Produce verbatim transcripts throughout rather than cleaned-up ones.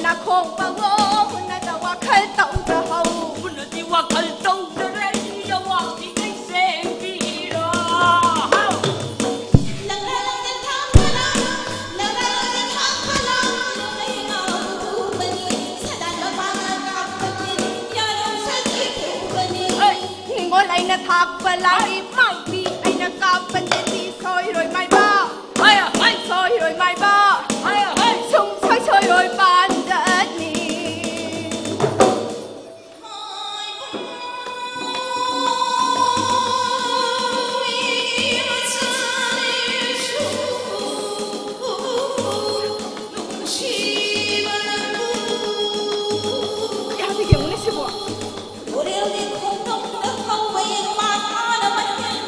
ꯅꯥꯈꯣꯡ ꯄꯪꯉꯣ, ꯍꯨꯟꯅꯗ ꯋꯥꯈꯜ ꯇꯧꯖꯍꯧ꯫ ꯍꯨꯟꯅꯗꯤ ꯋꯥꯈꯜ ꯇꯧꯖꯔꯦ, ꯑꯋꯥꯡꯕꯤ ꯂꯩꯁꯦꯝꯕꯤꯔꯣ꯫ ꯍꯥꯎ! ꯂꯪꯂꯥ ꯂꯪꯂꯥ ꯊꯥꯡ ꯐꯅꯥ, ꯂꯪꯂꯥ ꯂꯪꯂꯥ ꯊꯥꯡ ꯐꯅꯥ, ꯅꯣꯡꯃꯩ ꯉꯥꯎꯕꯅꯤ, ꯁꯗꯥꯟ ꯃꯄꯥꯅ ꯀꯥꯞꯄꯅꯤ, ꯌꯥꯔꯧ ꯁꯖꯤ ꯄꯨꯕꯅꯤ꯫ ꯍꯩ! ꯅꯤꯡꯉꯣꯜ ꯑꯩꯅ ꯊꯥꯛꯄ ꯂꯥꯡꯏ, ꯃꯥꯏꯕꯤ ꯑꯩꯅ ꯀꯥꯞꯄ ꯆꯦꯟꯕꯤ, ꯁꯣꯏꯔꯣꯏ ꯃꯥꯏꯕ꯫ ꯍꯥꯏ, ꯍꯥꯏ꯫ ꯁꯣꯏꯔꯣꯏ ꯃꯥꯏꯕ꯫ ꯍꯥꯏ, ꯍꯥꯏ꯫ ꯁꯨꯡꯁꯣꯏ ꯁꯣꯏꯔꯣꯏ ꯄꯥꯟꯖꯅꯤ꯫ ꯌꯥꯝꯅ ꯌꯦꯡꯉꯨꯅꯦ ꯁꯤꯕꯣ꯫ ꯇꯨꯔꯦꯜꯒꯤ ꯈꯣꯡꯅꯨꯡꯗ ꯍꯧꯕ ꯏꯃꯥꯅ ꯃꯊꯦꯜ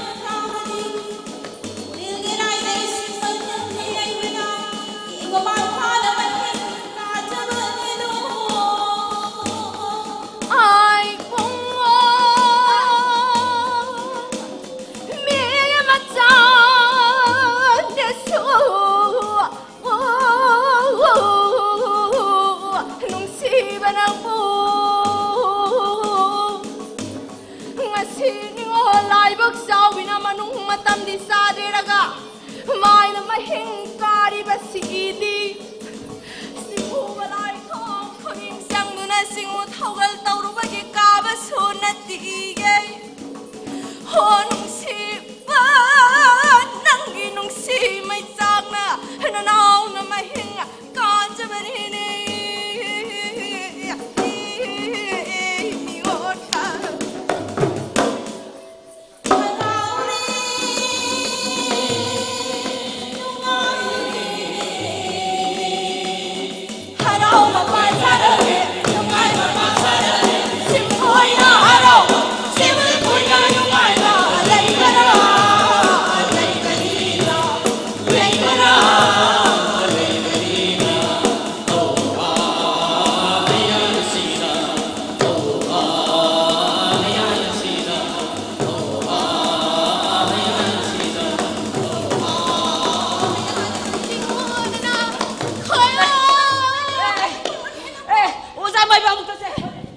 ꯃꯥꯏꯕ ꯑꯃꯨꯛ ꯆꯠꯁꯦ꯫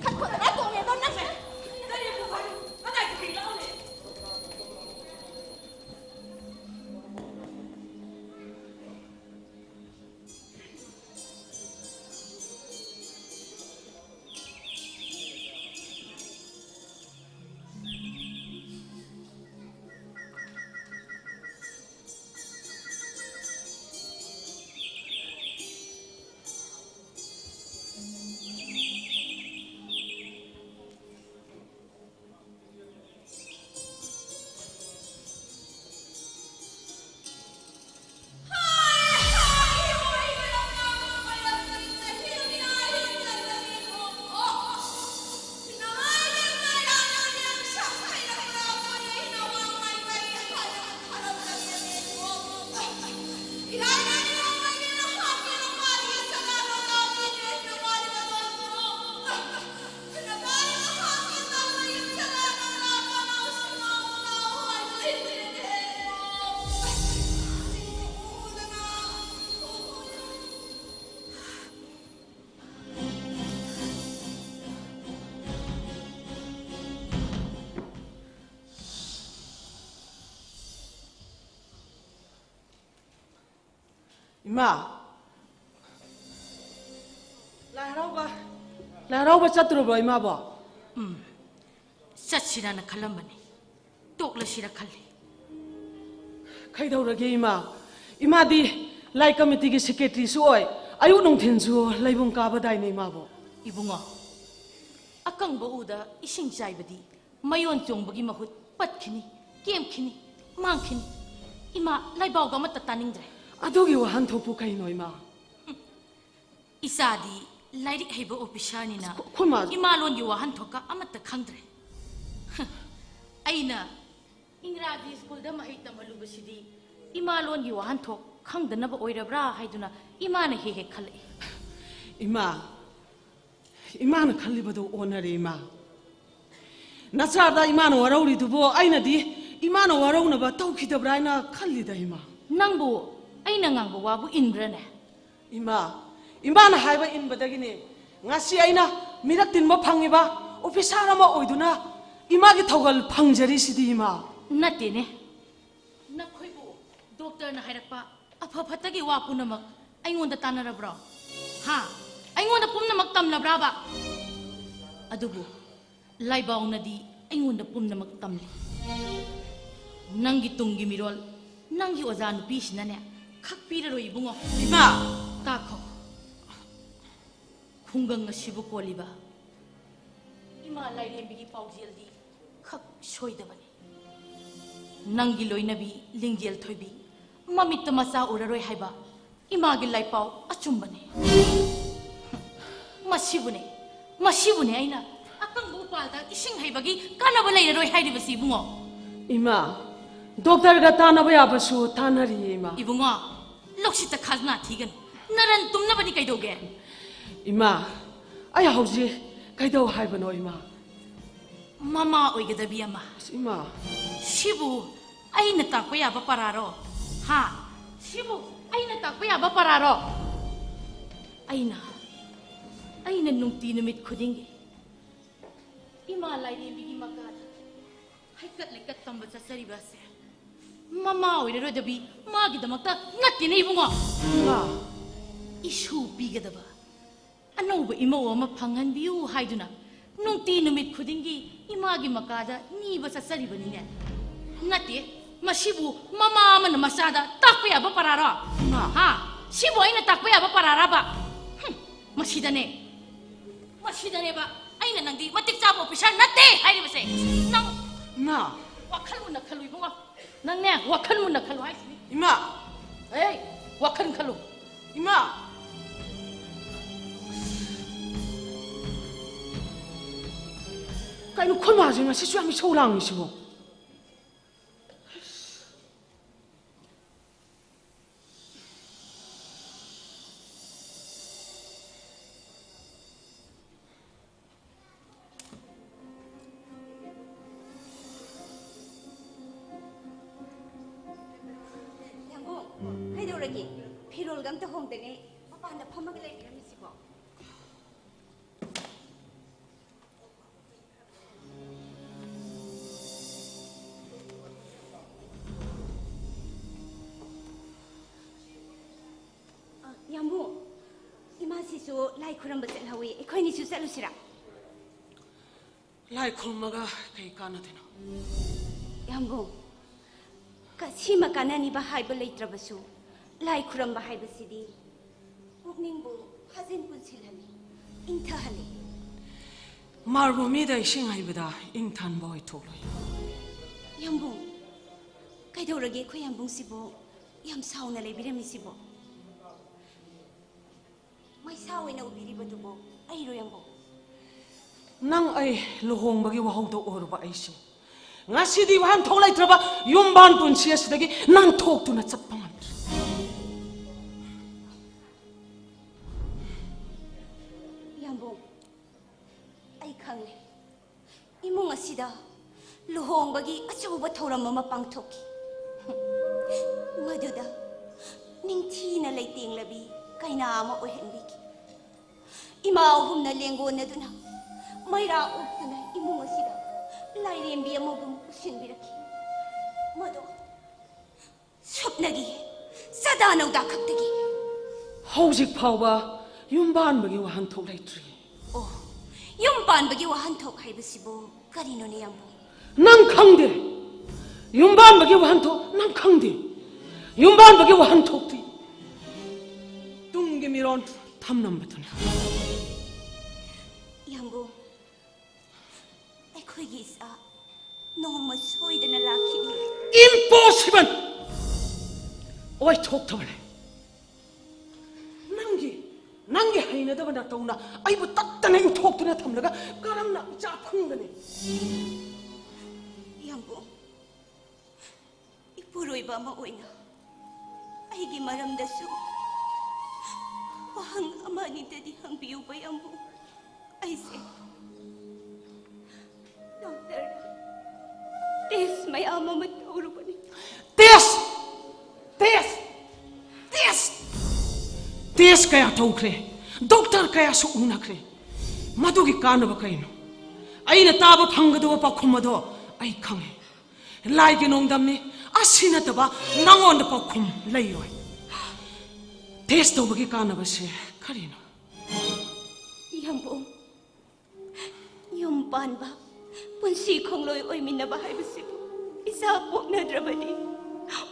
ꯈꯠ ꯈꯣꯠꯇꯅ ꯇꯣꯡꯉꯦ ꯑꯗꯣ ꯅꯪꯁꯦ꯫ ꯀꯗꯥꯏꯗ ꯀꯩ ꯂꯥꯛꯑꯣꯅꯦ? ꯏꯃꯥ, ꯂꯥꯏ ꯍꯔꯥꯎꯕ, ꯂꯥꯏ ꯍꯔꯥꯎꯕ ꯆꯠꯇ꯭ꯔꯕ꯭ꯔꯣ ꯏꯃꯥꯕꯣ? ꯎꯝ, ꯆꯠꯁꯤꯔꯥꯅ ꯈꯜꯂꯝꯕꯅꯤ, ꯇꯣꯛꯂꯁꯤꯔ ꯈꯜꯂꯤ꯫ ꯀꯩꯗꯧꯔꯒꯦ ꯏꯃꯥ? ꯏꯃꯥꯗꯤ ꯂꯥꯏ ꯀꯃꯤꯇꯤꯒꯤ ꯁꯦꯀ꯭ꯔꯦꯇꯔꯤꯁꯨ ꯑꯣꯏ, ꯑꯌꯨꯛ ꯅꯨꯡꯊꯤꯟꯁꯨ ꯂꯩꯕꯨꯡ ꯀꯥꯕꯗꯥꯏꯅꯦ ꯏꯃꯥꯕꯣ꯫ ꯏꯕꯨꯡꯉꯣ, ꯑꯀꯪꯕ ꯎꯗ ꯏꯁꯤꯡ ꯆꯥꯏꯕꯗꯤ ꯃꯌꯣꯟ ꯆꯣꯡꯕꯒꯤ ꯃꯍꯨꯠ ꯄꯠꯈꯤꯅꯤ, ꯀꯦꯝꯈꯤꯅꯤ, ꯃꯥꯡꯈꯤꯅꯤ꯫ ꯏꯃꯥ, ꯂꯥꯏꯕꯥꯎꯗꯣ ꯑꯃꯠꯇ ꯇꯥꯅꯤꯡꯗ꯭ꯔꯦ꯫ ꯑꯗꯨꯒꯤ ꯋꯥꯍꯟꯊꯣꯛꯄꯨ ꯀꯩꯅꯣ ꯏꯃꯥ? ꯏꯆꯥꯗꯤ ꯂꯥꯏꯔꯤꯛ ꯍꯩꯕ ꯑꯣꯐꯤꯁꯥꯔꯅꯤꯅ ꯑꯩꯈꯣꯏ ꯃꯥ ꯏꯃꯥꯂꯣꯟꯒꯤ ꯋꯥꯍꯟꯊꯣꯛꯀ ꯑꯃꯠꯇ ꯈꯪꯗ꯭ꯔꯦ꯫ ꯑꯩꯅ ꯏꯪꯒ꯭ꯔꯥꯖꯤ ꯁ꯭ꯀꯨꯜꯗ ꯃꯍꯩ ꯇꯝꯍꯜꯂꯨꯕꯁꯤꯗꯤ ꯏꯃꯥꯂꯣꯟꯒꯤ ꯋꯥꯍꯟꯊꯣꯛ ꯈꯪꯗꯅꯕ ꯑꯣꯏꯔꯕ꯭ꯔꯥ ꯍꯥꯏꯗꯨꯅ ꯏꯃꯥꯅ ꯍꯦꯛ ꯍꯦꯛ ꯈꯜꯂꯛꯏ꯫ ꯏꯃꯥ, ꯏꯃꯥꯅ ꯈꯜꯂꯤꯕꯗꯨ ꯑꯣꯟꯅꯔꯦ ꯏꯃꯥ꯫ ꯅꯆꯥꯗ ꯏꯃꯥꯅ ꯋꯥꯔꯧꯔꯤꯗꯨꯕꯨ ꯑꯩꯅꯗꯤ ꯏꯃꯥꯅ ꯋꯥꯔꯧꯅꯕ ꯇꯧꯈꯤꯗꯕ꯭ꯔꯥ ꯍꯥꯏꯅ ꯈꯜꯂꯤꯗ ꯏꯃꯥ꯫ ꯅꯪꯕꯨ ꯑꯩꯅ ꯉꯥꯡꯕ ꯋꯥꯕꯨ ꯏꯟꯕ꯭ꯔꯅꯦ? ꯏꯃꯥ, ꯏꯃꯥꯅ ꯍꯥꯏꯕ ꯏꯟꯕꯗꯒꯤꯅꯦ ꯉꯁꯤ ꯑꯩꯅ ꯃꯤꯔꯛ ꯇꯤꯟꯕ ꯐꯪꯉꯤꯕ ꯑꯣꯐꯤꯁꯥꯔ ꯑꯃ ꯑꯣꯏꯗꯨꯅ ꯏꯃꯥꯒꯤ ꯊꯧꯒꯜ ꯐꯪꯖꯔꯤꯁꯤꯗꯤ, ꯏꯃꯥ꯫ ꯅꯠꯇꯦꯅꯦ꯫ ꯅꯈꯣꯏꯕꯨ ꯗꯣꯛꯇꯔꯅ ꯍꯥꯏꯔꯛꯄ ꯑꯐ ꯐꯠꯇꯒꯤ ꯋꯥ ꯄꯨꯝꯅꯃꯛ ꯑꯩꯉꯣꯟꯗ ꯇꯥꯟꯅꯔꯕ꯭ꯔꯣ? ꯍꯥ? ꯑꯩꯉꯣꯟꯗ ꯄꯨꯝꯅꯃꯛ ꯇꯝꯂꯕ꯭ꯔꯥꯕ? ꯑꯗꯨꯕꯨ ꯂꯥꯏꯕꯥꯎꯅꯗꯤ ꯑꯩꯉꯣꯟꯗ ꯄꯨꯝꯅꯃꯛ ꯇꯝꯂꯤ꯫ ꯅꯪꯒꯤ ꯇꯨꯡꯒꯤ ꯃꯤꯔꯣꯜ ꯅꯪꯒꯤ ꯑꯣꯖꯥ ꯅꯨꯄꯤꯁꯤꯅꯅꯦ ꯈꯛꯄꯤꯔꯔꯣꯏ, ꯏꯕꯨꯡꯉꯣ꯫ ꯏꯃꯥ! ꯇꯥꯈꯣ꯫ ꯈꯨꯡꯒꯪ ꯑꯁꯤꯕꯨ ꯀꯣꯜꯂꯤꯕ ꯏꯃꯥ ꯂꯥꯏꯔꯦꯝꯕꯤꯒꯤ ꯄꯥꯎꯖꯦꯜꯗꯤ ꯈꯛ ꯁꯣꯏꯗꯕꯅꯤ꯫ ꯅꯪꯒꯤ ꯂꯣꯏꯅꯕꯤ ꯂꯤꯡꯖꯦꯜ ꯊꯣꯏꯕꯤ ꯃꯃꯤꯠꯇ ꯃꯆꯥ ꯎꯔꯔꯣꯏ ꯍꯥꯏꯕ ꯏꯃꯥꯒꯤ ꯂꯥꯏꯄꯥꯎ ꯑꯆꯨꯝꯕꯅꯤ꯫ ꯃꯁꯤꯕꯨꯅꯦ, ꯃꯁꯤꯕꯨꯅꯦ ꯑꯩꯅ ꯑꯀꯪꯕ ꯎꯄꯥꯜꯗ ꯏꯁꯤꯡ ꯍꯩꯕꯒꯤ ꯀꯥꯟꯅꯕ ꯂꯩꯔꯔꯣꯏ ꯍꯥꯏꯔꯤꯕꯁꯤ, ꯏꯕꯨꯡꯉꯣ꯫ ꯏꯃꯥ, ꯗꯣꯛꯇꯔꯒ ꯇꯥꯟꯅꯕ ꯌꯥꯕꯁꯨ ꯇꯥꯟꯅꯔꯤꯌꯦ, ꯏꯃꯥ꯫ ꯏꯕꯨꯡꯉꯣ, ꯂꯧꯁꯤꯠꯇ ꯈꯥꯖꯅꯥ ꯊꯤꯒꯅꯨ꯫ ꯅꯔꯟ ꯇꯨꯝꯅꯕꯅꯤ ꯀꯩꯗꯧꯒꯦ? ꯏꯃꯥ, ꯑꯩ ꯍꯧꯖꯤꯛ ꯀꯩꯗꯧ ꯍꯥꯏꯕꯅꯣ, ꯏꯃꯥ? ꯃꯃꯥ ꯑꯣꯏꯒꯗꯕꯤ ꯑꯃ꯫ ꯑꯁ, ꯏꯃꯥ꯫ ꯁꯤꯕꯨ ꯑꯩꯅ ꯇꯥꯛꯄ ꯌꯥꯕ ꯄꯔꯥꯔꯣ? ꯍꯥ? ꯁꯤꯕꯨ ꯑꯩꯅ ꯇꯥꯛꯄ ꯌꯥꯕ ꯄꯔꯥꯔꯣ? ꯑꯩꯅ, ꯑꯩꯅ ꯅꯨꯡꯇꯤ ꯅꯨꯃꯤꯠ ꯈꯨꯗꯤꯡꯒꯤ ꯏꯃꯥ ꯂꯥꯏꯔꯦꯝꯕꯤꯒꯤ ꯃꯀꯥꯗ ꯍꯩꯀꯠ ꯂꯩꯀꯠ ꯇꯝꯕ ꯆꯠꯆꯔꯤꯕ ꯑꯁꯦ ꯃꯃꯥ ꯑꯣꯏꯔꯔꯣꯏꯗꯕꯤ ꯃꯥꯒꯤꯗꯃꯛꯇ ꯅꯠꯇꯦꯅꯦ, ꯏꯕꯨꯡꯉꯣ꯫ ꯏꯃꯥ꯫ ꯏꯁꯨ ꯄꯤꯒꯗꯕ ꯑꯅꯧꯕ ꯏꯃꯧ ꯑꯃ ꯐꯪꯍꯟꯕꯤꯌꯨ ꯍꯥꯏꯗꯨꯅ ꯅꯨꯡꯇꯤ ꯅꯨꯃꯤꯠ ꯈꯨꯗꯤꯡꯒꯤ ꯏꯃꯥꯒꯤ ꯃꯀꯥꯗ ꯅꯤꯕ ꯆꯠꯆꯔꯤꯕꯅꯤꯅꯦ꯫ ꯅꯠꯇꯦ, ꯃꯁꯤꯕꯨ ꯃꯃꯥ ꯑꯃꯅ ꯃꯆꯥꯗ ꯇꯥꯛꯄ ꯌꯥꯕ ꯄꯔꯥꯔꯣ? ꯏꯃꯥ꯫ ꯍꯥ? ꯁꯤꯕꯨ ꯑꯩꯅ ꯇꯥꯛꯄ ꯌꯥꯕ ꯄꯔꯥꯔꯕ? ꯍꯨꯝ, ꯃꯁꯤꯗꯅꯦ, ꯃꯁꯤꯗꯅꯦꯕ ꯑꯩꯅ ꯅꯪꯗꯤ ꯃꯇꯤꯛ ꯆꯥꯕ ꯑꯣꯐꯤꯁꯥꯔ ꯅꯠꯇꯦ ꯍꯥꯏꯔꯤꯕꯁꯦ꯫ ꯅꯪ ꯏꯃꯥ꯫ ꯋꯥꯈꯜ ꯃꯨꯟꯅ ꯈꯜꯂꯨ, ꯏꯕꯨꯡꯉꯣ꯫ ꯅꯪꯅꯦ, ꯋꯥꯈꯜ ꯃꯨꯟꯅ ꯈꯜꯂꯨ ꯍꯥꯏꯁꯤꯅꯤ꯫ ꯏꯃꯥ! ꯑꯦ, ꯋꯥꯈꯜ ꯈꯜꯂꯨ꯫ ꯏꯃꯥ! ꯀꯩꯅꯣ, ꯈꯣꯏ ꯃꯥꯁꯦ ꯉꯁꯤꯁꯨ ꯌꯥꯝ ꯏꯁꯧ ꯂꯥꯡꯉꯤꯁꯤꯕꯣ? ꯌꯥꯝꯕꯨꯡ, ꯀꯩꯗꯧꯔꯒꯦ? ꯐꯤꯔꯣꯜꯒ ꯑꯝꯇ ꯍꯣꯡꯗꯉꯩ ꯃꯄꯥꯟꯗ ꯐꯝꯃꯒ ꯂꯩꯕꯤꯔꯝꯃꯤꯁꯤꯕꯣ? ꯇꯣ, ꯂꯥꯏ ꯈꯨꯔꯝꯕ ꯆꯠꯍꯧꯋꯤ, ꯑꯩꯈꯣꯏꯅꯤꯁꯨ ꯆꯠꯂꯨꯁꯤꯔꯥ? ꯂꯥꯏ ꯈꯨꯔꯨꯝꯃꯒ ꯀꯩ ꯀꯥꯟꯅꯗꯣꯏꯅꯣ? ꯌꯥꯝꯕꯨꯡ, ꯀ-, ꯁꯤꯃ ꯀꯥꯟꯅꯅꯤꯕ ꯍꯥꯏꯕ ꯂꯩꯇ꯭ꯔꯕꯁꯨ, ꯂꯥꯏ ꯈꯨꯔꯝꯕ ꯍꯥꯏꯕꯁꯤꯗꯤ ꯄꯨꯛꯅꯤꯡꯕꯨ ꯐꯥꯖꯤꯟ ꯄꯨꯟꯁꯤꯜꯍꯜꯂꯤ, ꯏꯪꯊꯍꯜꯂꯤ꯫ ꯃꯥꯔꯕꯣꯃꯤꯗ ꯏꯁꯤꯡ ꯍꯩꯕꯗ ꯏꯪꯊꯟꯕ ꯑꯣꯏꯊꯣꯛꯂꯣꯏ꯫ ꯌꯥꯝꯕꯨꯡ, ꯀꯩꯗꯧꯔꯒꯦ ꯑꯩꯈꯣꯏ ꯌꯥꯝꯕꯨꯡꯁꯤꯕꯨ ꯌꯥꯝ ꯁꯥꯎꯅ ꯂꯩꯕꯤꯔꯝꯃꯤꯁꯤꯕꯣ? ꯃꯩꯁꯥ ꯑꯣꯏꯅ ꯎꯕꯤꯔꯤꯕꯗꯨꯕꯨ ꯑꯩꯔꯣ, ꯌꯥꯝꯕꯨꯡ? ꯅꯪ ꯑꯩ ꯂꯨꯍꯣꯡꯕꯒꯤ ꯋꯥꯍꯧꯗꯣꯛ ꯑꯣꯏꯔꯨꯕ ꯑꯩꯁꯦ ꯉꯁꯤꯗꯤ ꯋꯥꯍꯟꯊꯣꯛ ꯂꯩꯇ꯭ꯔꯕ ꯌꯨꯝꯕꯥꯟ ꯄꯨꯟꯁꯤ ꯑꯁꯤꯗꯒꯤ ꯅꯥꯟꯊꯣꯛꯇꯨꯅ ꯆꯠꯄ ꯉꯝꯗ꯭ꯔꯦ꯫ ꯌꯥꯝꯕꯨꯡ, ꯑꯩ ꯈꯪꯂꯦ꯫ ꯏꯃꯨꯡ ꯑꯁꯤꯗ ꯂꯨꯍꯣꯡꯕꯒꯤ ꯑꯆꯧꯕ ꯊꯧꯔꯝ ꯑꯃ ꯄꯥꯡꯊꯣꯛꯈꯤ꯫ ꯃꯗꯨꯗ ꯅꯤꯡꯊꯤꯅ ꯂꯩꯇꯦꯡꯂꯕꯤ ꯀꯩꯅꯥ ꯑꯃ ꯑꯣꯏꯍꯟꯕꯤꯈꯤ꯫ ꯏꯃꯥ ꯑꯍꯨꯝꯅ ꯂꯦꯡꯒꯣꯟꯅꯗꯨꯅ ꯃꯩꯔꯥ ꯑꯣꯛꯇꯨꯅ ꯏꯃꯨꯡ ꯑꯁꯤꯗ ꯂꯥꯏꯔꯦꯝꯕꯤ ꯑꯃꯒꯨꯝ ꯄꯨꯁꯤꯟꯕꯤꯔꯛꯈꯤ꯫ ꯃꯗꯣ ꯁꯨꯞꯅꯒꯤ ꯆꯥꯗꯥ ꯅꯧꯗꯥ ꯈꯛꯇꯒꯤ꯫ ꯍꯧꯖꯤꯛ ꯐꯥꯎꯕ ꯌꯨꯝ ꯄꯥꯟꯕꯒꯤ ꯋꯥꯍꯟꯊꯣꯛ ꯂꯩꯇ꯭ꯔꯤ꯫ ꯑꯣ, ꯌꯨꯝ ꯄꯥꯟꯕꯒꯤ ꯋꯥꯍꯟꯊꯣꯛ ꯍꯥꯏꯕꯁꯤꯕꯨ ꯀꯔꯤꯅꯣꯅꯦ, ꯌꯥꯝꯕꯨꯡ? ꯅꯪ ꯈꯪꯗꯦ꯫ ꯌꯨꯝ ꯄꯥꯟꯕꯒꯤ ꯋꯥꯍꯟꯊꯣꯛ ꯅꯪ ꯈꯪꯗꯦ꯫ ꯌꯨꯝ ꯄꯥꯟꯕꯒꯤ ꯋꯥꯍꯟꯊꯣꯛꯇꯤ ꯇꯨꯡꯒꯤ ꯃꯤꯔꯣꯟ ꯊꯝꯂꯝꯕꯗꯨꯅꯤ꯫ ꯌꯥꯝꯕꯨꯡ, ꯑꯩꯈꯣꯏꯒꯤ ꯏꯆꯥ ꯅꯣꯡꯃ ꯁꯣꯏꯗꯅ ꯂꯥꯛꯈꯤꯅꯤ꯫ Impossible! ꯑꯣꯏꯊꯣꯛꯇꯕꯅꯦ꯫ ꯅꯪꯒꯤ, ꯅꯪꯒꯤ ꯍꯩꯅꯗꯕ ꯅꯇꯧꯅ ꯑꯩꯕꯨ ꯇꯠꯇꯅ ꯏꯟꯊꯣꯛꯇꯨꯅ ꯊꯝꯂꯒ ꯀꯔꯝꯅ ꯏꯆꯥ ꯐꯪꯒꯅꯤ? ꯌꯥꯝꯕꯨꯡ, ꯏꯄꯨꯔꯣꯏꯕ ꯑꯃ ꯑꯣꯏꯅ ꯑꯩꯒꯤ ꯃꯔꯝꯗꯁꯨ ꯋꯥꯍꯪ ꯑꯃ ꯑꯅꯤꯗꯗꯤ ꯍꯪꯕꯤꯌꯨꯕ, ꯌꯥꯝꯕꯨꯡ꯫ ꯑꯩꯁꯦ ꯗꯣꯛꯇꯔꯗ ꯇꯦꯁ ꯃꯌꯥꯝ ꯑꯃ ꯇꯧꯔꯨꯕꯅꯤ꯫ ꯇꯦꯁ! ꯇꯦꯁ! ꯇꯦꯁ! ꯇꯦꯁ ꯀꯌꯥ ꯇꯧꯈ꯭ꯔꯦ, ꯗꯣꯛꯇꯔ ꯀꯌꯥꯁꯨ ꯎꯅꯈ꯭ꯔꯦ꯫ ꯃꯗꯨꯒꯤ ꯀꯥꯟꯅꯕ ꯀꯩꯅꯣ? ꯑꯩꯅ ꯇꯥꯕ ꯐꯪꯒꯗꯕ ꯄꯥꯎꯈꯨꯝ ꯑꯗꯣ ꯑꯩ ꯈꯪꯉꯦ꯫ ꯂꯥꯏꯒꯤ ꯅꯣꯡꯗꯝꯅꯤ꯫ ꯑꯁꯤ ꯅꯠꯇꯕ ꯅꯉꯣꯟꯗ ꯄꯥꯎꯈꯨꯝ ꯂꯩꯔꯣꯏ꯫ ꯇꯦꯁ ꯇꯧꯕꯒꯤ ꯀꯥꯟꯅꯕꯁꯦ ꯀꯔꯤꯅꯣ? ꯌꯨꯝ ꯄꯥꯟꯕ, ꯄꯨꯟꯁꯤ ꯈꯣꯡꯂꯣꯏ ꯑꯣꯏꯃꯤꯟꯅꯕ ꯍꯥꯏꯕꯁꯤꯕꯨ ꯏꯆꯥ ꯄꯣꯛꯅꯗ꯭ꯔꯕꯗꯤ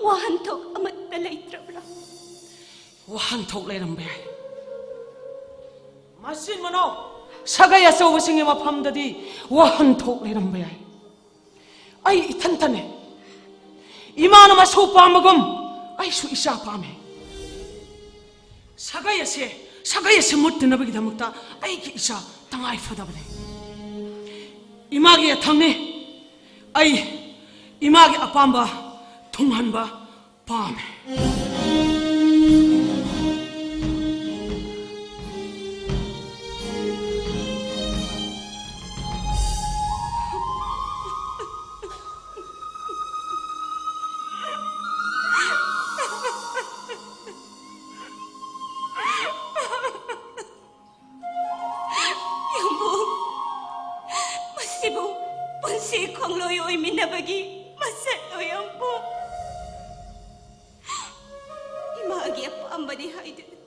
ꯋꯥꯍꯟꯊꯣꯛ ꯑꯃꯠꯇ ꯂꯩꯇ꯭ꯔꯕ꯭ꯔꯥ? ꯋꯥꯍꯟꯊꯣꯛ ꯂꯩꯔꯝꯕ ꯌꯥꯏ꯫ ꯃꯆꯤꯟ ꯃꯅꯥꯎ ꯁꯥꯒꯩ ꯑꯆꯧꯕꯁꯤꯡꯒꯤ ꯃꯐꯝꯗꯗꯤ ꯋꯥꯍꯟꯊꯣꯛ ꯂꯩꯔꯝꯕ ꯌꯥꯏ꯫ ꯑꯩ ꯏꯊꯟꯇꯅꯦ꯫ ꯏꯃꯥꯅ ꯃꯁꯨ ꯄꯥꯝꯕꯒꯨꯝ ꯑꯩꯁꯨ ꯏꯆꯥ ꯄꯥꯝꯃꯦ꯫ ꯁꯥꯒꯩ ꯑꯁꯦ, ꯁꯥꯒꯩ ꯑꯁꯦ ꯃꯨꯠꯇꯅꯕꯒꯤꯗꯃꯛꯇ ꯑꯩꯒꯤ ꯏꯆꯥ ꯇꯉꯥꯏ ꯐꯗꯕꯅꯦ꯫ ꯏꯃꯥꯒꯤ ꯌꯥꯊꯪꯅꯤ꯫ ꯑꯩ ꯏꯃꯥꯒꯤ ꯑꯄꯥꯝꯕ ꯊꯨꯡꯍꯟꯕ ꯄꯥꯝꯃꯦ꯫ ꯌꯥꯝꯕꯨꯡ, ꯃꯁꯤꯕꯨ ꯄꯨꯟꯁꯤ ꯈꯣꯡꯂꯣꯏ ꯑꯣꯏꯃꯤꯟꯅꯕꯒꯤ ꯃꯁꯛꯂꯣ, ꯌꯥꯝꯕꯨꯡ? ꯏꯃꯥꯒꯤ ꯑꯄꯥꯝꯕꯅꯤ ꯍꯥꯏꯗꯨꯅ,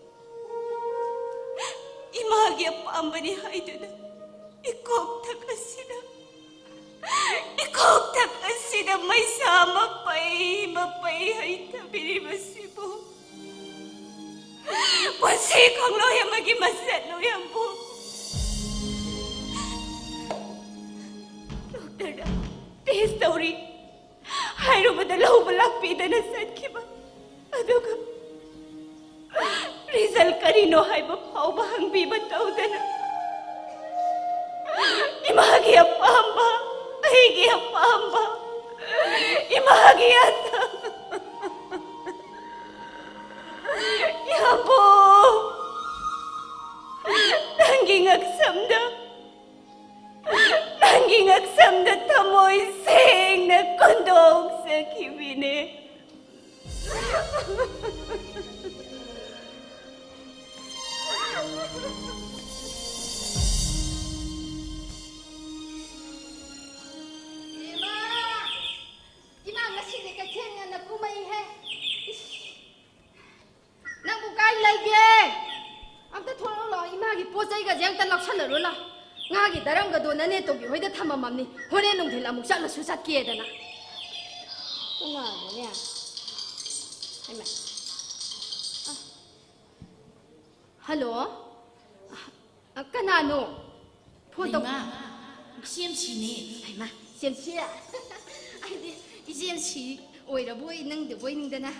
ꯏꯃꯥꯒꯤ ꯑꯄꯥꯝꯕꯅꯤ ꯍꯥꯏꯗꯨꯅ ꯏꯀꯣꯛꯊꯛ ꯑꯁꯤꯗ, ꯏꯀꯣꯛꯊꯛ ꯑꯁꯤꯗ ꯃꯩꯁꯥ ꯃꯄꯩ ꯃꯄꯩ ꯍꯩꯊꯕꯤꯔꯤꯕꯁꯤꯕꯨ ꯄꯨꯟꯁꯤ ꯈꯣꯡꯂꯣꯏ ꯑꯃꯒꯤ ꯃꯁꯛꯂꯣ, ꯌꯥꯝꯕꯨꯡ? ꯗꯣꯛꯇꯔꯗ ꯇꯦꯁ ꯇꯧꯔꯤ ꯍꯥꯏꯔꯨꯕꯗ ꯂꯧꯕ ꯂꯥꯛꯄꯤꯗꯅ ꯆꯠꯈꯤꯕ꯫ ꯑꯗꯨꯒ ꯔꯤꯖꯜ ꯀꯔꯤꯅꯣ ꯍꯥꯏꯕ ꯐꯥꯎꯕ ꯍꯪꯕꯤꯕ ꯇꯧꯗꯅ, ꯏꯃꯥꯒꯤ ꯑꯄꯥꯝꯕ, ꯑꯩꯒꯤ ꯑꯄꯥꯝꯕ, ꯏꯃꯥꯒꯤ ꯑꯇꯥ-, ꯌꯥꯝꯕꯨꯡ, ꯅꯪꯒꯤ ꯉꯛꯁꯝꯗ, ꯅꯪꯒꯤ ꯉꯛꯁꯝꯗ ꯊꯃꯣꯏ ꯁꯦꯡꯅ ꯀꯣꯟꯗꯣꯛꯆꯈꯤꯕꯤꯅꯦ꯫ ꯏꯃꯥ! ꯏꯃꯥ, ꯉꯁꯤꯗꯤ ꯀꯩꯊꯦꯜ ꯉꯟꯅ ꯀꯨꯝꯃꯛꯏꯍꯦ꯫ ꯏꯁ! ꯅꯪꯕꯨ ꯀꯥꯏ ꯂꯩꯒꯦ? ꯑꯝꯇ ꯊꯣꯛꯂꯛꯑꯣ ꯂꯥꯛꯑꯣ, ꯏꯃꯥꯒꯤ ꯄꯣꯠ ꯆꯩꯒꯁꯦ ꯑꯝꯇ ꯂꯧꯁꯜꯂꯔꯣ ꯂꯥꯎ꯫ ꯉꯥꯒꯤ ꯗꯔꯝꯒꯗꯣ ꯅꯅꯦ ꯇꯣꯝꯕꯤ ꯍꯣꯏꯗ ꯊꯝꯃꯝꯃꯝꯅꯤ꯫ ꯍꯣꯔꯦꯟ ꯅꯨꯡꯊꯤꯜ ꯑꯃꯨꯛ ꯆꯠꯂꯁꯨ ꯆꯠꯀꯦꯗꯅ꯫ ꯄꯨꯡ ꯉꯥꯗꯅꯦ꯫ ꯍꯩꯃꯥ꯫ ꯑ꯫ ꯍꯜꯂꯣ꯫ ꯑ, ꯀꯅꯥꯅꯣ? ꯐꯣꯟ ꯇꯧ- ꯂꯩꯃꯥ, ꯏꯆꯦꯝꯁꯤꯅꯦ꯫ ꯍꯩꯃꯥ, ꯏꯆꯦꯝꯁꯤ꯫ ꯑꯩꯗꯤ ꯏꯆꯦꯝꯁꯤ ꯑꯣꯏꯔꯕꯣꯏ ꯅꯪꯗꯕꯣꯏ ꯅꯤꯡꯗꯅ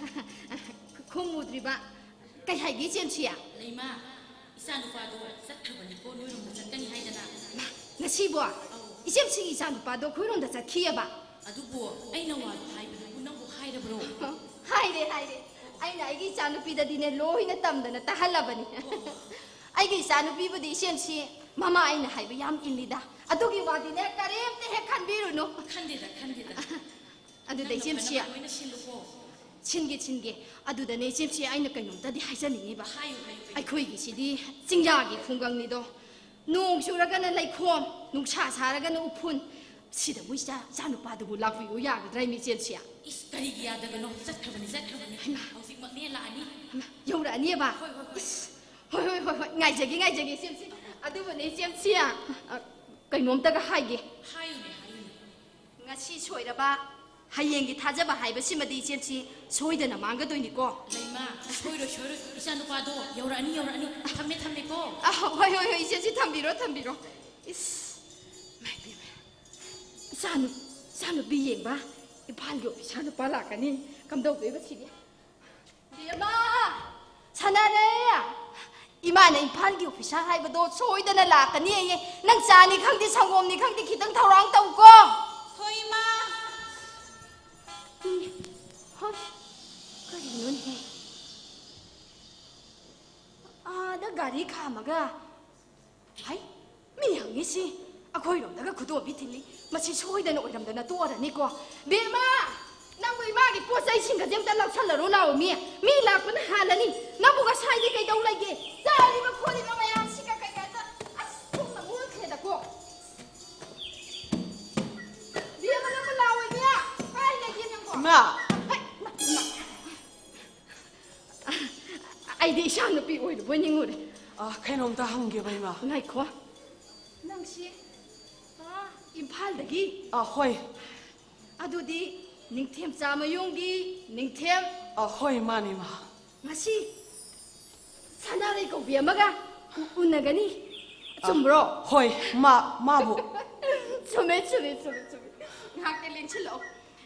ꯈꯨꯝꯃꯨꯗ꯭ꯔꯤꯕ꯫ ꯀꯩ ꯍꯥꯏꯒꯦ, ꯏꯆꯦꯝꯁꯤ? ꯂꯩꯃꯥ, ꯏꯆꯥꯅꯨꯄꯥꯗꯣ ꯆꯠꯈ꯭ꯔꯕꯅꯤꯀꯣ, ꯅꯣꯏꯔꯣꯝꯗ ꯆꯠꯀꯅꯤ ꯍꯥꯏꯗꯅ꯫ ꯃꯥ, ꯉꯁꯤꯕꯣ? ꯑꯧ꯫ ꯏꯆꯦꯝꯁꯤꯒꯤ ꯏꯆꯥꯅꯨꯄꯥꯗꯣ ꯑꯩꯈꯣꯏꯔꯣꯝꯗ ꯆꯠꯈꯤꯑꯕ? ꯑꯗꯨꯕꯨ ꯑꯩꯅ ꯋꯥꯗꯣ ꯍꯥꯏꯕꯗꯨꯕꯨ ꯅꯪꯕꯨ ꯍꯥꯏꯔꯕ꯭ꯔꯣ? ꯍꯥꯏꯔꯦ, ꯍꯥꯏꯔꯦ꯫ ꯑꯩꯅ ꯑꯩꯒꯤ ꯏꯆꯥꯅꯨꯄꯤꯗꯗꯤꯅꯦ ꯂꯣꯏꯅ ꯇꯝꯗꯅ ꯇꯥꯍꯜꯂꯕꯅꯤ꯫ ꯑꯣ꯫ ꯑꯩꯒꯤ ꯏꯆꯥꯅꯨꯄꯤꯕꯨꯗꯤ ꯏꯆꯦꯝꯁꯤ ꯃꯃꯥ ꯑꯩꯅ ꯍꯥꯏꯕ ꯌꯥꯝ ꯏꯜꯂꯤꯗ꯫ ꯑꯗꯨꯒꯤ ꯋꯥꯗꯤꯅꯦ ꯀꯔꯤꯝꯇ ꯍꯦꯛ ꯈꯟꯕꯤꯔꯨꯅꯨ꯫ ꯈꯟꯗꯦꯗ, ꯈꯟꯗꯦꯗ꯫ ꯑꯗꯨꯗ ꯅꯪꯅ ꯏꯆꯦꯝꯁꯤ ꯐꯅꯕ ꯂꯣꯏꯅ ꯁꯤꯜꯂꯨꯀꯣ꯫ ꯁꯤꯟꯒꯦ, ꯁꯤꯟꯒꯦ꯫ ꯑꯗꯨꯗꯅꯦ ꯏꯆꯦꯝꯁꯤ ꯑꯩꯅ ꯀꯩꯅꯣꯝꯇꯗꯤ ꯍꯥꯏꯖꯅꯤꯡꯉꯤꯕ꯫ ꯍꯥꯏꯌꯨ, ꯍꯥꯏꯌꯨ, ꯍꯥꯏꯌꯨ꯫ ꯑꯩꯈꯣꯏꯒꯤꯁꯤꯗꯤ ꯆꯤꯡꯌꯥꯒꯤ ꯈꯨꯡꯒꯪꯅꯤꯗꯣ꯫ ꯅꯣꯡ ꯆꯨꯔꯒꯅ ꯂꯩꯈꯣꯝ, ꯅꯨꯡꯁꯥ ꯁꯥꯔꯒꯅ ꯎꯐꯨꯟ꯫ ꯁꯤꯗꯕꯨ ꯏꯆꯥ, ꯏꯆꯥꯅꯨꯄꯥꯗꯨꯕꯨ ꯂꯥꯛꯄꯤꯌꯨ ꯌꯥꯒꯗ꯭ꯔꯥ, ꯏꯃꯦ ꯏꯆꯦꯝꯁꯤ? ꯏꯁ, ꯀꯔꯤꯒꯤ ꯌꯥꯗꯕꯅꯣ? ꯆꯠꯈ꯭ꯔꯕꯅꯤ, ꯆꯠꯈ꯭ꯔꯕꯅꯤ꯫ ꯍꯩꯃꯥ꯫ ꯍꯧꯖꯤꯛꯃꯛꯅꯦ ꯂꯥꯛꯑꯅꯤ꯫ ꯍꯩꯃꯥ, ꯌꯧꯔꯛꯑꯅꯤꯕ? ꯍꯣꯏ, ꯍꯣꯏ, ꯍꯣꯏ꯫ ꯏꯁ, ꯍꯣꯏ, ꯍꯣꯏ, ꯍꯣꯏ, ꯍꯣꯏ꯫ ꯉꯥꯏꯖꯒꯦ, ꯉꯥꯏꯖꯒꯦ, ꯏꯆꯦꯝꯁꯤ꯫ ꯑꯗꯨꯕꯨꯅꯦ, ꯏꯆꯦꯝꯁꯤ, ꯑ, ꯀꯩꯅꯣꯝꯇꯒ ꯍꯥꯏꯒꯦ꯫ ꯍꯥꯏꯌꯨꯅꯦ, ꯍꯥꯏꯌꯨꯅꯦ꯫ ꯉꯁꯤ ꯁꯣꯏꯔꯕ, ꯍꯌꯦꯡꯒꯤ ꯊꯥꯖꯕ ꯍꯥꯏꯕꯁꯤꯃꯗꯤ ꯏꯆꯦꯝꯁꯤ ꯁꯣꯏꯗꯅ ꯃꯥꯡꯒꯗꯣꯏꯅꯤꯀꯣ꯫ ꯂꯩꯃꯥ, ꯁꯣꯏꯔꯣꯏ, ꯁꯣꯏꯔꯣꯏ꯫ ꯏꯆꯥꯅꯨꯄꯥꯗꯣ ꯌꯧꯔꯛꯑꯅꯤ, ꯌꯧꯔꯛꯑꯅꯤ꯫ ꯊꯝꯃꯦ, ꯊꯝꯃꯦꯀꯣ꯫ ꯑ, ꯍꯣꯏ, ꯍꯣꯏ, ꯍꯣꯏ, ꯏꯆꯦꯝꯁꯤ ꯊꯝꯕꯤꯔꯣ, ꯊꯝꯕꯤꯔꯣ꯫ ꯏꯁ, ꯏꯃꯥꯏ ꯄꯦꯝꯃ꯫ ꯏꯆꯥꯅꯨ-, ꯏꯆꯥꯅꯨꯄꯤ ꯌꯦꯡꯕ ꯏꯝꯐꯥꯜꯒꯤ ꯑꯣꯐꯤꯁꯥꯔ ꯅꯨꯄꯥ ꯂꯥꯛꯀꯅꯤ꯫ ꯀꯝꯗꯧꯗꯣꯏꯕ ꯁꯤꯗꯤ? ꯕꯦꯝꯃ! ꯁꯥꯟꯅꯔꯦ! ꯏꯃꯥꯅ ꯏꯝꯐꯥꯜꯒꯤ ꯑꯣꯐꯤꯁꯥꯔ ꯍꯥꯏꯕꯗꯣ ꯁꯣꯏꯗꯅ ꯂꯥꯛꯀꯅꯤ ꯑꯌꯦ꯫ ꯅꯪ ꯆꯥꯅꯤ ꯈꯪꯗꯦ, ꯁꯪꯒꯣꯝꯅꯤ ꯈꯪꯗꯦ, ꯈꯤꯇꯪ ꯊꯧꯔꯥꯡ ꯇꯧꯀꯣ꯫ ꯍꯣꯏ, ꯏꯃꯥ꯫ ꯏ, ꯍꯣꯏ, ꯀꯔꯤꯅꯣꯅꯦꯍꯦ? ꯑꯥꯗ ꯒꯥꯔꯤ ꯈꯥꯝꯃꯒ ꯍꯩ, ꯃꯤ ꯍꯪꯉꯤꯁꯤ ꯑꯩꯈꯣꯏꯔꯣꯝꯗꯒ ꯈꯨꯗꯣꯝꯕꯤ ꯊꯤꯜꯂꯤ꯫ ꯃꯁꯤ ꯁꯣꯏꯗꯅ ꯑꯣꯏꯔꯝꯗꯅ ꯇꯣꯛꯑꯔꯅꯤꯀꯣ꯫ ꯕꯦꯝꯃ, ꯅꯪꯕꯨ ꯏꯃꯥꯒꯤ ꯄꯣꯠ ꯆꯩꯁꯤꯡꯒꯁꯦ ꯑꯝꯇ ꯂꯧꯁꯜꯂꯔꯣ ꯂꯥꯛꯑꯣ ꯃꯤ꯫ ꯃꯤ ꯂꯥꯛꯄꯅ ꯍꯥꯜꯂꯅꯤ꯫ ꯅꯪꯕꯨ ꯉꯁꯥꯏꯗꯤ ꯀꯩꯗꯧ ꯂꯩꯒꯦ? ꯆꯥꯔꯤꯕ ꯈꯣꯠꯂꯤꯕ ꯃꯌꯥꯝꯁꯤꯒ ꯀꯩꯀꯥꯗ ꯑꯁ ꯄꯨꯝꯅ ꯃꯨꯠꯈ꯭ꯔꯦꯗꯀꯣ꯫ ꯕꯦꯝꯃ, ꯅꯪꯕꯨ ꯂꯥꯛꯑꯣ ꯏꯕꯦꯝꯃ꯫ ꯀꯥꯏ ꯂꯩꯒꯦ ꯅꯪꯕꯨ? ꯏꯃꯥ! ꯍꯩ, ꯏꯃꯥ, ꯏꯃꯥ꯫ ꯑꯩꯗꯤ ꯏꯆꯥ ꯅꯨꯄꯤ ꯑꯣꯏꯔꯕꯣꯏ ꯅꯤꯡꯉꯨꯔꯦ꯫ ꯑ, ꯀꯩꯅꯣꯝꯇ ꯍꯪꯒꯦꯕ, ꯏꯃꯥ꯫ ꯉꯥꯏꯈꯣ꯫ ꯅꯪꯁꯤ, ꯑꯥ, ꯏꯝꯐꯥꯜꯗꯒꯤ? ꯑ, ꯍꯣꯏ꯫ ꯑꯗꯨꯗꯤ ꯅꯤꯡꯊꯦꯝꯆꯥ ꯃꯌꯨꯝꯒꯤ ꯅꯤꯡꯊꯦꯝ? ꯑ, ꯍꯣꯏ, ꯃꯥꯅꯦ, ꯏꯃꯥ꯫ ꯉꯁꯤ ꯁꯅꯥꯔꯩ ꯀꯧꯕꯤ ꯑꯃꯒ ꯎ-, ꯎꯅꯒꯅꯤ꯫ ꯑ, ꯆꯨꯝꯕ꯭ꯔꯣ? ꯍꯣꯏ, ꯃꯥ-, ꯃꯥꯕꯨ꯫ ꯆꯨꯝꯃꯦ, ꯆꯨꯝꯃꯦ, ꯆꯨꯝꯃꯦ, ꯆꯨꯝꯃꯦ꯫ ꯉꯥꯏꯍꯥꯛꯇ ꯂꯦꯡꯁꯤꯜꯂꯛꯑꯣ꯫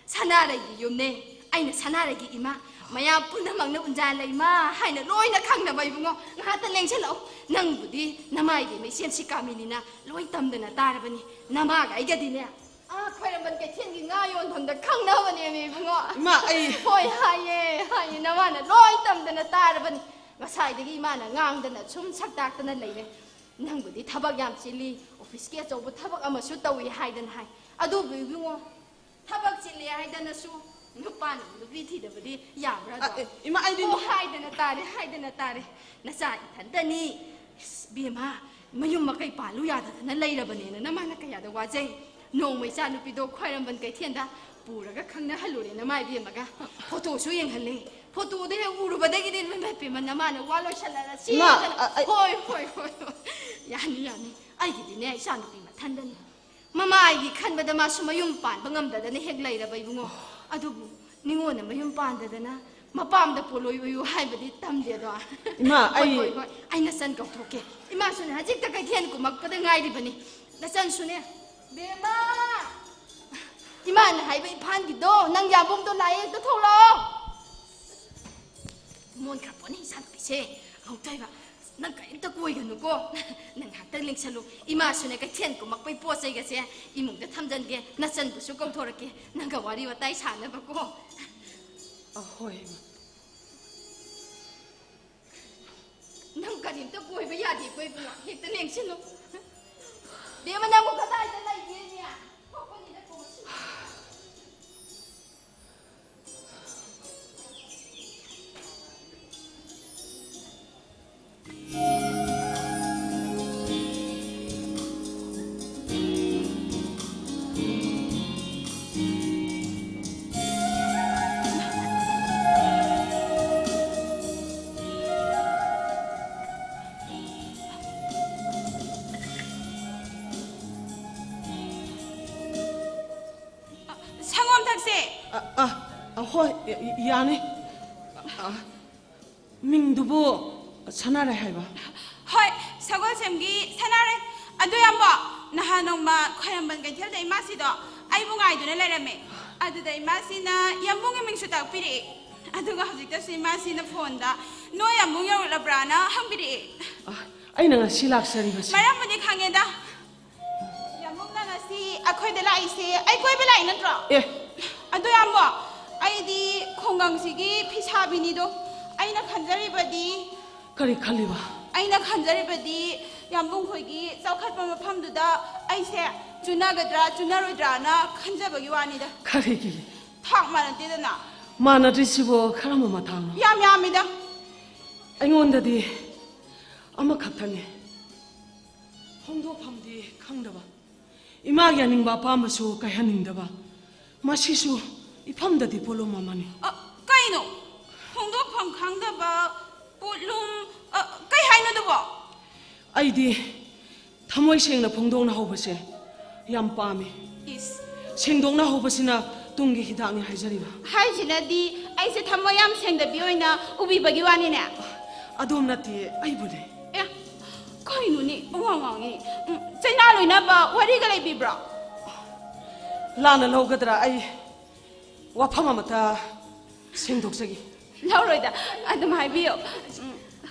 ꯁꯅꯥꯔꯩꯒꯤ ꯌꯨꯝꯅꯦ꯫ ꯑꯩꯅ ꯁꯅꯥꯔꯩꯒꯤ ꯏꯃꯥ꯫ ꯃꯌꯥꯝ ꯄꯨꯝꯅꯃꯛꯅ ꯎꯟꯖꯥ ꯂꯩꯃ ꯍꯥꯏꯅ ꯂꯣꯏꯅ ꯈꯪꯅꯕ ꯏꯕꯨꯡꯉꯣ꯫ ꯉꯥꯏꯍꯥꯛꯇ ꯂꯦꯡꯁꯤꯜꯂꯛꯑꯣ꯫ ꯅꯪꯕꯨꯗꯤ ꯅꯃꯥꯏꯒꯤ ꯃꯩꯁꯦꯝꯁꯤ ꯀꯥꯃꯤꯅꯤꯅ ꯂꯣꯏ ꯇꯝꯗꯅ ꯇꯥꯔꯕꯅꯤ꯫ ꯅꯃꯥꯒ ꯑꯩꯒꯗꯤꯅꯦ, ꯑꯥ, ꯈ꯭ꯋꯥꯏꯔꯝꯕꯟ ꯀꯩꯊꯦꯜꯒꯤ ꯉꯥ ꯌꯣꯟꯐꯝꯗ ꯈꯪꯅꯕꯅꯦꯃꯤ ꯏꯕꯨꯡꯉꯣ꯫ ꯏꯃꯥ, ꯑꯩ ꯍꯣꯏ, ꯍꯥꯏꯌꯦ, ꯍꯥꯏꯌꯦ, ꯅꯃꯥꯅ ꯂꯣꯏ ꯇꯝꯗꯅ ꯇꯥꯔꯕꯅꯤ꯫ ꯉꯁꯥꯏꯗꯒꯤ ꯏꯃꯥꯅ ꯉꯥꯡꯗꯅ ꯁꯨꯝ ꯁꯛꯇꯥꯛꯇꯅ ꯂꯩꯔꯦ꯫ ꯅꯪꯕꯨꯗꯤ ꯊꯕꯛ ꯌꯥꯝ ꯆꯤꯜꯂꯤ, ꯑꯣꯐꯤꯁꯀꯤ ꯑꯆꯧꯕ ꯊꯕꯛ ꯑꯃꯁꯨ ꯇꯧꯏ ꯍꯥꯏꯗꯅ ꯍꯥꯏ꯫ ꯑꯗꯨꯕꯨ ꯏꯕꯨꯡꯉꯣ, ꯊꯕꯛ ꯆꯤꯜꯂꯦ ꯍꯥꯏꯗꯅꯁꯨ ꯅꯨꯄꯥꯅ ꯅꯨꯄꯤ ꯊꯤꯗꯕꯗꯤ ꯌꯥꯕ꯭ꯔꯥ ꯑꯗꯣ? ꯑ, ꯑꯦ, ꯏꯃꯥ, ꯑꯩꯗꯤ ꯑꯣ, ꯅꯨ- ꯍꯥꯏꯗꯅ ꯇꯥꯔꯦ, ꯍꯥꯏꯗꯅ ꯇꯥꯔꯦ꯫ ꯅꯆꯥ ꯏꯊꯟꯇꯅꯤ꯫ ꯏꯁ, ꯏꯕꯦꯝꯃ, ꯃꯌꯨꯝ ꯃꯀꯩ ꯄꯥꯜꯂꯨ ꯌꯥꯗꯗꯅ ꯂꯩꯔꯕꯅꯦꯅ ꯅꯃꯥꯅ ꯀꯌꯥꯗ ꯋꯥꯖꯩ꯫ ꯅꯣꯡꯃ ꯏꯆꯥ ꯅꯨꯄꯤꯗꯣ ꯈ꯭ꯋꯥꯏꯔꯝꯕꯟ ꯀꯩꯊꯦꯜꯗ ꯄꯨꯔꯒ ꯈꯪꯅꯍꯜꯂꯨꯔꯦ ꯅꯃꯥ ꯏꯕꯦꯝꯃꯒ꯫ ꯐꯣꯇꯣꯁꯨ ꯌꯦꯡꯍꯜꯂꯦ꯫ ꯐꯣꯇꯣꯗ ꯍꯦꯛ ꯎꯔꯨꯕꯗꯒꯤꯗꯤ ꯏꯃꯥ ꯏꯕꯦꯝꯃ ꯅꯃꯥꯅ ꯋꯥ ꯂꯣꯏꯁꯜꯂꯔ ꯏꯃꯥ, ꯆꯦꯗꯅ꯫ ꯑ, ꯑ, ꯍꯣꯏ, ꯍꯣꯏ, ꯍꯣꯏ, ꯍꯣꯏ꯫ ꯌꯥꯅꯤ, ꯌꯥꯅꯤ꯫ ꯑꯩꯒꯤꯗꯤꯅꯦ ꯏꯆꯥ ꯅꯨꯄꯤ ꯃꯊꯟꯗꯅꯤ꯫ ꯃꯃꯥ ꯑꯩꯒꯤ ꯈꯟꯕꯗ ꯃꯥꯁꯨ ꯃꯌꯨꯝ ꯄꯥꯟꯕ ꯉꯝꯗꯗꯅ ꯍꯦꯛ ꯂꯩꯔꯕ ꯏꯕꯨꯡꯉꯣ꯫ ꯑꯗꯨꯕꯨ ꯅꯤꯉꯣꯟꯅ ꯃꯌꯨꯝ ꯄꯥꯟꯗꯗꯅ ꯃꯄꯥꯝꯗ ꯄꯣꯂꯣꯏ ꯑꯣꯏꯌꯨ ꯍꯥꯏꯕꯗꯤ ꯇꯝꯗꯦꯗꯣ꯫ ꯏꯃꯥ, ꯍꯣꯏ, ꯑꯩ ꯍꯣꯏ, ꯍꯣꯏ꯫ ꯑꯩ ꯅꯆꯟ ꯀꯧꯊꯣꯛꯀꯦ꯫ ꯏꯃꯥꯁꯨꯅꯦ ꯍꯧꯖꯤꯛꯇ ꯀꯩꯊꯦꯜ ꯀꯨꯝꯃꯛꯄꯗ ꯉꯥꯏꯔꯤꯕꯅꯤ꯫ ꯅꯆꯟꯁꯨꯅꯦ, ꯕꯦꯝꯃ! ꯏꯃꯥꯅ ꯍꯥꯏꯕ ꯏꯝꯐꯥꯜꯒꯤꯗꯣ, ꯅꯪ ꯌꯥꯝꯕꯨꯡꯗꯣ ꯂꯥꯛꯑꯦ, ꯑꯝꯇ ꯊꯣꯛꯂꯛꯑꯣ꯫ ꯃꯣꯟꯈ꯭ꯔ ꯄꯣꯠꯅꯤ ꯏꯆꯥꯅꯨꯄꯤꯁꯦ꯫ ꯉꯧꯊꯣꯏꯕ, ꯅꯪ ꯀꯔꯤꯝꯇ ꯀꯣꯏꯒꯅꯨꯀꯣ꯫ ꯅꯪ ꯉꯥꯏꯍꯥꯛꯇꯪ ꯂꯦꯡꯁꯜꯂꯨ꯫ ꯏꯃꯥꯁꯨꯅꯦ ꯀꯩꯊꯦꯜ ꯀꯨꯝꯃꯛꯄꯩ ꯄꯣꯠ ꯆꯩꯒꯁꯦ ꯏꯃꯨꯡꯗ ꯊꯝꯖꯟꯒꯦ꯫ ꯅꯆꯟꯕꯨꯁꯨ ꯀꯧꯊꯣꯔꯛꯀꯦ꯫ ꯅꯪꯒ ꯋꯥꯔꯤ ꯋꯥꯇꯥꯏ ꯁꯥꯟꯅꯕꯀꯣ꯫ ꯑ, ꯍꯣꯏ, ꯏꯃꯥ꯫ ꯅꯪ ꯀꯔꯤꯝꯇ ꯀꯣꯏꯕ ꯌꯥꯗꯦꯀꯣ ꯏꯕꯨꯡꯉꯣ꯫ ꯍꯦꯛꯇ ꯂꯦꯡꯁꯤꯜꯂꯨ꯫ ꯕꯦꯝꯃ, ꯅꯪꯕꯨ ꯀꯗꯥꯏꯗ ꯂꯩꯒꯦꯅꯦ? ꯊꯣꯛꯄꯅꯤꯗ ꯀꯣꯛꯁꯤ꯫ ꯑ, ꯑ, ꯑ, ꯍꯣꯏ, ꯌꯥ-, ꯌꯥꯅꯤ꯫ ꯑ, ꯃꯤꯡꯗꯨꯕꯨ ꯁꯅꯥꯔꯩ ꯍꯥꯏꯕ? ꯍꯣꯏ, ꯁꯒꯣꯜꯁꯦꯝꯒꯤ ꯁꯅꯥꯔꯩ꯫ ꯑꯗꯨ ꯌꯥꯝꯕꯣ, ꯅꯍꯥꯟ ꯅꯣꯡꯃ ꯈ꯭ꯋꯥꯏꯔꯝꯕꯟ ꯀꯩꯊꯦꯜꯗ ꯏꯃꯥꯁꯤꯗꯣ ꯑꯩꯕꯨ ꯉꯥꯏꯗꯨꯅ ꯂꯩꯔꯝꯃꯦ꯫ ꯑꯗꯨꯗ ꯏꯃꯥꯁꯤꯅ ꯌꯥꯝꯕꯨꯡꯒꯤ ꯃꯤꯡꯁꯨ ꯇꯥꯛꯄꯤꯔꯛꯑꯦ꯫ ꯑꯗꯨꯒ ꯍꯧꯖꯤꯛꯇꯁꯨ ꯏꯃꯥꯁꯤꯅ ꯐꯣꯟꯗ "ꯅꯣꯏ ꯌꯥꯝꯕꯨꯡ ꯌꯧꯔꯛꯂꯕ꯭ꯔꯥꯅ?" ꯍꯪꯕꯤꯔꯛꯑꯦ꯫ ꯑ, ꯑꯩꯅ ꯉꯁꯤ ꯂꯥꯛꯆꯔꯤꯕꯁꯤ꯫ ꯃꯔꯝꯕꯨꯗꯤ ꯈꯪꯉꯦꯗ꯫ ꯌꯥꯝꯕꯨꯡꯅ ꯉꯁꯤ ꯑꯩꯈꯣꯏꯗ ꯂꯥꯛꯏꯁꯦ ꯑꯩ ꯀꯣꯏꯕ ꯂꯥꯛꯏ ꯅꯠꯇ꯭ꯔꯣ? ꯑꯦ꯫ ꯑꯗꯨ ꯌꯥꯝꯕꯣ, ꯑꯩꯗꯤ ꯈꯨꯡꯒꯪꯁꯤꯒꯤ ꯐꯤꯁꯥꯕꯤꯅꯤꯗꯣ꯫ ꯑꯩꯅ ꯈꯟꯖꯔꯤꯕꯗꯤ ꯀꯔꯤ ꯈꯜꯂꯤꯕ? ꯑꯩꯅ ꯈꯟꯖꯔꯤꯕꯗꯤ ꯌꯥꯝꯕꯨꯡ ꯈꯣꯏꯒꯤ ꯆꯥꯎꯈꯠꯄ ꯃꯐꯝꯗꯨꯗ ꯑꯩꯁꯦ ꯆꯨꯅꯒꯗ꯭ꯔꯥ ꯆꯨꯅꯔꯣꯏꯗ꯭ꯔꯥꯅ ꯈꯟꯖꯕꯒꯤ ꯋꯥꯅꯤꯗ꯫ ꯀꯔꯤꯒꯤ? ꯊꯥꯛ ꯃꯥꯟꯅꯗꯦꯗꯅ꯫ ꯃꯥꯟꯅꯗ꯭ꯔꯤꯁꯤꯕꯨ ꯀꯔꯝꯕ ꯃꯇꯥꯡꯅꯣ? ꯌꯥꯝ ꯌꯥꯝꯃꯤꯗ꯫ ꯑꯩꯉꯣꯟꯗꯗꯤ ꯑꯃꯈꯛꯇꯅꯤ꯫ ꯐꯣꯡꯗꯣꯛꯐꯝꯗꯤ ꯈꯪꯗꯕ, ꯏꯃꯥꯒꯤ ꯑꯅꯤꯡꯕ ꯑꯄꯥꯝꯕꯁꯨ ꯀꯥꯏꯍꯟꯅꯤꯡꯗꯕ, ꯃꯁꯤꯁꯨ ꯏꯐꯝꯗꯗꯤ ꯄꯣꯠꯂꯨꯝ ꯑꯃꯅꯤ꯫ ꯑ, ꯀꯩꯅꯣ? ꯐꯣꯡꯗꯣꯛꯐꯝ ꯈꯪꯗꯕ ꯄꯣꯠꯂꯨꯝ, ꯑ, ꯀꯩ ꯍꯥꯏꯅꯣ ꯑꯗꯨꯕꯣ? ꯑꯩꯗꯤ ꯊꯃꯣꯏ ꯁꯦꯡꯅ ꯐꯣꯡꯗꯣꯛꯅ ꯍꯧꯕꯁꯦ ꯌꯥꯝ ꯄꯥꯝꯃꯤ꯫ ꯏꯁ꯫ ꯁꯦꯡꯗꯣꯛꯅ ꯍꯧꯕꯁꯤꯅ ꯇꯨꯡꯒꯤ ꯍꯤꯗꯥꯛꯅꯤ ꯍꯥꯏꯖꯔꯤꯕ꯫ ꯍꯥꯏꯁꯤꯅꯗꯤ ꯑꯩꯁꯦ ꯊꯃꯣꯏ ꯌꯥꯝ ꯁꯦꯡꯗꯕꯤ ꯑꯣꯏꯅ ꯎꯕꯤꯕꯒꯤ ꯋꯥꯅꯤꯅꯦ꯫ ꯑꯗꯣꯝ ꯅꯠꯇꯦ, ꯑꯩꯕꯨꯅꯦ꯫ ꯑꯦ, ꯀꯩꯅꯣꯅꯦ, ꯄꯉꯥꯡ ꯉꯥꯡꯉꯤ꯫ ꯎꯝ, ꯆꯩꯅꯥ ꯂꯣꯏꯅꯕ ꯋꯥꯔꯤꯒ ꯂꯩꯕꯤꯕ꯭ꯔꯣ? ꯂꯥꯟꯅ ꯂꯧꯒꯗ꯭ꯔꯥ? ꯑꯩ ꯋꯥꯐꯝ ꯑꯃꯇ ꯁꯦꯡꯗꯣꯛꯆꯒꯦ꯫ ꯂꯧꯔꯣꯏꯗ, ꯑꯗꯨꯝ ꯍꯥꯏꯕꯤꯌꯣ꯫ ꯎꯝ꯫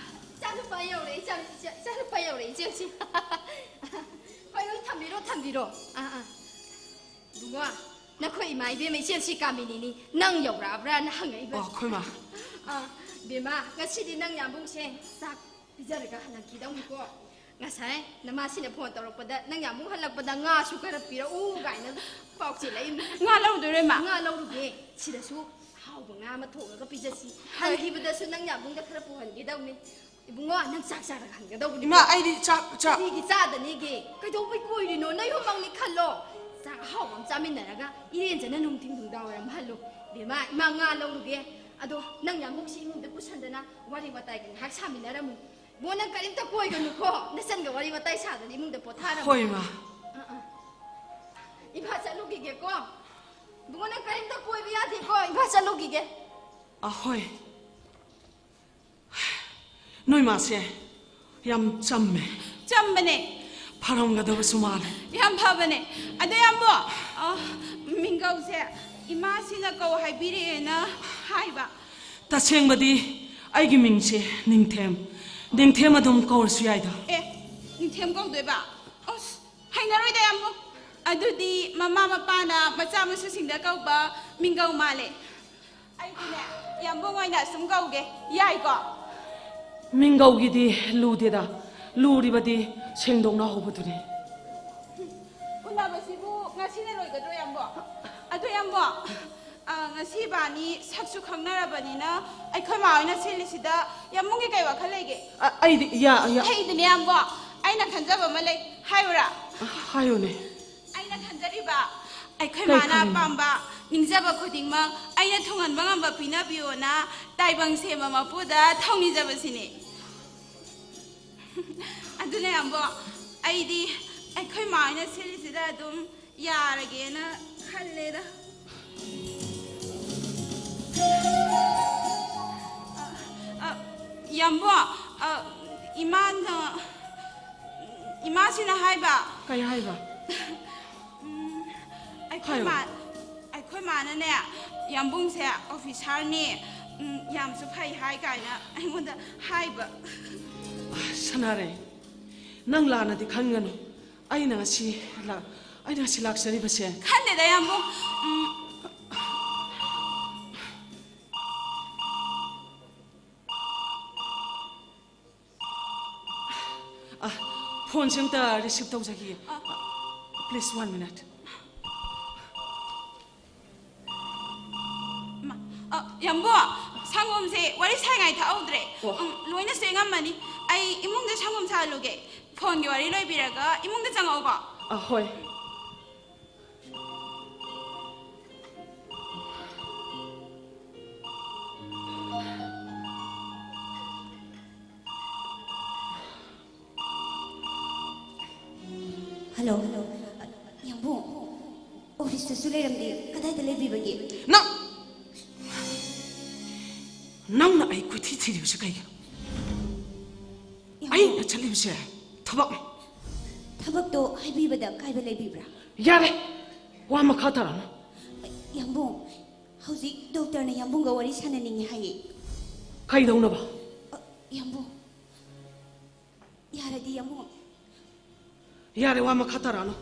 ꯏꯆꯥꯅꯨꯄꯥ ꯌꯧꯔꯛꯑꯦ, ꯏꯆꯥ-, ꯏꯆꯥ-, ꯏꯆꯥꯅꯨꯄꯥ ꯌꯧꯔꯛꯑꯦ, ꯏꯆꯦꯁꯤ꯫ ꯍꯣꯏ, ꯍꯣꯏ, ꯊꯝꯕꯤꯔꯣ, ꯊꯝꯕꯤꯔꯣ꯫ ꯑꯥ, ꯑꯥ꯫ ꯏꯕꯨꯡꯉꯣ, ꯅꯈꯣꯏ ꯏꯃꯥ ꯏꯕꯦꯝꯃ ꯏꯆꯦꯜꯁꯤ ꯀꯥꯃꯤꯅꯤꯅꯤ, ꯅꯪ ꯌꯧꯔꯛꯑꯕ꯭ꯔꯥꯅ ꯍꯪꯉꯛꯏꯕ꯫ ꯑꯣ, ꯑꯩꯈꯣꯏ ꯃꯥ꯫ ꯑꯥ, ꯕꯦꯝꯃ, ꯉꯁꯤꯗꯤ ꯅꯪ ꯌꯥꯝꯕꯨꯡꯁꯦ ꯆꯥꯛ ꯄꯤꯖꯔꯒ ꯍꯜꯂꯛꯈꯤꯗꯧꯅꯤꯀꯣ꯫ ꯉꯁꯥꯏ ꯅꯃꯥꯁꯤꯅ ꯐꯣꯟ ꯇꯧꯔꯛꯄꯗ, "ꯅꯪ ꯌꯥꯝꯕꯨꯡ ꯍꯜꯂꯛꯄꯗ ꯉꯥꯁꯨ ꯈꯔ ꯄꯤꯔꯛꯎ" ꯀꯥꯏꯅ ꯄꯥꯎ ꯆꯦꯜꯂꯛꯏꯃꯤ꯫ ꯉꯥ ꯂꯧꯔꯨꯗꯣꯏꯔꯣ, ꯏꯃꯥ? ꯉꯥ ꯂꯧꯔꯨꯒꯦ꯫ ꯁꯤꯗꯁꯨ ꯑꯍꯥꯎꯕ ꯉꯥ ꯑꯃ ꯊꯣꯡꯉꯒ ꯄꯤꯖꯁꯤ꯫ ꯍꯣꯏ꯫ ꯍꯟꯈꯤꯕꯗꯁꯨ ꯅꯪ ꯌꯥꯝꯕꯨꯡꯗ ꯈꯔ ꯄꯨꯍꯟꯒꯗꯧꯅꯤ꯫ ꯏꯕꯨꯡꯉꯣ, ꯅꯪ ꯆꯥꯛ ꯆꯥꯔꯒ ꯍꯟꯒꯗꯧꯕꯅꯤ꯫ ꯏꯃꯥ, ꯑꯩꯗꯤ ꯆꯥꯛ, ꯆꯥꯛ꯫ ꯀꯔꯤꯒꯤ ꯆꯥꯗꯅꯤꯒꯦ? ꯀꯩꯗꯧꯕꯩ ꯀꯣꯏꯔꯤꯅꯣ? ꯅꯌꯨꯝꯃꯛꯅꯤ ꯈꯜꯂꯣ꯫ ꯆꯥꯛ ꯑꯍꯥꯎꯕ ꯑꯃ ꯆꯥꯃꯤꯟꯅꯔꯒ ꯏꯔꯦꯟꯖꯅ ꯅꯨꯡꯊꯤꯟ ꯅꯨꯡꯗꯥꯡ ꯋꯥꯏꯔꯝ ꯍꯜꯂꯣ꯫ ꯕꯦꯝꯃ, ꯏꯃꯥ ꯉꯥ ꯂꯧꯔꯨꯒꯦ꯫ ꯑꯗꯣ ꯅꯪ ꯌꯥꯝꯕꯨꯡꯁꯤ ꯏꯃꯨꯡꯗ ꯄꯨꯁꯟꯗꯅ ꯋꯥꯔꯤ ꯋꯥꯇꯥꯏꯒ ꯉꯥꯏꯍꯥꯛ ꯁꯥꯃꯤꯟꯅꯔꯝꯃꯨ꯫ ꯕꯣ, ꯅꯪ ꯀꯔꯤꯝꯇ ꯀꯣꯏꯒꯅꯨꯀꯣ꯫ ꯅꯆꯟꯒ ꯋꯥꯔꯤ ꯋꯥꯇꯥꯏ ꯁꯥꯗꯅ ꯏꯃꯨꯡꯗ ꯄꯣꯊꯥꯔꯝꯃꯨ꯫ ꯍꯣꯏ, ꯏꯃꯥ꯫ ꯑꯥ, ꯑꯥ꯫ ꯏꯃꯥ ꯆꯠꯂꯨꯈꯤꯒꯦꯀꯣ꯫ ꯏꯕꯨꯡꯉꯣ, ꯅꯪ ꯀꯔꯤꯝꯇ ꯀꯣꯏꯕ ꯌꯥꯗꯦꯀꯣ, ꯏꯝꯐꯥꯜ ꯆꯠꯂꯨꯈꯤꯒꯦ꯫ ꯑꯍꯣꯏ꯫ ꯅꯣꯏ ꯃꯥꯁꯦ ꯌꯥꯝ ꯆꯝꯃꯦ꯫ ꯆꯝꯕꯅꯦ꯫ ꯐꯔꯝꯒꯗꯕꯁꯨ ꯃꯥꯜꯂꯦ꯫ ꯌꯥꯝ ꯐꯕꯅꯦ꯫ ꯑꯗꯣ ꯌꯥꯝꯕꯣ, ꯑ, ꯃꯤꯡꯒꯧꯁꯦ ꯏꯃꯥꯁꯤꯅ ꯀꯧ ꯍꯥꯏꯕꯤꯔꯛꯑꯦꯅ ꯍꯥꯏꯕ꯫ ꯇꯁꯦꯡꯕꯗꯤ ꯑꯩꯒꯤ ꯃꯤꯡꯁꯦ ꯅꯤꯡꯊꯦꯝ꯫ ꯅꯤꯡꯊꯦꯝ ꯑꯗꯨꯝ ꯀꯧꯔꯁꯨ ꯌꯥꯏꯗ꯫ ꯑꯦ, ꯅꯤꯡꯊꯦꯝ ꯀꯧꯗꯣꯏꯕ? ꯑꯁ, ꯍꯩꯅꯔꯣꯏꯗ ꯌꯥꯝꯕꯨꯡ꯫ ꯑꯗꯨꯗꯤ ꯃꯃꯥ ꯃꯄꯥꯅ ꯃꯆꯥ ꯃꯁꯨꯁꯤꯡꯗ ꯀꯧꯕ ꯃꯤꯡꯒꯧ ꯃꯥꯜꯂꯦ꯫ ꯑꯩꯗꯤꯅꯦ, ꯌꯥꯝꯕꯨꯡ ꯑꯣꯏꯅ ꯁꯨꯝ ꯀꯧꯒꯦ꯫ ꯌꯥꯏꯀꯣ? ꯃꯤꯡꯒꯧꯒꯤꯗꯤ ꯂꯨꯗꯦꯗ꯫ ꯂꯨꯔꯤꯕꯗꯤ ꯁꯦꯡꯗꯣꯛꯅ ꯍꯧꯕꯗꯨꯅꯤ꯫ ꯎꯅꯕꯁꯤꯕꯨ ꯉꯁꯤꯅ ꯂꯣꯏꯒꯗ꯭ꯔꯣ, ꯌꯥꯝꯕꯨꯡ? ꯑꯗꯣ ꯌꯥꯝꯕꯨꯡ, ꯑ, ꯉꯁꯤ ꯏꯕꯥꯅꯤ ꯁꯛꯁꯨ ꯈꯪꯅꯔꯕꯅꯤꯅ ꯑꯩꯈꯣꯏ ꯃꯥ ꯍꯣꯏꯅ ꯁꯤꯜꯂꯤꯁꯤꯗ ꯌꯥꯝꯕꯨꯡꯒꯤ ꯀꯩ ꯋꯥꯈꯜ ꯂꯩꯒꯦ? ꯑ, ꯑꯩꯗꯤ ꯌꯥ-, ꯌꯥ- ꯑꯩꯗꯤꯅꯦ, ꯌꯥꯝꯕꯨꯡ, ꯑꯩꯅ ꯈꯟꯖꯕ ꯑꯃ ꯂꯩ, ꯍꯥꯏꯌꯨꯔꯥ? ꯍꯥꯏꯌꯨꯅꯦ꯫ ꯑꯩꯅ ꯈꯟꯖꯔꯤꯕ, ꯑꯩꯈꯣꯏ ꯀꯩ ꯃꯥꯅ ꯈꯜꯂꯤꯅꯣ? ꯑꯄꯥꯝꯕ ꯅꯤꯡꯖꯕ ꯈꯨꯗꯤꯡꯃꯛ ꯑꯩꯅ ꯊꯨꯡꯍꯟꯕ ꯉꯝꯕ ꯄꯤꯅꯕꯤꯌꯣꯅ ꯇꯥꯏꯕꯪ ꯁꯦꯝꯕ ꯃꯄꯨꯗ ꯊꯧꯅꯤꯖꯕꯁꯤꯅꯤ꯫ ꯑꯗꯨꯅ ꯌꯥꯝꯕꯨꯡ, ꯑꯩꯗꯤ ꯑꯩꯈꯣꯏ ꯃꯥ ꯍꯣꯏꯅ ꯁꯤꯜꯂꯤꯁꯤꯗ ꯑꯗꯨꯝ ꯌꯥꯔꯒꯦꯅ ꯈꯜꯂꯦꯗ꯫ ꯑ, ꯑ, ꯌꯥꯝꯕꯨꯡ, ꯑ, ꯏꯃꯥꯅ, ꯏꯃꯥꯁꯤꯅ ꯍꯥꯏꯕ꯫ ꯀꯩ ꯍꯥꯏꯕ? ꯎꯝ, ꯑꯩꯈꯣꯏ ꯍꯥꯏꯌꯣ꯫ ꯃꯥ-, ꯑꯩꯈꯣꯏ ꯃꯥꯅꯅꯦ, ꯌꯥꯝꯕꯨꯡꯁꯦ ꯑꯣꯐꯤꯁꯥꯔꯅꯤ, ꯎꯝ, ꯌꯥꯝꯁꯨ ꯐꯩ ꯍꯥꯏ ꯀꯥꯏꯅ ꯑꯩꯉꯣꯟꯗ ꯍꯥꯏꯕ꯫ ꯑ, ꯁꯅꯥꯔꯩ, ꯅꯪ ꯂꯥꯟꯅꯗꯤ ꯈꯟꯒꯅꯨ꯫ ꯑꯩꯅ ꯉꯁꯤ ꯂꯥ-, ꯑꯩꯅ ꯉꯁꯤ ꯂꯥꯛꯆꯔꯤꯕꯁꯦ꯫ ꯈꯟꯗꯦꯗ, ꯌꯥꯝꯕꯨꯡ꯫ ꯎꯝ꯫ ꯑ, ꯐꯣꯟꯁꯦ ꯑꯝꯇ ꯔꯤꯁꯤꯞ ꯇꯧꯖꯈꯤꯒꯦ꯫ ꯑ꯫ Please, one minute. ꯃꯥ, ꯑ, ꯌꯥꯝꯕꯨꯡ, ꯁꯪꯒꯣꯝꯁꯦ ꯋꯥꯔꯤ ꯁꯥꯏꯉꯥꯏ ꯊꯛꯍꯧꯗ꯭ꯔꯦ꯫ ꯑꯣ꯫ ꯎꯝ, ꯂꯣꯏꯅ ꯆꯦꯡꯉꯝꯃꯅꯤ꯫ ꯑꯩ ꯏꯃꯨꯡꯗ ꯁꯪꯒꯣꯝ ꯁꯥꯍꯜꯂꯨꯒꯦ꯫ ꯐꯣꯟꯒꯤ ꯋꯥꯔꯤ ꯂꯣꯏꯕꯤꯔꯒ ꯏꯃꯨꯡꯗ ꯆꯪꯉꯛꯎꯀꯣ꯫ ꯑ, ꯍꯣꯏ꯫ ꯍꯜꯂꯣ꯫ ꯌꯥꯝꯕꯨꯡ, ꯑꯣꯐꯤꯁ ꯁꯤꯗꯁꯨ ꯂꯩꯔꯝꯗꯦ꯫ ꯀꯗꯥꯏꯗ ꯂꯩꯕꯤꯕꯒꯦ? ꯅꯪ! ꯅꯪꯅ ꯑꯩ ꯀꯣꯏꯊꯤ ꯊꯤꯔꯤꯕꯁꯦ ꯀꯩꯒꯤꯅꯣ? ꯌꯥꯝꯕꯨꯡ꯫ ꯑꯩꯅ ꯆꯠꯂꯤꯕꯁꯦ ꯊꯕꯛꯅꯤ꯫ ꯊꯕꯛꯇꯣ ꯍꯥꯏꯕꯤꯕꯗ ꯀꯥꯏꯕ ꯂꯩꯕꯤꯕ꯭ꯔꯥ? ꯌꯥꯔꯦ! ꯋꯥ ꯃꯈꯥ ꯇꯥꯔꯛꯑꯅꯨ꯫ ꯌꯥꯝꯕꯨꯡ, ꯍꯧꯖꯤꯛ ꯗꯣꯛꯇꯔꯅ ꯌꯥꯝꯕꯨꯡꯒ ꯋꯥꯔꯤ ꯁꯥꯟꯅꯅꯤꯡꯉꯤ ꯍꯥꯏꯌꯦ꯫ ꯀꯩꯗꯧꯅꯕ? ꯑ, ꯌꯥꯝꯕꯨꯡ, ꯌꯥꯔꯗꯤ ꯌꯥꯝꯕꯨꯡ꯫ ꯌꯥꯔꯦ, ꯋꯥ ꯃꯈꯥ ꯇꯥꯔꯛꯑꯅꯨ꯫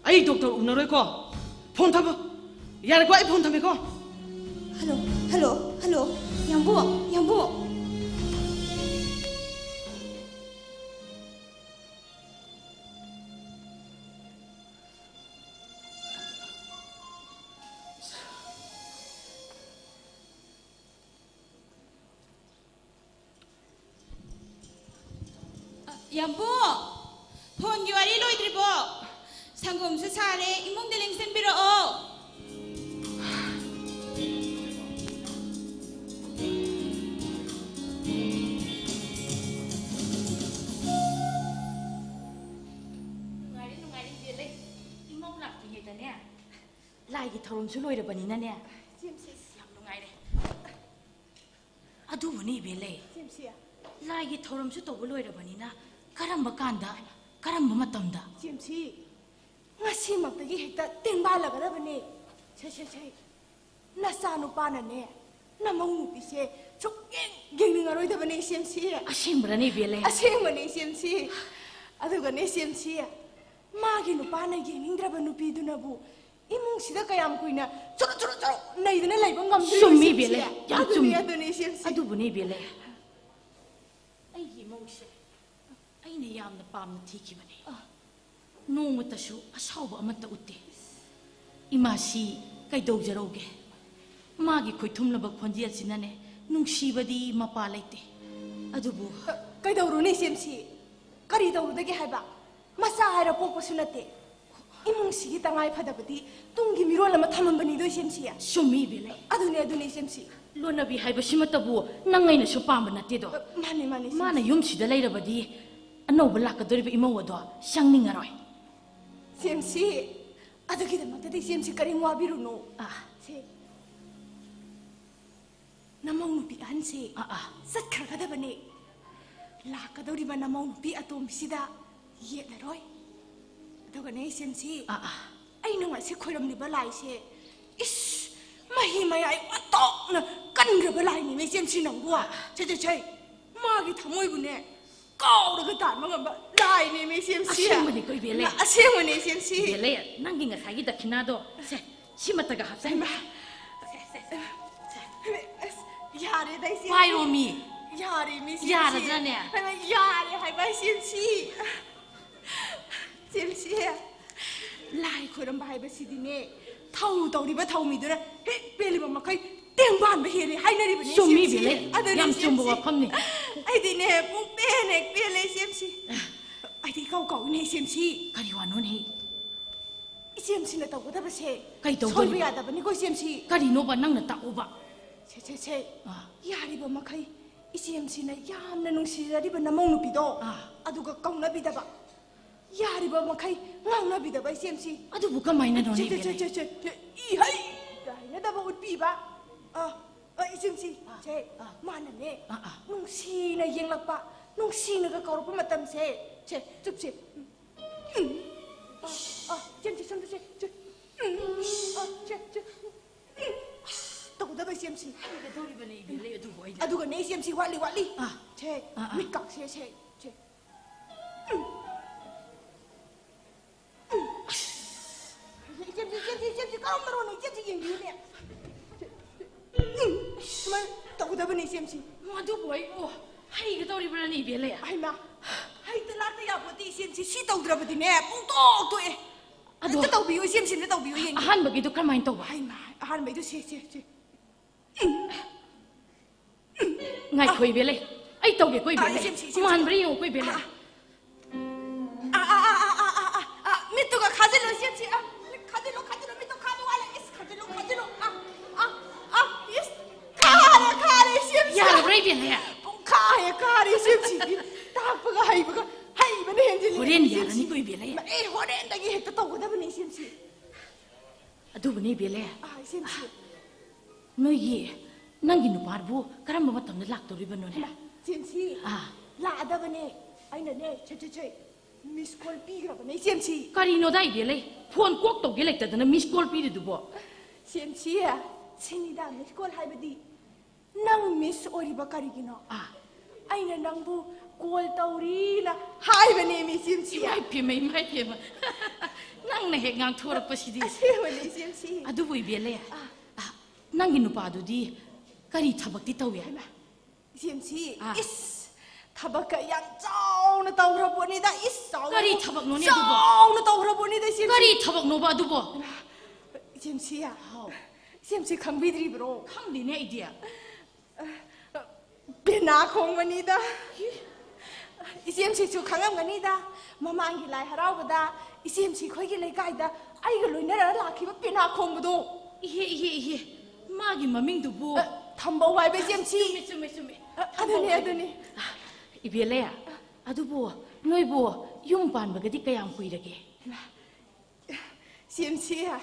ꯑꯩ ꯗꯣꯛꯇꯔ ꯎꯅꯔꯣꯏꯀꯣ꯫ ꯐꯣꯟ ꯊꯝꯃꯣ꯫ ꯌꯥꯔꯦꯀꯣ, ꯑꯩ ꯐꯣꯟ ꯊꯝꯃꯦꯀꯣ꯫ Hello, hello, hello. ꯌꯥꯝꯕꯨꯡ, ꯌꯥꯝꯕꯨꯡ꯫ ꯌꯥꯝꯕꯨꯡ, ꯐꯣꯟꯒꯤ ꯋꯥꯔꯤ ꯂꯣꯏꯗ꯭ꯔꯤꯕꯣ? ꯁꯪꯒꯣꯝꯁꯨ ꯁꯥꯔꯦ, ꯏꯃꯨꯡꯗ ꯂꯦꯡꯁꯤꯟꯕꯤꯔꯛꯑꯣ꯫ ꯅꯨꯡꯉꯥꯏꯔꯦ, ꯅꯨꯡꯉꯥꯏꯔꯦ, ꯏꯆꯦ ꯂꯩ꯫ ꯏꯃꯧ ꯂꯥꯛꯇ꯭ꯔꯤꯉꯩꯗꯅꯦ, ꯂꯥꯏꯒꯤ ꯊꯧꯔꯝꯁꯨ ꯂꯣꯏꯔꯕꯅꯤꯅꯅꯦ꯫ ꯏꯆꯦ, ꯏꯆꯦ꯫ ꯌꯥꯝ ꯅꯨꯡꯉꯥꯏꯔꯦ꯫ ꯑꯗꯨꯕꯨꯅꯦ ꯏꯕꯦꯜꯂꯩ, ꯏꯆꯦꯝꯁꯤ꯫ ꯂꯥꯏꯒꯤ ꯊꯧꯔꯝꯁꯨ ꯇꯧꯕ ꯂꯣꯏꯔꯕꯅꯤꯅ ꯀꯔꯝꯕ ꯀꯥꯟꯗ, ꯀꯔꯝꯕ ꯃꯇꯝꯗ? ꯏꯆꯦꯝꯁꯤ, ꯉꯁꯤꯃꯛꯇꯒꯤ ꯍꯦꯛꯇ ꯇꯦꯡꯕꯥꯜꯂꯒꯗꯕꯅꯦ꯫ ꯁꯦ, ꯁꯦ, ꯁꯦ꯫ ꯅꯆꯥꯅꯨꯄꯥꯅꯅꯦ, ꯅꯃꯧ ꯅꯨꯄꯤꯁꯦ ꯁꯨꯛꯌꯦꯡ ꯌꯦꯡꯅꯤꯡꯉꯔꯣꯏꯗꯕꯅꯦ, ꯏꯆꯦꯝꯁꯤ꯫ ꯑꯁꯦꯡꯕꯔꯅꯦ ꯏꯕꯦꯜꯂꯩ? ꯑꯁꯦꯡꯕꯅꯦ, ꯏꯆꯦꯝꯁꯤ꯫ ꯑꯗꯨꯒꯅꯦ, ꯏꯆꯦꯝꯁꯤ, ꯃꯥꯒꯤ ꯅꯨꯄꯥꯅ ꯌꯦꯡꯅꯤꯡꯗ꯭ꯔꯕ ꯅꯨꯄꯤꯗꯨꯅꯕꯨ ꯏꯃꯨꯡꯁꯤꯗ ꯀꯌꯥꯝ ꯀꯨꯏꯅ ꯆꯨꯔꯨ ꯆꯨꯔꯨ ꯆꯨꯔꯨ ꯅꯩꯗꯨꯅ ꯂꯩꯕ ꯉꯝꯗꯣꯏꯅꯣ, ꯆꯨꯝꯃꯤ, ꯏꯆꯦꯝꯁꯤ? ꯏꯕꯦꯜꯂꯩ, ꯌꯥꯝ ꯑꯗꯨꯅꯤ, ꯆꯨꯝꯃꯤ꯫ ꯑꯗꯨꯅꯤ, ꯏꯆꯦꯝꯁꯤ꯫ ꯑꯗꯨꯕꯨꯅꯦ ꯏꯕꯦꯜꯂꯩ, ꯑꯩꯒꯤ ꯏꯃꯧꯁꯦ ꯑꯩꯅ ꯌꯥꯝꯅ ꯄꯥꯝꯅ ꯊꯤꯈꯤꯕꯅꯤ꯫ ꯅꯣꯡꯃꯇꯁꯨ ꯑꯁꯥꯎꯕ ꯑꯃꯠꯇ ꯎꯠꯇꯦ꯫ ꯏꯃꯥꯁꯤ ꯀꯩꯗꯧꯖꯔꯧꯒꯦ? ꯃꯥꯒꯤ ꯈꯣꯏꯊꯨꯝꯂꯕ ꯈꯣꯟꯖꯦꯜꯁꯤꯅꯅꯦ ꯅꯨꯡꯁꯤꯕꯗꯤ ꯃꯄꯥ ꯂꯩꯇꯦ꯫ ꯑꯗꯨꯕꯨ ꯀ-, ꯀꯩꯗꯧꯔꯨꯅꯤ, ꯏꯆꯦꯝꯁꯤ? ꯀꯔꯤ ꯇꯧꯔꯨꯗꯒꯦ ꯍꯥꯏꯕ? ꯃꯆꯥ ꯍꯥꯏꯔ ꯄꯣꯛꯄꯁꯨ ꯅꯠꯇꯦ꯫ ꯏꯃꯨꯡꯁꯤꯒꯤ ꯇꯉꯥꯏ ꯐꯗꯕꯗꯤ ꯇꯨꯡꯒꯤ ꯃꯤꯔꯣꯜ ꯑꯃ ꯊꯝꯃꯝꯕꯅꯤꯗꯣ, ꯏꯆꯦꯝꯁꯤ꯫ ꯆꯨꯝꯃꯤ, ꯏꯕꯦꯜꯂꯩ꯫ ꯑꯗꯨꯅꯦ, ꯑꯗꯨꯅꯦ, ꯏꯆꯦꯝꯁꯤ꯫ ꯂꯣꯟꯅꯕꯤ ꯍꯥꯏꯕꯁꯤꯃꯛꯇꯕꯨ ꯅꯪ ꯑꯩꯅꯁꯨ ꯄꯥꯝꯕ ꯅꯠꯇꯦꯗꯣ꯫ ꯑ, ꯃꯥꯅꯦ, ꯃꯥꯅꯦ, ꯏꯆꯦꯝꯁꯤ꯫ ꯃꯥꯅ ꯌꯨꯝꯁꯤꯗ ꯂꯩꯔꯕꯗꯤ ꯑꯅꯧꯕ ꯂꯥꯛꯀꯗꯧꯔꯤꯕ ꯏꯃꯧ ꯑꯗꯣ ꯆꯪꯅꯤꯡꯉꯔꯣꯏ꯫ ꯏꯆꯦꯝꯁꯤ, ꯑꯗꯨꯒꯤꯗꯃꯛꯇꯗꯤ ꯏꯆꯦꯝꯁꯤ ꯀꯔꯤꯝ ꯋꯥꯕꯤꯔꯨꯅꯨ꯫ ꯑꯥ꯫ ꯁꯦ, ꯅꯃꯧ ꯅꯨꯄꯤ ꯑꯍꯟꯁꯤ ꯑꯥ, ꯑꯥ꯫ ꯆꯠꯈ꯭ꯔꯒꯗꯕꯅꯦ꯫ ꯂꯥꯛꯀꯗꯧꯔꯤꯕ ꯅꯃꯧ ꯅꯨꯄꯤ ꯑꯇꯣꯝꯕꯤꯁꯤꯗ ꯌꯦꯠꯂꯔꯣꯏ꯫ ꯑꯗꯨꯒꯅꯦ ꯏꯆꯦꯝꯁꯤ, ꯑꯥ, ꯑꯥ꯫ ꯑꯩꯅ ꯉꯁꯤ ꯈꯣꯏꯔꯝꯂꯤꯕ ꯂꯥꯏꯁꯦ, ꯏꯁ, ꯃꯍꯤ ꯃꯌꯥꯏ ꯋꯥꯇꯣꯛꯅ ꯀꯟꯈ꯭ꯔꯕ ꯂꯥꯏꯅꯤꯅꯦ ꯏꯆꯦꯝꯁꯤ ꯅꯪꯕꯨ꯫ ꯑꯥ, ꯑꯥ꯫ ꯁꯦ, ꯁꯦ, ꯁꯦ, ꯃꯥꯒꯤ ꯊꯃꯣꯏꯕꯨꯅꯦ ꯀꯥꯎꯔꯒ ꯇꯥꯟꯕ ꯉꯝꯕ ꯂꯥꯏꯅꯦꯃꯤ ꯏꯆꯦꯝꯁꯤ꯫ ꯑꯁꯦꯡꯕꯅꯤꯀꯣ ꯏꯕꯦꯜꯂꯩ꯫ ꯑꯁꯦꯡꯕꯅꯦ ꯏꯆꯦꯝꯁꯤ꯫ ꯏꯕꯦꯜꯂꯩ, ꯅꯪꯒꯤ ꯉꯁꯥꯏꯒꯤ ꯗꯈꯤꯅꯥꯗꯣ, ꯁꯦ, ꯁꯤꯃꯇꯒ ꯍꯥꯞꯆꯟꯒꯦ꯫ ꯍꯩꯃꯥ꯫ ꯁꯦ, ꯁꯦ, ꯁꯦ, ꯁꯦ꯫ ꯑꯁ, ꯌꯥꯔꯦꯗ ꯏꯆꯦꯝꯁꯤ꯫ ꯄꯥꯏꯔꯣꯃꯤ꯫ ꯌꯥꯔꯦꯃꯤ ꯏꯆꯦꯝꯁꯤ꯫ ꯌꯥꯔꯗ꯭ꯔꯅꯦ? ꯍꯩꯃꯥ, ꯌꯥꯔꯦ ꯍꯥꯏꯕ ꯏꯆꯦꯝꯁꯤ꯫ ꯏꯆꯦꯝꯁꯤ, ꯂꯥꯏ ꯈꯣꯏꯔꯝꯕ ꯍꯥꯏꯕꯁꯤꯗꯤꯅꯦ, ꯊꯧ ꯇꯧꯔꯤꯕ ꯊꯧꯃꯤꯗꯨꯅ ꯍꯦꯛ ꯄꯦꯜꯂꯤꯕ ꯃꯈꯩ ꯇꯦꯡꯕꯥꯟꯕ ꯍꯦꯜꯂꯤ ꯍꯥꯏꯅꯔꯤꯕꯅꯤ ꯆꯨꯝꯃꯤ ꯏꯆꯦꯝꯁꯤ꯫ ꯏꯕꯦꯜꯂꯩ, ꯑꯗꯨꯅꯤ ꯌꯥꯝ ꯆꯨꯝꯕ ꯏꯆꯦꯝꯁꯤ꯫ ꯋꯥꯐꯝꯅꯤ꯫ ꯑꯩꯗꯤꯅꯦ, ꯄꯨꯡꯄꯦꯟ ꯍꯦꯛ ꯄꯦꯜꯂꯦ ꯏꯆꯦꯝꯁꯤ꯫ ꯑꯩꯗꯤ ꯏꯀꯥꯎ ꯀꯥꯎꯏꯅꯦ ꯏꯆꯦꯝꯁꯤ꯫ ꯀꯔꯤ ꯋꯥꯅꯣꯅꯦ? ꯏꯆꯦꯝꯁꯤꯅ ꯇꯧꯒꯗꯕꯁꯦ ꯀꯩ ꯇꯧꯗꯣꯔꯤꯕ? ꯁꯣꯏꯕ ꯌꯥꯗꯕꯅꯤꯀꯣ ꯏꯆꯦꯝꯁꯤ꯫ ꯀꯔꯤꯅꯣꯕ ꯅꯪꯅ ꯇꯥꯛꯎꯕ? ꯁꯦ, ꯁꯦ, ꯁꯦ꯫ ꯑꯥ꯫ ꯌꯥꯔꯤꯕ ꯃꯈꯩ ꯏꯆꯦꯝꯁꯤꯅ ꯌꯥꯝꯅ ꯅꯨꯡꯁꯤꯖꯔꯤꯕ ꯅꯃꯧ ꯅꯨꯄꯤꯗꯣ, ꯑꯥ꯫ ꯑꯗꯨꯒ ꯀꯧꯅꯕꯤꯗꯕ꯫ ꯌꯥꯔꯤꯕ ꯃꯈꯩ ꯉꯥꯡꯅꯕꯤꯗꯕ ꯏꯆꯦꯝꯁꯤ꯫ ꯑꯗꯨꯕꯨ ꯀꯃꯥꯏꯅꯅꯣꯅꯦ ꯆꯦ, ꯆꯦ, ꯏꯕꯦꯝꯃ? ꯆꯦ, ꯆꯦ, ꯆꯦ, ꯏꯍꯩ! ꯍꯥꯏꯅꯗꯕ ꯎꯠꯄꯤꯕ꯫ ꯑ, ꯑ, ꯏꯆꯦꯝꯁꯤ, ꯑ, ꯁꯦ, ꯑ꯫ ꯃꯥꯅꯅꯦ, ꯑ, ꯑ꯫ ꯅꯨꯡꯁꯤꯅ ꯌꯦꯡꯂꯛꯄ, ꯅꯨꯡꯁꯤꯅꯒ ꯀꯧꯔꯛꯄ ꯃꯇꯝꯁꯦ, ꯁꯦ, ꯆꯨꯞꯁꯦ꯫ ꯎꯝ꯫ ꯑ, ꯑ, ꯏꯆꯦꯝꯁꯤ, ꯁꯣꯝꯗ ꯁꯦ, ꯁꯦ꯫ ꯎꯝ꯫ ꯑ, ꯁꯦ, ꯁꯦ꯫ ꯎꯝ꯫ ꯇꯧꯒꯗꯕ ꯏꯆꯦꯝꯁꯤ꯫ ꯍꯩꯒꯗꯧꯔꯤꯕꯅꯦ ꯏꯕꯦꯝꯃ, ꯑꯗꯨꯕꯨ ꯑꯩꯅ꯫ ꯑꯗꯨꯒꯅꯦ ꯏꯆꯦꯝꯁꯤ, ꯋꯥꯠꯂꯤ, ꯋꯥꯠꯂꯤ꯫ ꯑ꯫ ꯁꯦ, ꯑ, ꯑ꯫ ꯃꯤꯠꯀꯥꯛꯁꯦ, ꯁꯦ, ꯁꯦ꯫ ꯎꯝ꯫ ꯎꯝ꯫ ꯏꯆꯦꯝꯁꯤ, ꯏꯆꯦꯝꯁꯤ, ꯏꯆꯦꯝꯁꯤ, ꯀꯔꯝꯕꯅꯣꯅꯦ? ꯏꯆꯦꯝꯁꯤ ꯌꯦꯡꯕꯤꯌꯨꯅꯦ꯫ ꯎꯝ꯫ ꯁꯨꯃꯥꯏꯅ ꯇꯧꯒꯗꯕꯅꯦ, ꯏꯆꯦꯝꯁꯤ꯫ ꯑꯗꯨꯕꯨ ꯑꯩꯕꯨ ꯍꯩꯒꯗꯧꯔꯤꯕ꯭ꯔꯥꯅꯦ, ꯏꯕꯦꯜꯂꯩ? ꯍꯩꯃꯥ, ꯍꯩꯇ ꯂꯥꯛꯇ ꯌꯥꯄꯣꯠꯇꯦ, ꯏꯆꯦꯝꯁꯤ꯫ ꯁꯤ ꯇꯧꯗ꯭ꯔꯕꯗꯤꯅꯦ, ꯄꯨꯡꯇꯣꯛ ꯇꯣꯛꯑꯦ꯫ ꯑꯗꯣ ꯍꯦꯛꯇ ꯇꯧꯕꯤꯌꯨ, ꯏꯆꯦꯝꯁꯤ, ꯑꯝꯇ ꯇꯧꯕꯤꯌꯨ, ꯌꯦꯡꯒꯦ꯫ ꯑꯍꯥꯟꯕꯒꯤꯗꯣ ꯀꯔꯝꯍꯥꯏꯅ ꯇꯧꯕ? ꯍꯩꯃꯥ, ꯑꯍꯥꯟꯕꯩꯗꯣ ꯁꯦ, ꯁꯦ, ꯁꯦ꯫ ꯎꯝ꯫ ꯉꯥꯏꯈꯣ, ꯏꯕꯦꯜꯂꯩ, ꯑꯩ ꯇꯧꯒꯦꯀꯣ, ꯑꯥ, ꯏꯕꯦꯜꯂꯩ꯫ ꯏꯆꯦꯝꯁꯤ, ꯏꯆꯦꯝꯁꯤ꯫ ꯃꯥꯟꯕ꯭ꯔꯥ ꯌꯦꯡꯉꯨꯀꯣ, ꯏꯕꯦꯜꯂꯩ꯫ ꯑꯥ, ꯑꯥ, ꯑꯥ, ꯃꯤꯠꯇꯨꯒ ꯈꯥꯖꯤꯜꯂꯣ, ꯏꯆꯦꯝꯁꯤ꯫ ꯑꯥ, ꯃꯤꯠ ꯈꯥꯖꯤꯜꯂꯣ, ꯈꯥꯖꯤꯜꯂꯣ, ꯃꯤꯠꯇꯣ ꯈꯥꯕ ꯋꯥꯠꯂꯦ꯫ ꯏꯁ, ꯈꯥꯖꯤꯜꯂꯣ, ꯈꯥꯖꯤꯜꯂꯣ꯫ ꯑꯥ, ꯑꯥ, ꯑꯥ, ꯏꯁ, ꯈꯥꯔꯦ, ꯈꯥꯔꯦ, ꯏꯆꯦꯝꯁꯤ꯫ ꯌꯥꯔꯕ꯭ꯔꯥ, ꯏꯕꯦꯜꯂꯩ? ꯄꯨꯡꯈꯥ ꯍꯦꯛ ꯈꯥꯔꯦ, ꯏꯆꯦꯝꯁꯤ꯫ ꯇꯥꯛꯄꯒ ꯍꯩꯕꯒ, ꯍꯩꯕꯅ ꯍꯦꯟꯖꯤꯜꯂꯦ, ꯍꯣꯔꯦꯟ ꯏꯆꯦꯝꯁꯤ꯫ ꯌꯥꯔꯅꯤꯀꯣ, ꯏꯕꯦꯜꯂꯩ꯫ ꯑꯦ, ꯍꯣꯔꯦꯟꯗꯒꯤ ꯍꯦꯛꯇ ꯇꯧꯒꯗꯕꯅꯤ, ꯏꯆꯦꯝꯁꯤ꯫ ꯑꯗꯨꯕꯨꯅꯦ, ꯏꯕꯦꯜꯂꯦ꯫ ꯑꯥ, ꯏꯆꯦꯝꯁꯤ꯫ ꯅꯣꯏꯒꯤ, ꯅꯪꯒꯤ ꯅꯨꯄꯥꯕꯨ ꯀꯔꯝꯕ ꯃꯇꯝꯗ ꯂꯥꯛꯇꯧꯔꯤꯕꯅꯣꯅꯦ? ꯍꯩꯃꯥ, ꯏꯆꯦꯝꯁꯤ, ꯑꯥ꯫ ꯂꯥꯛꯑꯗꯕꯅꯦ꯫ ꯑꯩꯅꯅꯦ, ꯁꯦ, ꯁꯦ, ꯁꯦ, miss call ꯄꯤꯈ꯭ꯔꯕꯅꯦ, ꯏꯆꯦꯝꯁꯤ꯫ ꯀꯔꯤꯅꯣꯗ, ꯏꯕꯦꯜꯂꯩ? ꯐꯣꯟ ꯀꯣꯛ ꯇꯧꯒꯦ ꯂꯩꯇꯗꯅ miss call ꯄꯤꯔꯤꯗꯨꯕꯣ? ꯏꯆꯦꯝꯁꯤ, ꯁꯤꯅꯤꯗ miss call ꯍꯥꯏꯕꯗꯤ, ꯅꯪ miss ꯑꯣꯏꯔꯤꯕ ꯀꯔꯤꯒꯤꯅꯣ? ꯑꯥ꯫ ꯑꯩꯅ ꯅꯪꯕꯨ call ꯇꯧꯔꯤꯅ ꯍꯥꯏꯕꯅꯦ, ꯃꯤ ꯏꯆꯦꯝꯁꯤ꯫ ꯏꯃꯥꯏ ꯄꯦꯝꯃ, ꯏꯃꯥꯏ ꯄꯦꯝꯃ꯫ ꯅꯪꯅ ꯍꯦꯛ ꯉꯥꯡꯊꯣꯔꯛꯄꯁꯤꯗꯤ꯫ ꯑꯁꯦꯡꯕꯅꯦ, ꯏꯆꯦꯝꯁꯤ꯫ ꯑꯗꯨꯕꯨ ꯏꯕꯦꯜꯂꯦ, ꯑꯥ꯫ ꯑꯥ, ꯅꯪꯒꯤ ꯅꯨꯄꯥꯗꯨꯗꯤ ꯀꯔꯤ ꯊꯕꯛꯇꯤ ꯇꯧꯏ? ꯍꯩꯃꯥ, ꯏꯆꯦꯝꯁꯤ, ꯑꯥ꯫ ꯏꯁ, ꯊꯕꯛꯀ ꯌꯥꯝ ꯆꯥꯎꯅ ꯇꯧꯈ꯭ꯔ ꯄꯣꯠꯅꯤꯗ, ꯏꯁ, ꯆꯥꯎꯅ ꯀꯔꯤ ꯊꯕꯛꯅꯣꯅꯦ ꯑꯗꯨꯕꯣ? ꯆꯥꯎꯅ ꯇꯧꯈ꯭ꯔ ꯄꯣꯠꯅꯤꯗ, ꯏꯆꯦꯝꯁꯤ꯫ ꯀꯔꯤ ꯊꯕꯛꯅꯣꯕ ꯑꯗꯨꯕꯣ? ꯏꯆꯦꯝꯁꯤ, ꯍꯥꯎ꯫ ꯏꯆꯦꯝꯁꯤ ꯈꯪꯕꯤꯗ꯭ꯔꯤꯕ꯭ꯔꯣ? ꯈꯪꯗꯦꯅꯦ ꯑꯩꯗꯤ꯫ ꯄꯦꯅꯥ ꯈꯣꯡꯕꯅꯤꯗ꯫ ꯏꯆꯦꯝꯁꯤꯁꯨ ꯈꯪꯉꯝꯒꯅꯤꯗ, ꯃꯃꯥꯡꯒꯤ ꯂꯥꯏ ꯍꯔꯥꯎꯕꯗ ꯏꯆꯦꯝꯁꯤ ꯑꯩꯈꯣꯏꯒꯤ ꯂꯩꯀꯥꯏꯗ ꯑꯩꯒ ꯂꯣꯏꯅꯔ ꯂꯥꯛꯈꯤꯕ ꯄꯦꯅꯥ ꯈꯣꯡꯕꯗꯣ꯫ ꯏꯍꯦ, ꯏꯍꯦ, ꯏꯍꯦ, ꯃꯥꯒꯤ ꯃꯃꯤꯡꯗꯨꯕꯨ? ꯑ, ꯊꯝꯕꯧ ꯍꯥꯏꯕ ꯏꯆꯦꯝꯁꯤ꯫ ꯆꯨꯝꯃꯦ, ꯆꯨꯝꯃꯦ, ꯆꯨꯝꯃꯦ꯫ ꯑ, ꯑꯗꯨꯅꯤ, ꯊꯝꯕꯧ ꯍꯥꯏꯕ꯫ ꯑꯗꯨꯅꯤ꯫ ꯏꯕꯦꯜꯂꯦ, ꯑꯗꯨꯕꯨ ꯅꯣꯏꯕꯨ ꯌꯨꯝ ꯄꯥꯟꯕꯒꯗꯤ ꯀꯌꯥꯝ ꯀꯨꯏꯔꯒꯦ? ꯏꯆꯦꯝꯁꯤ, ꯑ,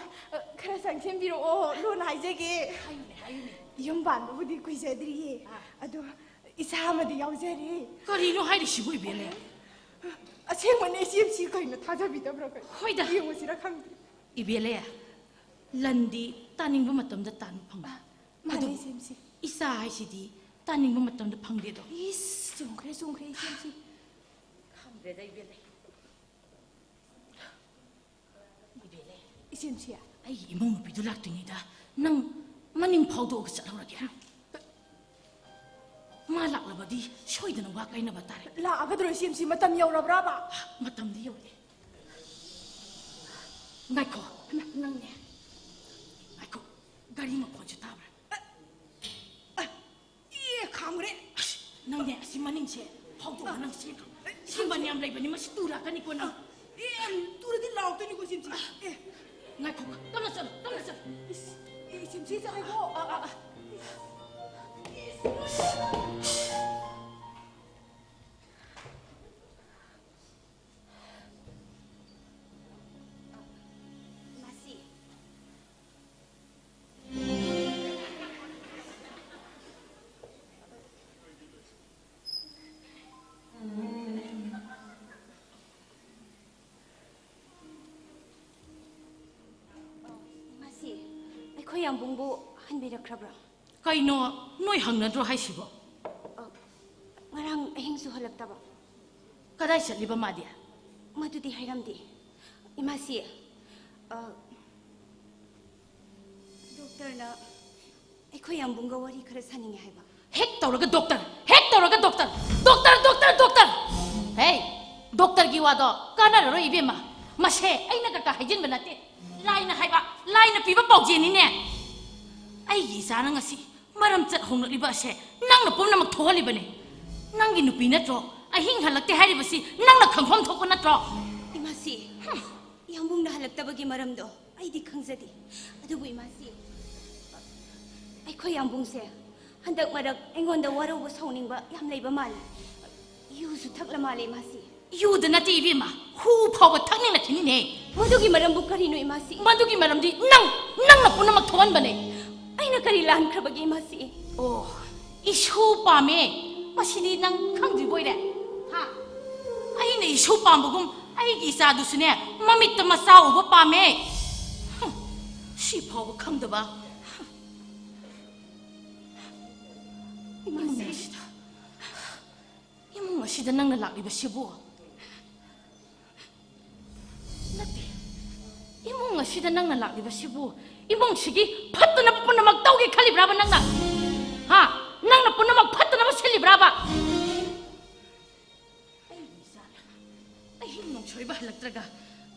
ꯈꯔ ꯆꯪꯁꯤꯟꯕꯤꯔꯛꯑꯣ, ꯂꯣꯟ ꯍꯥꯏꯖꯒꯦ꯫ ꯍꯥꯏꯌꯨꯅꯦ, ꯍꯥꯏꯌꯨꯅꯦ꯫ ꯌꯨꯝ ꯄꯥꯟꯕꯕꯨꯗꯤ ꯀꯨꯏꯖꯗ꯭ꯔꯤꯌꯦ, ꯑꯥ꯫ ꯑꯗꯣ ꯏꯆꯥ ꯑꯃꯗꯤ ꯌꯥꯎꯖꯔꯦ꯫ ꯀꯔꯤꯅꯣ ꯍꯥꯏꯔꯤꯁꯤꯕꯨ, ꯏꯕꯦꯜꯂꯦ? ꯑꯁꯦꯡꯕꯅꯦ, ꯏꯆꯦꯝꯁꯤ ꯀꯩꯅꯣ ꯊꯥꯖꯕꯤꯗꯕ꯭ꯔꯥ ꯀꯩꯅꯣ? ꯍꯣꯏꯗ꯫ ꯌꯦꯡꯉꯨꯁꯤꯔꯥ ꯈꯪꯗꯦ꯫ ꯏꯕꯦꯜꯂꯦ, ꯂꯟꯗꯤ ꯇꯥꯅꯤꯡꯕ ꯃꯇꯝꯗ ꯇꯥꯟꯕ ꯐꯪꯕ꯫ ꯑꯥ, ꯃꯥꯅꯦ, ꯑꯗꯨꯕꯨ ꯏꯆꯦꯝꯁꯤ꯫ ꯏꯆꯥ ꯍꯥꯏꯁꯤꯗꯤ ꯇꯥꯅꯤꯡꯕ ꯃꯇꯝꯗ ꯐꯪꯗꯦꯗꯣ꯫ ꯏꯁ, ꯆꯨꯝꯈ꯭ꯔꯦ, ꯆꯨꯝꯈ꯭ꯔꯦ, ꯏꯆꯦꯝꯁꯤ꯫ ꯈꯪꯗ꯭ꯔꯦꯗ, ꯏꯕꯦꯜꯂꯦ꯫ ꯏꯕꯦꯜꯂꯦ꯫ ꯏꯆꯦꯝꯁꯤ꯫ ꯑꯩꯒꯤ ꯏꯃꯧ ꯅꯨꯄꯤꯗꯨ ꯂꯥꯛꯇ꯭ꯔꯤꯉꯩꯗ ꯅꯪ ꯃꯅꯤꯡ ꯐꯥꯎꯗꯣꯛꯑꯒ ꯆꯠꯍꯧꯔꯒꯦ꯫ ꯃꯥ ꯂꯥꯛꯂꯕꯗꯤ ꯁꯣꯏꯗꯅ ꯋꯥ ꯀꯥꯏꯅꯕ ꯇꯥꯔꯦ꯫ ꯂꯥꯛꯑꯒꯗ꯭ꯔꯣ ꯏꯆꯦꯝꯁꯤ? ꯃꯇꯝ ꯌꯧꯔꯕ꯭ꯔꯕ? ꯃꯇꯝꯗꯤ ꯌꯧꯔꯦ꯫ ꯉꯥꯏꯈꯣ, ꯅꯪꯅꯦ꯫ ꯉꯥꯏꯈꯣ, ꯒꯥꯔꯤ ꯃꯈꯣꯟꯁꯨ ꯇꯥꯕ꯭ꯔꯥ? ꯑꯦ, ꯈꯥꯝꯈ꯭ꯔꯦ꯫ ꯑꯁ, ꯅꯪꯅꯦ, ꯑꯁꯤ ꯃꯅꯤꯡꯁꯦ ꯐꯥꯎꯗꯣꯛꯑꯒ ꯅꯪ ꯆꯦꯟꯈ꯭ꯔꯣ꯫ ꯁꯝꯕꯟ ꯌꯥꯝ ꯂꯩꯕꯅꯤ, ꯃꯁꯤ ꯇꯨꯔꯛꯀꯅꯤꯀꯣ ꯅꯪ꯫ ꯑꯦ, ꯇꯨꯔꯗꯤ ꯂꯥꯎꯔꯛꯇꯣꯏꯅꯤꯀꯣ, ꯁꯤꯝꯁꯤ꯫ ꯑꯦ꯫ ꯉꯥꯏꯈꯣ, ꯇꯞꯅ ꯆꯠꯂꯣ, ꯇꯞꯅ ꯆꯠꯂꯣ꯫ ꯏꯁ, ꯑꯦ, ꯁꯤꯝꯁꯤ ꯆꯠꯂꯦꯀꯣ꯫ ꯑꯥ, ꯑꯥ, ꯑꯥ꯫ ꯃꯥꯁꯤ, ꯌꯥꯝꯕꯨꯡꯕꯨ ꯍꯟꯕꯤꯔꯛꯈ꯭ꯔꯕ꯭ꯔꯥ? ꯀꯩꯅꯣ, ꯅꯣꯏ ꯍꯪꯅꯗ꯭ꯔꯣ ꯍꯥꯏꯁꯤꯕꯣ? ꯑ, ꯉꯔꯥꯡ ꯑꯍꯤꯡꯁꯨ ꯍꯜꯂꯛꯇꯕ꯫ ꯀꯗꯥꯏ ꯆꯠꯂꯤꯕ ꯃꯥꯗꯤ? ꯃꯗꯨꯗꯤ ꯍꯥꯏꯔꯝꯗꯦ꯫ ꯏꯃꯥꯁꯤ, ꯑ, ꯗꯣꯛꯇꯔꯅ ꯑꯩꯈꯣꯏ ꯌꯥꯝꯕꯨꯡꯒ ꯋꯥꯔꯤ ꯈꯔ ꯁꯥꯅꯤꯡꯉꯦ ꯍꯥꯏꯕ꯫ ꯍꯦꯛ ꯇꯧꯔꯒ ꯗꯣꯛꯇꯔ, ꯍꯦꯛ ꯇꯧꯔꯒ ꯗꯣꯛꯇꯔ, ꯗꯣꯛꯇꯔ, ꯗꯣꯛꯇꯔ, ꯗꯣꯛꯇꯔ꯫ ꯍꯦ, ꯗꯣꯛꯇꯔꯒꯤ ꯋꯥꯗꯣ ꯀꯥꯟꯅꯔꯔꯣꯏ ꯏꯕꯦꯝꯃ꯫ ꯃꯁꯦ ꯑꯩꯅ ꯀꯀꯥ ꯍꯥꯏꯖꯤꯟꯕ ꯅꯠꯇꯦ꯫ ꯂꯥꯏꯅ ꯍꯥꯏꯕ, ꯂꯥꯏꯅ ꯄꯤꯕ ꯄꯥꯎꯖꯦꯅꯤꯅꯦ꯫ ꯑꯩꯒꯤ ꯏꯆꯥꯅ ꯉꯁꯤ ꯃꯔꯝ ꯆꯠ ꯍꯣꯡꯂꯛꯂꯤꯕ ꯑꯁꯦ ꯅꯪꯅ ꯄꯨꯝꯅꯃꯛ ꯊꯣꯛꯍꯜꯂꯤꯕꯅꯦ꯫ ꯅꯪꯒꯤ ꯅꯨꯄꯤ ꯅꯠꯇ꯭ꯔꯣ? ꯑꯍꯤꯡ ꯍꯜꯂꯛꯇꯦ ꯍꯥꯏꯔꯤꯕꯁꯤ ꯅꯪꯅ ꯈꯪꯐꯝ ꯊꯣꯛꯄ ꯅꯠꯇ꯭ꯔꯣ? ꯏꯃꯥꯁꯤ, ꯍꯝ꯫ ꯌꯥꯝꯕꯨꯡꯅ ꯍꯜꯂꯛꯇꯕꯒꯤ ꯃꯔꯝꯗꯣ ꯑꯩꯗꯤ ꯈꯪꯖꯗꯦ꯫ ꯑꯗꯨꯕꯨ ꯏꯃꯥꯁꯤ, ꯑꯩꯈꯣꯏ ꯌꯥꯝꯕꯨꯡꯁꯦ ꯍꯟꯗꯛ ꯃꯔꯛ ꯑꯩꯉꯣꯟꯗ ꯋꯥꯔꯧꯕ ꯁꯥꯎꯅꯤꯡꯕ ꯌꯥꯝ ꯂꯩꯕ ꯃꯥꯜꯂꯤ꯫ ꯌꯨꯁꯨ ꯊꯛꯂ ꯃꯥꯜꯂꯦ ꯏꯃꯥꯁꯤ꯫ ꯌꯨꯗ ꯅꯠꯇꯦ ꯏꯕꯦꯝꯃ, ꯍꯨ ꯐꯥꯎꯕ ꯊꯛꯅꯤꯡꯂꯛꯈꯤꯅꯤꯅꯦ꯫ ꯃꯗꯨꯒꯤ ꯃꯔꯝꯕꯨ ꯀꯔꯤꯅꯣ ꯏꯃꯥꯁꯤ? ꯃꯗꯨꯒꯤ ꯃꯔꯝꯗꯤ ꯅꯪ, ꯅꯪꯅ ꯄꯨꯝꯅꯃꯛ ꯊꯣꯛꯍꯟꯕꯅꯦ꯫ ꯑꯩꯅ ꯀꯔꯤ ꯂꯥꯟꯈ꯭ꯔꯕꯒꯦ ꯏꯃꯥꯁꯤ? ꯑꯣ, ꯏꯁꯨ ꯄꯥꯝꯃꯦ꯫ ꯃꯁꯤꯗꯤ ꯅꯪ ꯈꯪꯗ꯭ꯔꯤꯕꯣꯏꯔꯦ? ꯍꯥ? ꯑꯩꯅ ꯏꯁꯨ ꯄꯥꯝꯕꯒꯨꯝ ꯑꯩꯒꯤ ꯏꯆꯥꯗꯨꯁꯨꯅꯦ ꯃꯃꯤꯠꯇ ꯃꯆꯥ ꯎꯕ ꯄꯥꯝꯃꯦ꯫ ꯍꯝ, ꯁꯤ ꯐꯥꯎꯕ ꯈꯪꯗꯕ꯫ ꯏꯃꯥꯁꯤ꯫ ꯏꯃꯨꯡ ꯑꯁꯤꯗ, ꯏꯃꯨꯡ ꯑꯁꯤꯗ ꯅꯪꯅ ꯂꯥꯛꯂꯤꯕꯁꯤꯕꯨ? ꯅꯠꯇꯦ꯫ ꯏꯃꯨꯡ ꯑꯁꯤꯗ ꯅꯪꯅ ꯂꯥꯛꯂꯤꯕꯁꯤꯕꯨ ꯏꯃꯨꯡꯁꯤꯒꯤ ꯐꯠꯇꯅꯕ ꯄꯨꯝꯅꯃꯛ ꯇꯧꯒꯦ ꯈꯜꯂꯤꯕ꯭ꯔꯥꯕ ꯅꯪꯅ? ꯍꯥ? ꯅꯪꯅ ꯄꯨꯝꯅꯃꯛ ꯐꯠꯇꯅꯕ ꯁꯤꯜꯂꯤꯕ꯭ꯔꯥꯕ? ꯑꯩꯒꯤ ꯏꯆꯥꯅ ꯑꯍꯤꯡ ꯅꯣꯡꯁꯣꯏꯕ ꯍꯜꯂꯛꯇ꯭ꯔꯒ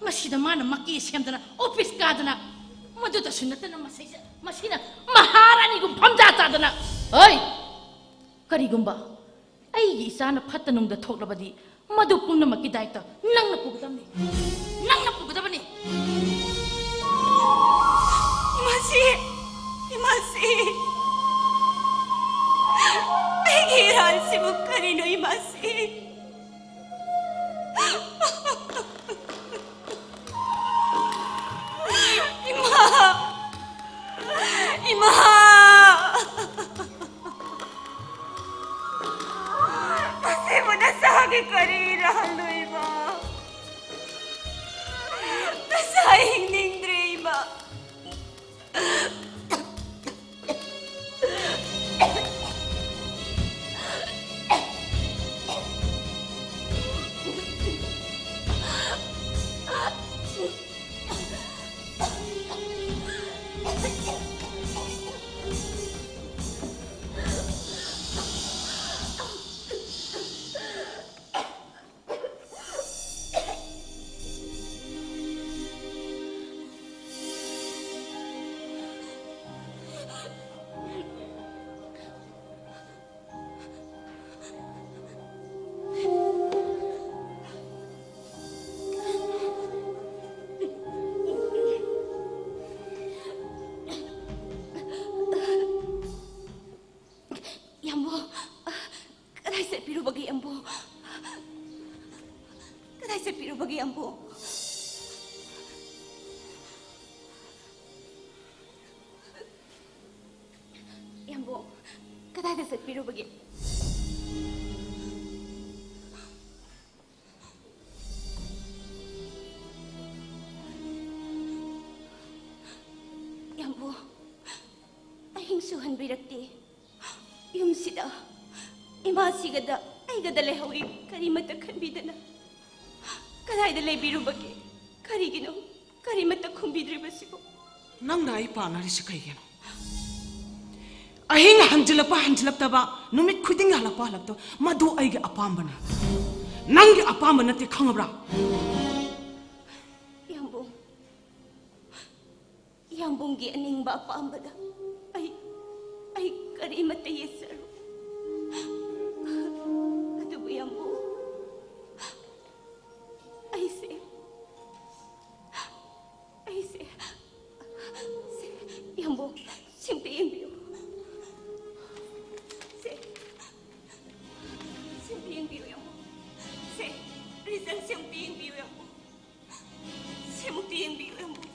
ꯃꯁꯤꯗ ꯃꯥꯅ ꯃꯀꯦ ꯁꯦꯝꯗꯅ ꯑꯣꯐꯤꯁ ꯀꯥꯗꯅ, ꯃꯗꯨꯗꯁꯨ ꯅꯠꯇꯅ ꯃꯁꯤꯗ, ꯃꯁꯤꯅ ꯃꯍꯥꯔꯥꯅꯤꯒꯨꯝ ꯐꯝꯖꯥ ꯆꯥꯗꯅ, ꯍꯣꯏ, ꯀꯔꯤꯒꯨꯝꯕ ꯑꯩꯒꯤ ꯏꯆꯥꯅ ꯐꯠꯇ ꯅꯨꯡꯗ ꯊꯣꯛꯂꯕꯗꯤ ꯃꯗꯨ ꯄꯨꯝꯅꯃꯛꯀꯤ ꯗꯥꯏꯇ ꯅꯪꯅ ꯄꯨꯒꯗꯕꯅꯤ꯫ ꯅꯪꯅ ꯄꯨꯒꯗꯕꯅꯤ꯫ ꯏꯃꯥꯁꯤ! ꯏꯃꯥꯁꯤ! ꯑꯩꯒꯤ ꯏꯔꯥꯜꯁꯤꯕꯨ ꯀꯔꯤꯅꯣ, ꯏꯃꯥꯁꯤ? ꯏꯃꯥ! ꯏꯃꯥ! ꯃꯁꯤꯕꯨ ꯅꯆꯥꯒꯤ ꯀꯔꯤ ꯏꯔꯥꯜꯅꯣ, ꯏꯃꯥ? ꯌꯥꯝꯕꯨꯡ, ꯀꯗꯥꯏꯗ ꯆꯠꯄꯤꯔꯨꯕꯒꯦ? ꯌꯥꯝꯕꯨꯡ, ꯑꯍꯤꯡꯁꯨ ꯍꯟꯕꯤꯔꯛꯇꯦ꯫ ꯌꯨꯝꯁꯤꯗ ꯏꯃꯥ ꯁꯤꯒꯗ ꯑꯩꯒꯗ ꯂꯩꯍꯧꯔꯤ꯫ ꯀꯔꯤꯃꯠꯇ ꯈꯟꯕꯤꯗꯅ ꯀꯗꯥꯏꯗ ꯂꯩꯕꯤꯔꯨꯕꯒꯦ? ꯀꯔꯤꯒꯤꯅꯣ ꯀꯔꯤꯃꯠꯇ ꯈꯨꯝꯕꯤꯗ꯭ꯔꯤꯕꯁꯤꯕꯨ? ꯅꯪꯅ ꯑꯩ ꯄꯥꯟꯅꯔꯤꯁꯤ ꯀꯩꯒꯤꯅꯣ? ꯑꯍꯤꯡ ꯍꯟꯖꯤꯜꯂꯛꯄ ꯍꯟꯖꯤꯜꯂꯛꯇꯕ, ꯅꯨꯃꯤꯠ ꯈꯨꯗꯤꯡꯒꯤ ꯍꯜꯂꯛꯄ ꯍꯜꯂꯛꯇꯕ, ꯃꯗꯨ ꯑꯩꯒꯤ ꯑꯄꯥꯝꯕꯅꯤ꯫ ꯅꯪꯒꯤ ꯑꯄꯥꯝꯕ ꯅꯠꯇꯦ, ꯈꯪꯉꯕ꯭ꯔꯥ? ꯌꯥꯝꯕꯨꯡ, ꯌꯥꯝꯕꯨꯡꯒꯤ ꯑꯅꯤꯡꯕ ꯑꯄꯥꯝꯕꯗ ꯑꯩ, ꯑꯩ ꯀꯔꯤꯃꯠꯇ ꯌꯦꯠꯆꯔꯨ꯫ ꯑꯗꯨꯕꯨ ꯌꯥꯝꯕꯨꯡ, ꯑꯩꯁꯦ, ꯑꯩꯁꯦ, ꯁꯦ, ꯌꯥꯝꯕꯨꯡ, ꯁꯤꯝꯇ ꯌꯦꯡꯕꯤꯌꯨ꯫ ꯁꯦ, ꯁꯤꯝꯇ ꯌꯦꯡꯕꯤꯌꯨ, ꯌꯥꯝꯕꯨꯡ꯫ ꯁꯦ, result ꯁꯤꯝꯇ ꯌꯦꯡꯕꯤꯌꯨ, ꯌꯥꯝꯕꯨꯡ꯫ ꯁꯤꯃꯨꯛꯇꯤ ꯌꯦꯡꯕꯤꯌꯨ, ꯌꯥꯝꯕꯨꯡ꯫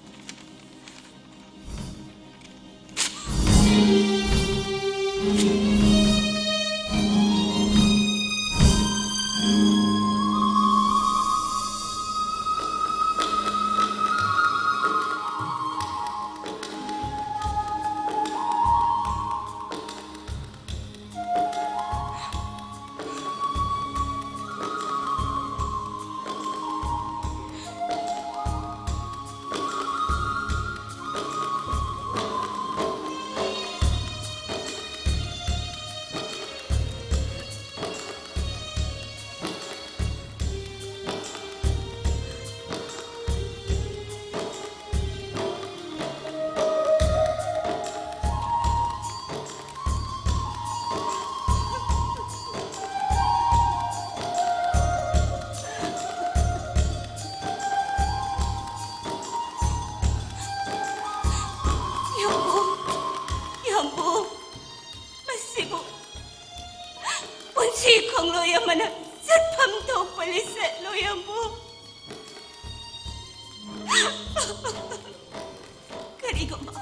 ꯀꯔꯤꯒꯨꯝꯕ,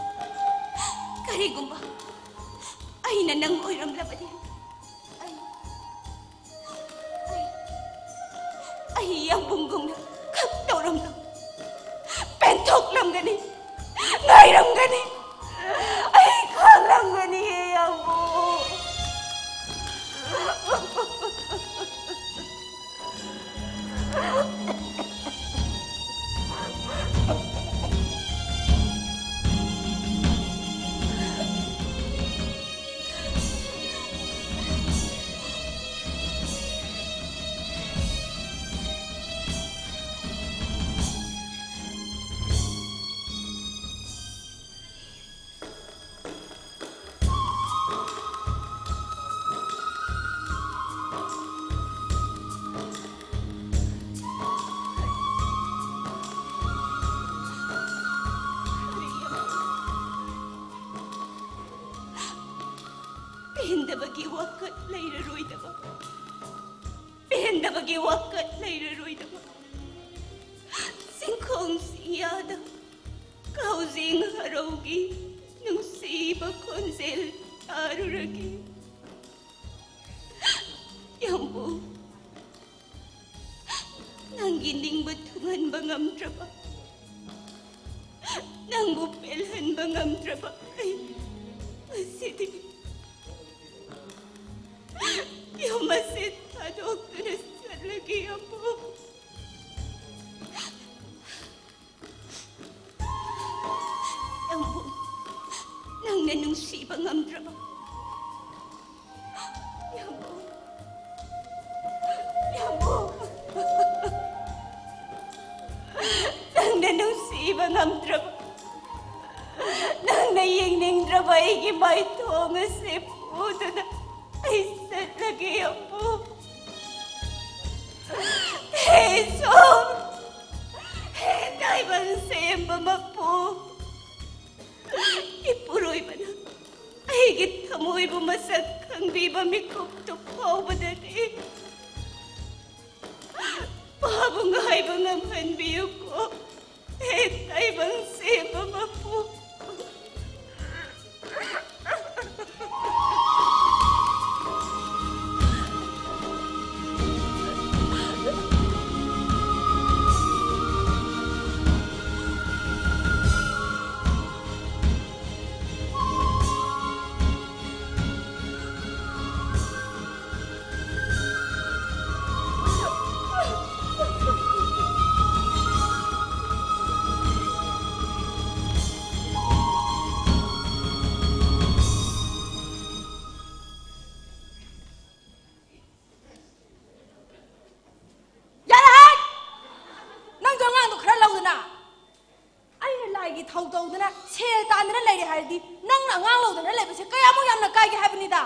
ꯀꯔꯤꯒꯨꯝꯕ ꯑꯩꯅ ꯅꯪ ꯑꯣꯏꯔꯝꯂꯕꯗꯤ, ꯑꯩ, ꯑꯩ, ꯑꯩ ꯌꯥꯝꯕꯨꯡꯒꯨꯝꯅ ꯈꯛ ꯇꯧꯔꯝꯂꯝ, ꯄꯦꯟꯊꯣꯛꯂꯝꯒꯅꯤ, ꯉꯥꯏꯔꯝꯒꯅꯤ, ꯑꯩ ꯈꯥꯡꯂꯝꯒꯅꯤ, ꯌꯥꯝꯕꯨꯡ꯫ ꯄꯦꯟꯗꯕꯒꯤ ꯋꯥꯈꯜ ꯂꯩꯔꯔꯣꯏꯗꯕ, ꯄꯦꯟꯗꯕꯒꯤ ꯋꯥꯈꯜ ꯂꯩꯔꯔꯣꯏꯗꯕ, ꯆꯤꯡꯈꯣꯡ ꯆꯤꯡꯌꯥꯗ ꯀꯥꯎꯖꯤꯡ ꯍꯔꯧꯒꯤ ꯅꯨꯡꯁꯤꯕ ꯈꯣꯟꯖꯦꯜ ꯇꯥꯔꯨꯔꯒꯦ꯫ ꯌꯥꯝꯕꯨꯡ, ꯅꯪꯒꯤ ꯅꯤꯡꯕ ꯊꯨꯡꯍꯟꯕ ꯉꯝꯗ꯭ꯔꯕ, ꯅꯪꯕꯨ ꯄꯦꯜꯍꯟꯕ ꯉꯝꯗ꯭ꯔꯕ ꯑꯩ ꯉꯁꯤꯗꯤ ꯌꯨꯝ ꯑꯁꯤ ꯊꯥꯗꯣꯛꯇꯨꯅ ꯆꯠꯂꯒꯦ, ꯌꯥꯝꯕꯨꯡ꯫ ꯌꯥꯝꯕꯨꯡ, ꯅꯪꯅ ꯅꯨꯡꯁꯤꯕ ꯉꯝꯗ꯭ꯔꯕ, ꯌꯥꯝꯕꯨꯡ, ꯌꯥꯝꯕꯨꯡ, ꯅꯪꯅ ꯅꯨꯡꯁꯤꯕ ꯉꯝꯗ꯭ꯔꯕ, ꯅꯪꯅ ꯌꯦꯡꯅꯤꯡꯗ꯭ꯔꯕ ꯑꯩꯒꯤ ꯃꯥꯏꯊꯣꯡ ꯑꯁꯤ ꯄꯨꯗꯨꯅ ꯑꯩ ꯆꯠꯂꯒꯦ, ꯌꯥꯝꯕꯨꯡ꯫ ꯍꯦ ꯏꯁꯣꯔ! ꯍꯦ ꯇꯥꯏꯕꯪ ꯁꯦꯝꯕ ꯃꯄꯨ! ꯏꯄꯨꯔꯣꯏꯕꯅ ꯑꯩꯒꯤ ꯊꯃꯣꯏꯕꯨ ꯃꯁꯛ ꯈꯪꯕꯤꯕ ꯃꯤꯀꯨꯞꯇꯨ ꯐꯥꯎꯕꯗꯗꯤ ꯃꯥꯕꯨ ꯉꯥꯏꯕ ꯉꯝꯍꯟꯕꯤꯌꯨꯀꯣ꯫ ꯍꯦ ꯂꯩꯕ ꯁꯦꯝꯕ ꯃꯄꯨ꯫ ꯌꯥꯔꯦꯍꯦ! ꯅꯪꯁꯨ ꯑꯉꯥꯡꯗꯣ ꯈꯔ ꯂꯧꯗꯅ꯫ ꯑꯩꯅ ꯂꯥꯏꯒꯤ ꯊꯧ ꯇꯧꯗꯅ ꯁꯦꯜ ꯇꯥꯟꯗꯅ ꯂꯩꯔꯦ ꯍꯥꯏꯔꯗꯤ, ꯅꯪꯅ ꯑꯉꯥꯡ ꯂꯧꯗꯅ ꯂꯩꯕꯁꯦ ꯀꯌꯥꯃꯨꯛ ꯌꯥꯝꯅ ꯀꯥꯏꯒꯦ ꯍꯥꯏꯕꯅꯤꯗ꯫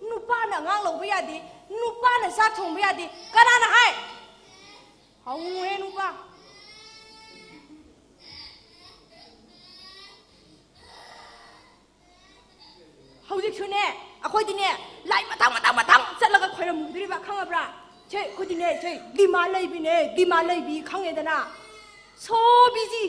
ꯅꯨꯄꯥꯅ ꯑꯉꯥꯡ ꯂꯧꯕ ꯌꯥꯗꯦ, ꯅꯨꯄꯥꯅ ꯆꯥꯛ ꯊꯣꯡꯕ ꯌꯥꯗꯦ, ꯀꯅꯥꯅ ꯍꯥꯏ? ꯍꯧꯅꯨꯍꯦ ꯅꯨꯄꯥ꯫ ꯍꯧꯖꯤꯛꯁꯨꯅꯦ, ꯑꯩꯈꯣꯏꯗꯤꯅꯦ, ꯂꯥꯏ ꯃꯊꯪ, ꯃꯊꯪ, ꯃꯊꯪ ꯆꯠꯂꯒ ꯈꯣꯏꯔꯝꯃꯨꯗꯣꯔꯤꯕ, ꯈꯪꯉꯕ꯭ꯔꯥ? ꯁꯦ, ꯑꯩꯈꯣꯏꯗꯤꯅꯦ, ꯁꯦ, ꯗꯤꯃꯥꯟ ꯂꯩꯕꯤꯅꯦ, ꯗꯤꯃꯥꯟ ꯂꯩꯕꯤ, ꯈꯪꯉꯦꯗꯅ? So busy꯫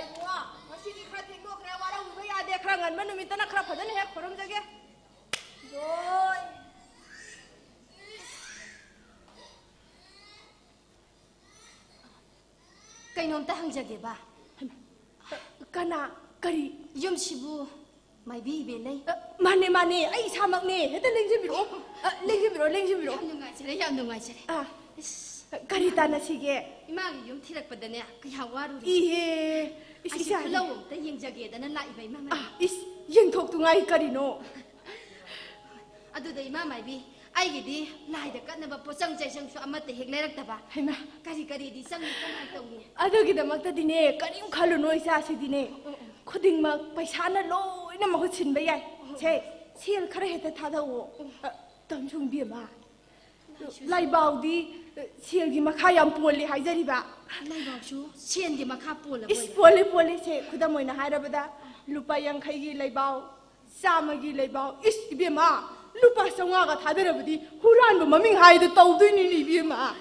ꯏꯕꯨꯡꯉꯣ, ꯉꯁꯤꯗꯤ ꯈꯔ ꯊꯦꯡꯗꯣꯛꯈ꯭ꯔꯦ, ꯋꯥꯔꯧꯕꯤꯕ ꯌꯥꯗꯦ, ꯈꯔ ꯉꯟꯕ ꯅꯨꯃꯤꯠꯇꯅ ꯈꯔ ꯐꯖꯅ ꯍꯦꯛ ꯈꯣꯏꯔꯝꯖꯒꯦ꯫ ꯖꯣꯏ꯫ ꯀꯩꯅꯣꯝꯇ ꯍꯪꯖꯒꯦꯕ꯫ ꯍꯩꯃꯥ, ꯀꯅꯥ? ꯀꯔꯤ? ꯌꯨꯝꯁꯤꯕꯨ ꯃꯥꯏꯕꯤ ꯏꯕꯦꯟ ꯂꯩ? ꯑ, ꯃꯥꯅꯦ, ꯃꯥꯅꯦ, ꯑꯩ ꯏꯁꯥꯃꯛꯅꯦ꯫ ꯍꯦꯛꯇ ꯂꯦꯡꯁꯤꯟꯕꯤꯔꯛꯑꯣ꯫ ꯑ, ꯂꯦꯡꯁꯤꯟꯕꯤꯔꯛꯑꯣ, ꯂꯦꯡꯁꯤꯟꯕꯤꯔꯛꯑꯣ꯫ ꯌꯥꯝ ꯅꯨꯡꯉꯥꯏꯖꯔꯦ, ꯌꯥꯝ ꯅꯨꯡꯉꯥꯏꯖꯔꯦ꯫ ꯑ, ꯏꯁ, ꯀꯔꯤ ꯇꯥꯟꯅꯁꯤꯒꯦ? ꯏꯃꯥꯒꯤ ꯌꯨꯝ ꯊꯤꯔꯛꯄꯗꯅꯦ ꯀꯌꯥ ꯋꯥꯔꯨꯔꯦ꯫ ꯏꯍꯦ, ꯏꯁ, ꯑꯩꯁꯨ ꯏꯆꯥ꯫ ꯈꯨꯂꯧ ꯑꯝꯇ ꯌꯦꯡꯖꯒꯦꯗꯅ ꯂꯥꯛꯏꯕ, ꯏꯃꯥ ꯃꯥꯏꯕꯤ꯫ ꯑ, ꯏꯁ, ꯌꯦꯡꯊꯣꯛꯇꯨꯉꯥꯏ ꯀꯔꯤꯅꯣ? ꯑꯗꯨꯗ ꯏꯃꯥ ꯃꯥꯏꯕꯤ, ꯑꯩꯒꯤꯗꯤ ꯂꯥꯏꯗ ꯀꯠꯅꯕ ꯄꯣꯠꯆꯪ ꯆꯩꯁꯪꯁꯨ ꯑꯃꯠꯇ ꯍꯦꯛ ꯂꯩꯔꯛꯇꯕ꯫ ꯍꯩꯃꯥ꯫ ꯀꯔꯤ ꯀꯔꯤꯗꯤ ꯆꯪꯉꯤ, ꯀꯃꯥꯏ ꯇꯧꯅꯤ? ꯑꯗꯨꯒꯤꯗꯃꯛꯇꯗꯤꯅꯦ, ꯀꯔꯤꯝ ꯈꯜꯂꯨꯅꯨ ꯏꯆꯥꯁꯤꯗꯤꯅꯦ꯫ ꯑꯣ, ꯑꯣ꯫ ꯈꯨꯗꯤꯡꯃꯛ ꯄꯩꯁꯥꯅ ꯂꯣꯏꯅ ꯃꯍꯨꯠ ꯁꯤꯟꯕ ꯌꯥꯏ꯫ ꯑꯣ, ꯑꯣ꯫ ꯁꯦ, ꯁꯦꯜ ꯈꯔ ꯍꯦꯛꯇ ꯊꯥꯗꯧꯑꯣ꯫ ꯑꯣ꯫ ꯑ, ꯇꯝꯁꯨꯡ ꯏꯕꯦꯝꯃ, ꯂꯥꯏꯁꯨ ꯂꯥꯏꯕꯥꯎꯗꯤ, ꯑ, ꯁꯦꯜꯒꯤ ꯃꯈꯥ ꯌꯥꯝ ꯄꯣꯜꯂꯤ ꯍꯥꯏꯖꯔꯤꯕ꯫ ꯂꯥꯏꯕꯥꯎꯁꯨ ꯁꯦꯜꯒꯤ ꯃꯈꯥ ꯄꯣꯜꯂꯕ ꯏꯁ, ꯑꯣꯏꯔꯦ? ꯄꯣꯜꯂꯤ, ꯄꯣꯜꯂꯤ꯫ ꯁꯦ, ꯈꯨꯗꯝ ꯑꯣꯏꯅ ꯍꯥꯏꯔꯕꯗ, ꯂꯨꯄꯥ ꯌꯥꯡꯈꯩꯒꯤ ꯂꯩꯕꯥꯎ, ꯆꯥꯝꯃꯒꯤ ꯂꯩꯕꯥꯎ꯫ ꯏꯁ, ꯏꯕꯦꯝꯃ, ꯂꯨꯄꯥ ꯆꯥꯝꯃꯉꯥꯒ ꯊꯥꯗꯔꯕꯗꯤ ꯍꯨꯔꯥꯟꯕ ꯃꯃꯤꯡ ꯍꯥꯏꯗꯣ ꯇꯧꯗꯣꯏꯅꯤꯅꯦ, ꯏꯕꯦꯝꯃ꯫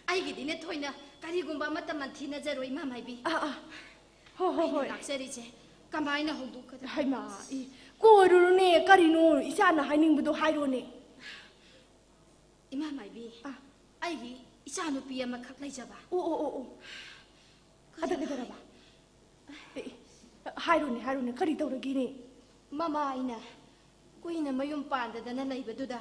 ꯑꯩꯒꯤꯗꯤꯅꯦ ꯊꯣꯏꯅ ꯀꯔꯤꯒꯨꯝꯕ ꯑꯃꯠꯇ ꯃꯟꯊꯤꯅꯖꯔꯣꯏ, ꯏꯃꯥ ꯃꯥꯏꯕꯤ꯫ ꯑꯥ, ꯑꯥ꯫ ꯍꯣ, ꯍꯣ, ꯑꯩꯅ ꯍꯣꯏ꯫ ꯂꯥꯛꯆꯔꯤꯁꯦ ꯀꯃꯥꯏꯅ ꯍꯧꯗꯣꯛꯀꯗꯕ? ꯍꯩꯃꯥ, ꯏ, ꯀꯣꯏꯔꯨꯔꯨꯅꯦ, ꯀꯔꯤꯅꯣ ꯏꯆꯥꯅ ꯍꯥꯏꯅꯤꯡꯕꯗꯣ ꯍꯥꯏꯔꯣꯅꯦ꯫ ꯏꯃꯥ ꯃꯥꯏꯕꯤ, ꯑꯥ꯫ ꯑꯩꯒꯤ ꯏꯆꯥꯅꯨꯄꯤ ꯑꯃꯈꯛ ꯂꯩꯖꯕ꯫ ꯑꯣ, ꯑꯣ, ꯑꯣ, ꯑꯣ꯫ ꯑꯗ ꯀꯩꯗꯧꯔꯕ? ꯑꯦ, ꯑꯦ, ꯍꯥꯏꯔꯣꯅꯦ, ꯍꯥꯏꯔꯣꯅꯦ, ꯀꯔꯤ ꯇꯧꯔꯒꯦꯅꯦ? ꯃꯃꯥ ꯑꯩꯅ ꯀꯨꯏꯅ ꯃꯌꯨꯝ ꯄꯥꯟꯗꯗꯅ ꯂꯩꯕꯗꯨꯗ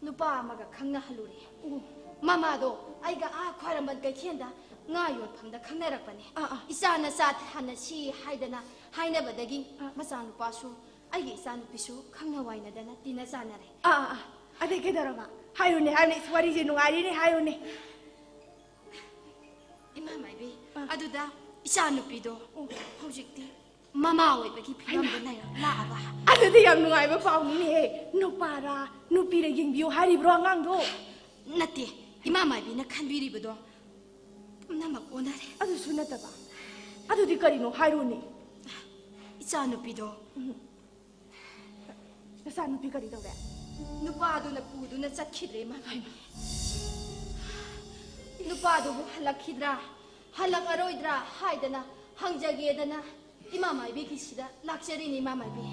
ꯅꯨꯄꯥ ꯑꯃꯒ ꯈꯪꯅꯍꯜꯂꯨꯔꯦ꯫ ꯑꯣ꯫ ꯃꯃꯥꯗꯣ ꯑꯩꯒ ꯑꯥ ꯈ꯭ꯋꯥꯏꯔꯝꯕꯟ ꯀꯩꯊꯦꯜꯗ ꯉꯥ ꯌꯣꯟꯐꯝꯗ ꯈꯪꯅꯔꯛꯄꯅꯦ꯫ ꯑꯥ, ꯑꯥ꯫ ꯏꯆꯥ ꯅꯆꯥ ꯊꯥꯅꯁꯤ ꯍꯥꯏꯗꯅ ꯍꯥꯏꯅꯕꯗꯒꯤ ꯑꯥ꯫ ꯃꯆꯥꯅꯨꯄꯥꯁꯨ ꯑꯩꯒꯤ ꯏꯆꯥꯅꯨꯄꯤꯁꯨ ꯈꯪꯅ ꯋꯥꯏꯅꯗꯅ ꯇꯤꯟꯅ ꯆꯥꯟꯅꯔꯦ꯫ ꯑꯥ, ꯑꯥ, ꯑꯥ꯫ ꯑꯗꯩ ꯀꯩꯗꯧꯔꯕ? ꯍꯥꯏꯔꯨꯅꯦ, ꯍꯥꯏꯔꯨꯅꯦ, ꯏꯁ, ꯋꯥꯔꯤꯁꯦ ꯅꯨꯡꯉꯥꯏꯔꯤꯅꯦ, ꯍꯥꯏꯔꯨꯅꯦ꯫ ꯏꯃꯥ ꯃꯥꯏꯕꯤ, ꯑꯥ꯫ ꯑꯗꯨꯗ ꯏꯆꯥꯅꯨꯄꯤꯗꯣ ꯑꯣ꯫ ꯍꯧꯖꯤꯛꯇꯤ ꯃꯃꯥ ꯑꯣꯏꯕꯒꯤ ꯐꯤꯕꯝꯗ ꯍꯩꯃꯥ꯫ ꯂꯩꯔ ꯂꯥꯛꯑꯕ꯫ ꯑꯗꯨꯗꯤ ꯌꯥꯝ ꯅꯨꯡꯉꯥꯏꯕ ꯄꯥꯎꯅꯤꯅꯦꯍꯦ꯫ ꯅꯨꯄꯥꯔꯥ, ꯅꯨꯄꯤꯔ ꯌꯦꯡꯕꯤꯌꯨ ꯍꯥꯏꯔꯤꯕ꯭ꯔꯣ ꯑꯉꯥꯡꯗꯣ? ꯅꯠꯇꯦ, ꯏꯃꯥ ꯃꯥꯏꯕꯤꯅ ꯈꯟꯕꯤꯔꯤꯕꯗꯣ ꯄꯨꯝꯅꯃꯛ ꯑꯣꯟꯅꯔꯦ꯫ ꯑꯗꯨꯁꯨ ꯅꯠꯇꯕ, ꯑꯗꯨꯗꯤ ꯀꯔꯤꯅꯣ ꯍꯥꯏꯔꯣꯅꯦ꯫ ꯏꯆꯥꯅꯨꯄꯤꯗꯣ ꯎꯝ꯫ ꯅꯆꯥꯅꯨꯄꯤ ꯀꯔꯤ ꯇꯧꯔꯦ? ꯅꯨꯄꯥꯗꯨꯅ ꯄꯨꯗꯨꯅ ꯆꯠꯈꯤꯗ꯭ꯔꯦ, ꯏꯃꯥ ꯃꯥꯏꯕꯤ꯫ ꯅꯨꯄꯥꯗꯨꯕꯨ ꯍꯜꯂꯛꯈꯤꯗ꯭ꯔꯥ, ꯍꯜꯂꯛꯑꯔꯣꯏꯗ꯭ꯔꯥ ꯍꯥꯏꯗꯅ ꯍꯪꯖꯒꯦꯗꯅ ꯏꯃꯥ ꯃꯥꯏꯕꯤꯒꯤꯁꯤꯗ ꯂꯥꯛꯆꯔꯤꯅꯤ, ꯏꯃꯥ ꯃꯥꯏꯕꯤ꯫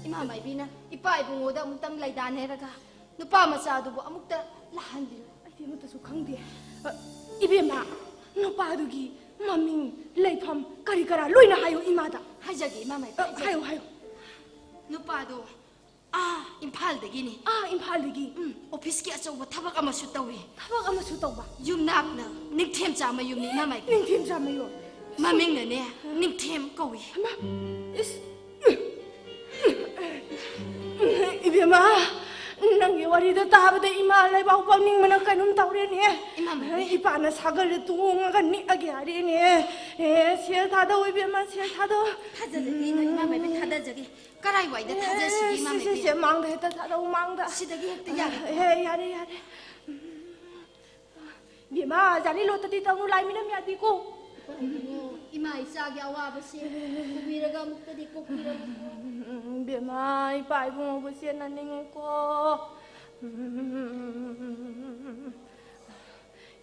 ꯏꯃꯥ ꯃꯥꯏꯕꯤꯅ ꯏꯄꯥ ꯏꯕꯨꯡꯉꯣꯗ ꯑꯃꯨꯛꯇꯪ ꯂꯩꯗꯥꯅꯦꯔꯒ ꯅꯨꯄꯥ ꯃꯆꯥꯗꯨꯕꯨ ꯑꯃꯨꯛꯇ ꯂꯥꯛꯍꯟꯕꯤꯌꯨ꯫ ꯑꯩꯗꯤ ꯑꯃꯠꯇꯁꯨ ꯈꯪꯗꯦ꯫ ꯑ, ꯏꯕꯦꯝꯃ, ꯅꯨꯄꯥꯗꯨꯒꯤ ꯃꯃꯤꯡ, ꯂꯩꯐꯝ, ꯀꯔꯤ ꯀꯔꯥ ꯂꯣꯏꯅ ꯍꯥꯏꯌꯨ ꯏꯃꯥꯗ꯫ ꯍꯥꯏꯖꯒꯦ, ꯏꯃꯥ ꯃꯥꯏꯕꯤ, ꯑ, ꯍꯥꯏꯖꯒꯦ꯫ ꯍꯥꯏꯌꯨ, ꯍꯥꯏꯌꯨ꯫ ꯅꯨꯄꯥꯗꯣ ꯑꯥ ꯏꯝꯐꯥꯜꯗꯒꯤꯅꯤ꯫ ꯑꯥ, ꯏꯝꯐꯥꯜꯗꯒꯤ? ꯎꯝ, ꯑꯣꯐꯤꯁꯀꯤ ꯑꯆꯧꯕ ꯊꯕꯛ ꯑꯃꯁꯨ ꯇꯧꯏ꯫ ꯊꯕꯛ ꯑꯃꯁꯨ ꯇꯧꯕ? ꯌꯨꯝꯅꯥꯛꯅ ꯅꯤꯡꯊꯦꯝꯆꯥ ꯃꯌꯨꯝꯅꯤ, ꯏꯃꯥ ꯃꯥꯏꯕꯤ꯫ ꯅꯤꯡꯊꯦꯝꯆꯥ ꯃꯌꯨꯝ? ꯃꯃꯤꯡꯅꯅꯦ ꯅꯤꯡꯊꯦꯝ ꯀꯧꯏ꯫ ꯍꯩꯃꯥ, ꯏꯁ, ꯏꯕꯦꯝꯃ, ꯅꯪꯒꯤ ꯋꯥꯔꯤꯗꯣ ꯇꯥꯕꯗ ꯏꯃꯥ ꯂꯩꯕꯥꯛ ꯄꯪꯅꯤꯡꯕꯅ ꯀꯩꯅꯣꯝ ꯇꯧꯔꯦꯅꯦ꯫ ꯏꯃꯥ ꯃꯥꯏꯕꯤ꯫ ꯏꯄꯥꯅ ꯁꯥꯒꯜꯗ ꯇꯣꯡꯉꯒ ꯅꯤꯛꯑꯒꯦ ꯍꯥꯏꯔꯦꯅꯦ꯫ ꯑꯦ, ꯁꯦꯜ ꯊꯥꯗꯧ ꯏꯕꯦꯝꯃ, ꯁꯦꯜ ꯊꯥꯗꯧ꯫ ꯊꯥꯖꯗꯦ, ꯏꯃꯥ ꯃꯥꯏꯕꯤ, ꯊꯥꯖꯖꯒꯦ꯫ ꯀꯔꯥꯏꯋꯥꯏꯗ ꯊꯥꯖꯁꯤꯒꯦ, ꯏꯃꯥ ꯁꯦ, ꯁꯦ, ꯃꯥꯏꯕꯤ? ꯁꯦ, ꯃꯥꯡꯗ ꯍꯦꯛꯇ ꯊꯥꯗꯧ, ꯃꯥꯡꯗ꯫ ꯁꯤꯗꯒꯤ ꯍꯦꯛꯇ ꯌꯥꯔꯦ꯫ ꯑꯦ, ꯌꯥꯔꯦ, ꯌꯥꯔꯦ꯫ ꯏꯕꯦꯝꯃ, ꯖꯥꯂꯤ ꯂꯣꯠꯇꯗꯤ ꯇꯧꯅꯨ, ꯂꯥꯏ ꯃꯤꯅꯝ ꯌꯥꯗꯦꯀꯣ꯫ ꯏꯃꯥ ꯏꯆꯥꯒꯤ ꯑꯋꯥꯕꯁꯦ ꯎꯕꯤꯔꯒ ꯑꯃꯨꯛꯇꯗꯤ ꯀꯣꯛꯄꯤꯔꯝꯃꯨꯀꯣ꯫ ꯏꯕꯦꯝꯃ, ꯏꯄꯥ ꯏꯕꯨꯡꯉꯣꯕꯨ ꯆꯦꯟꯅꯅꯤꯡꯉꯨꯀꯣ꯫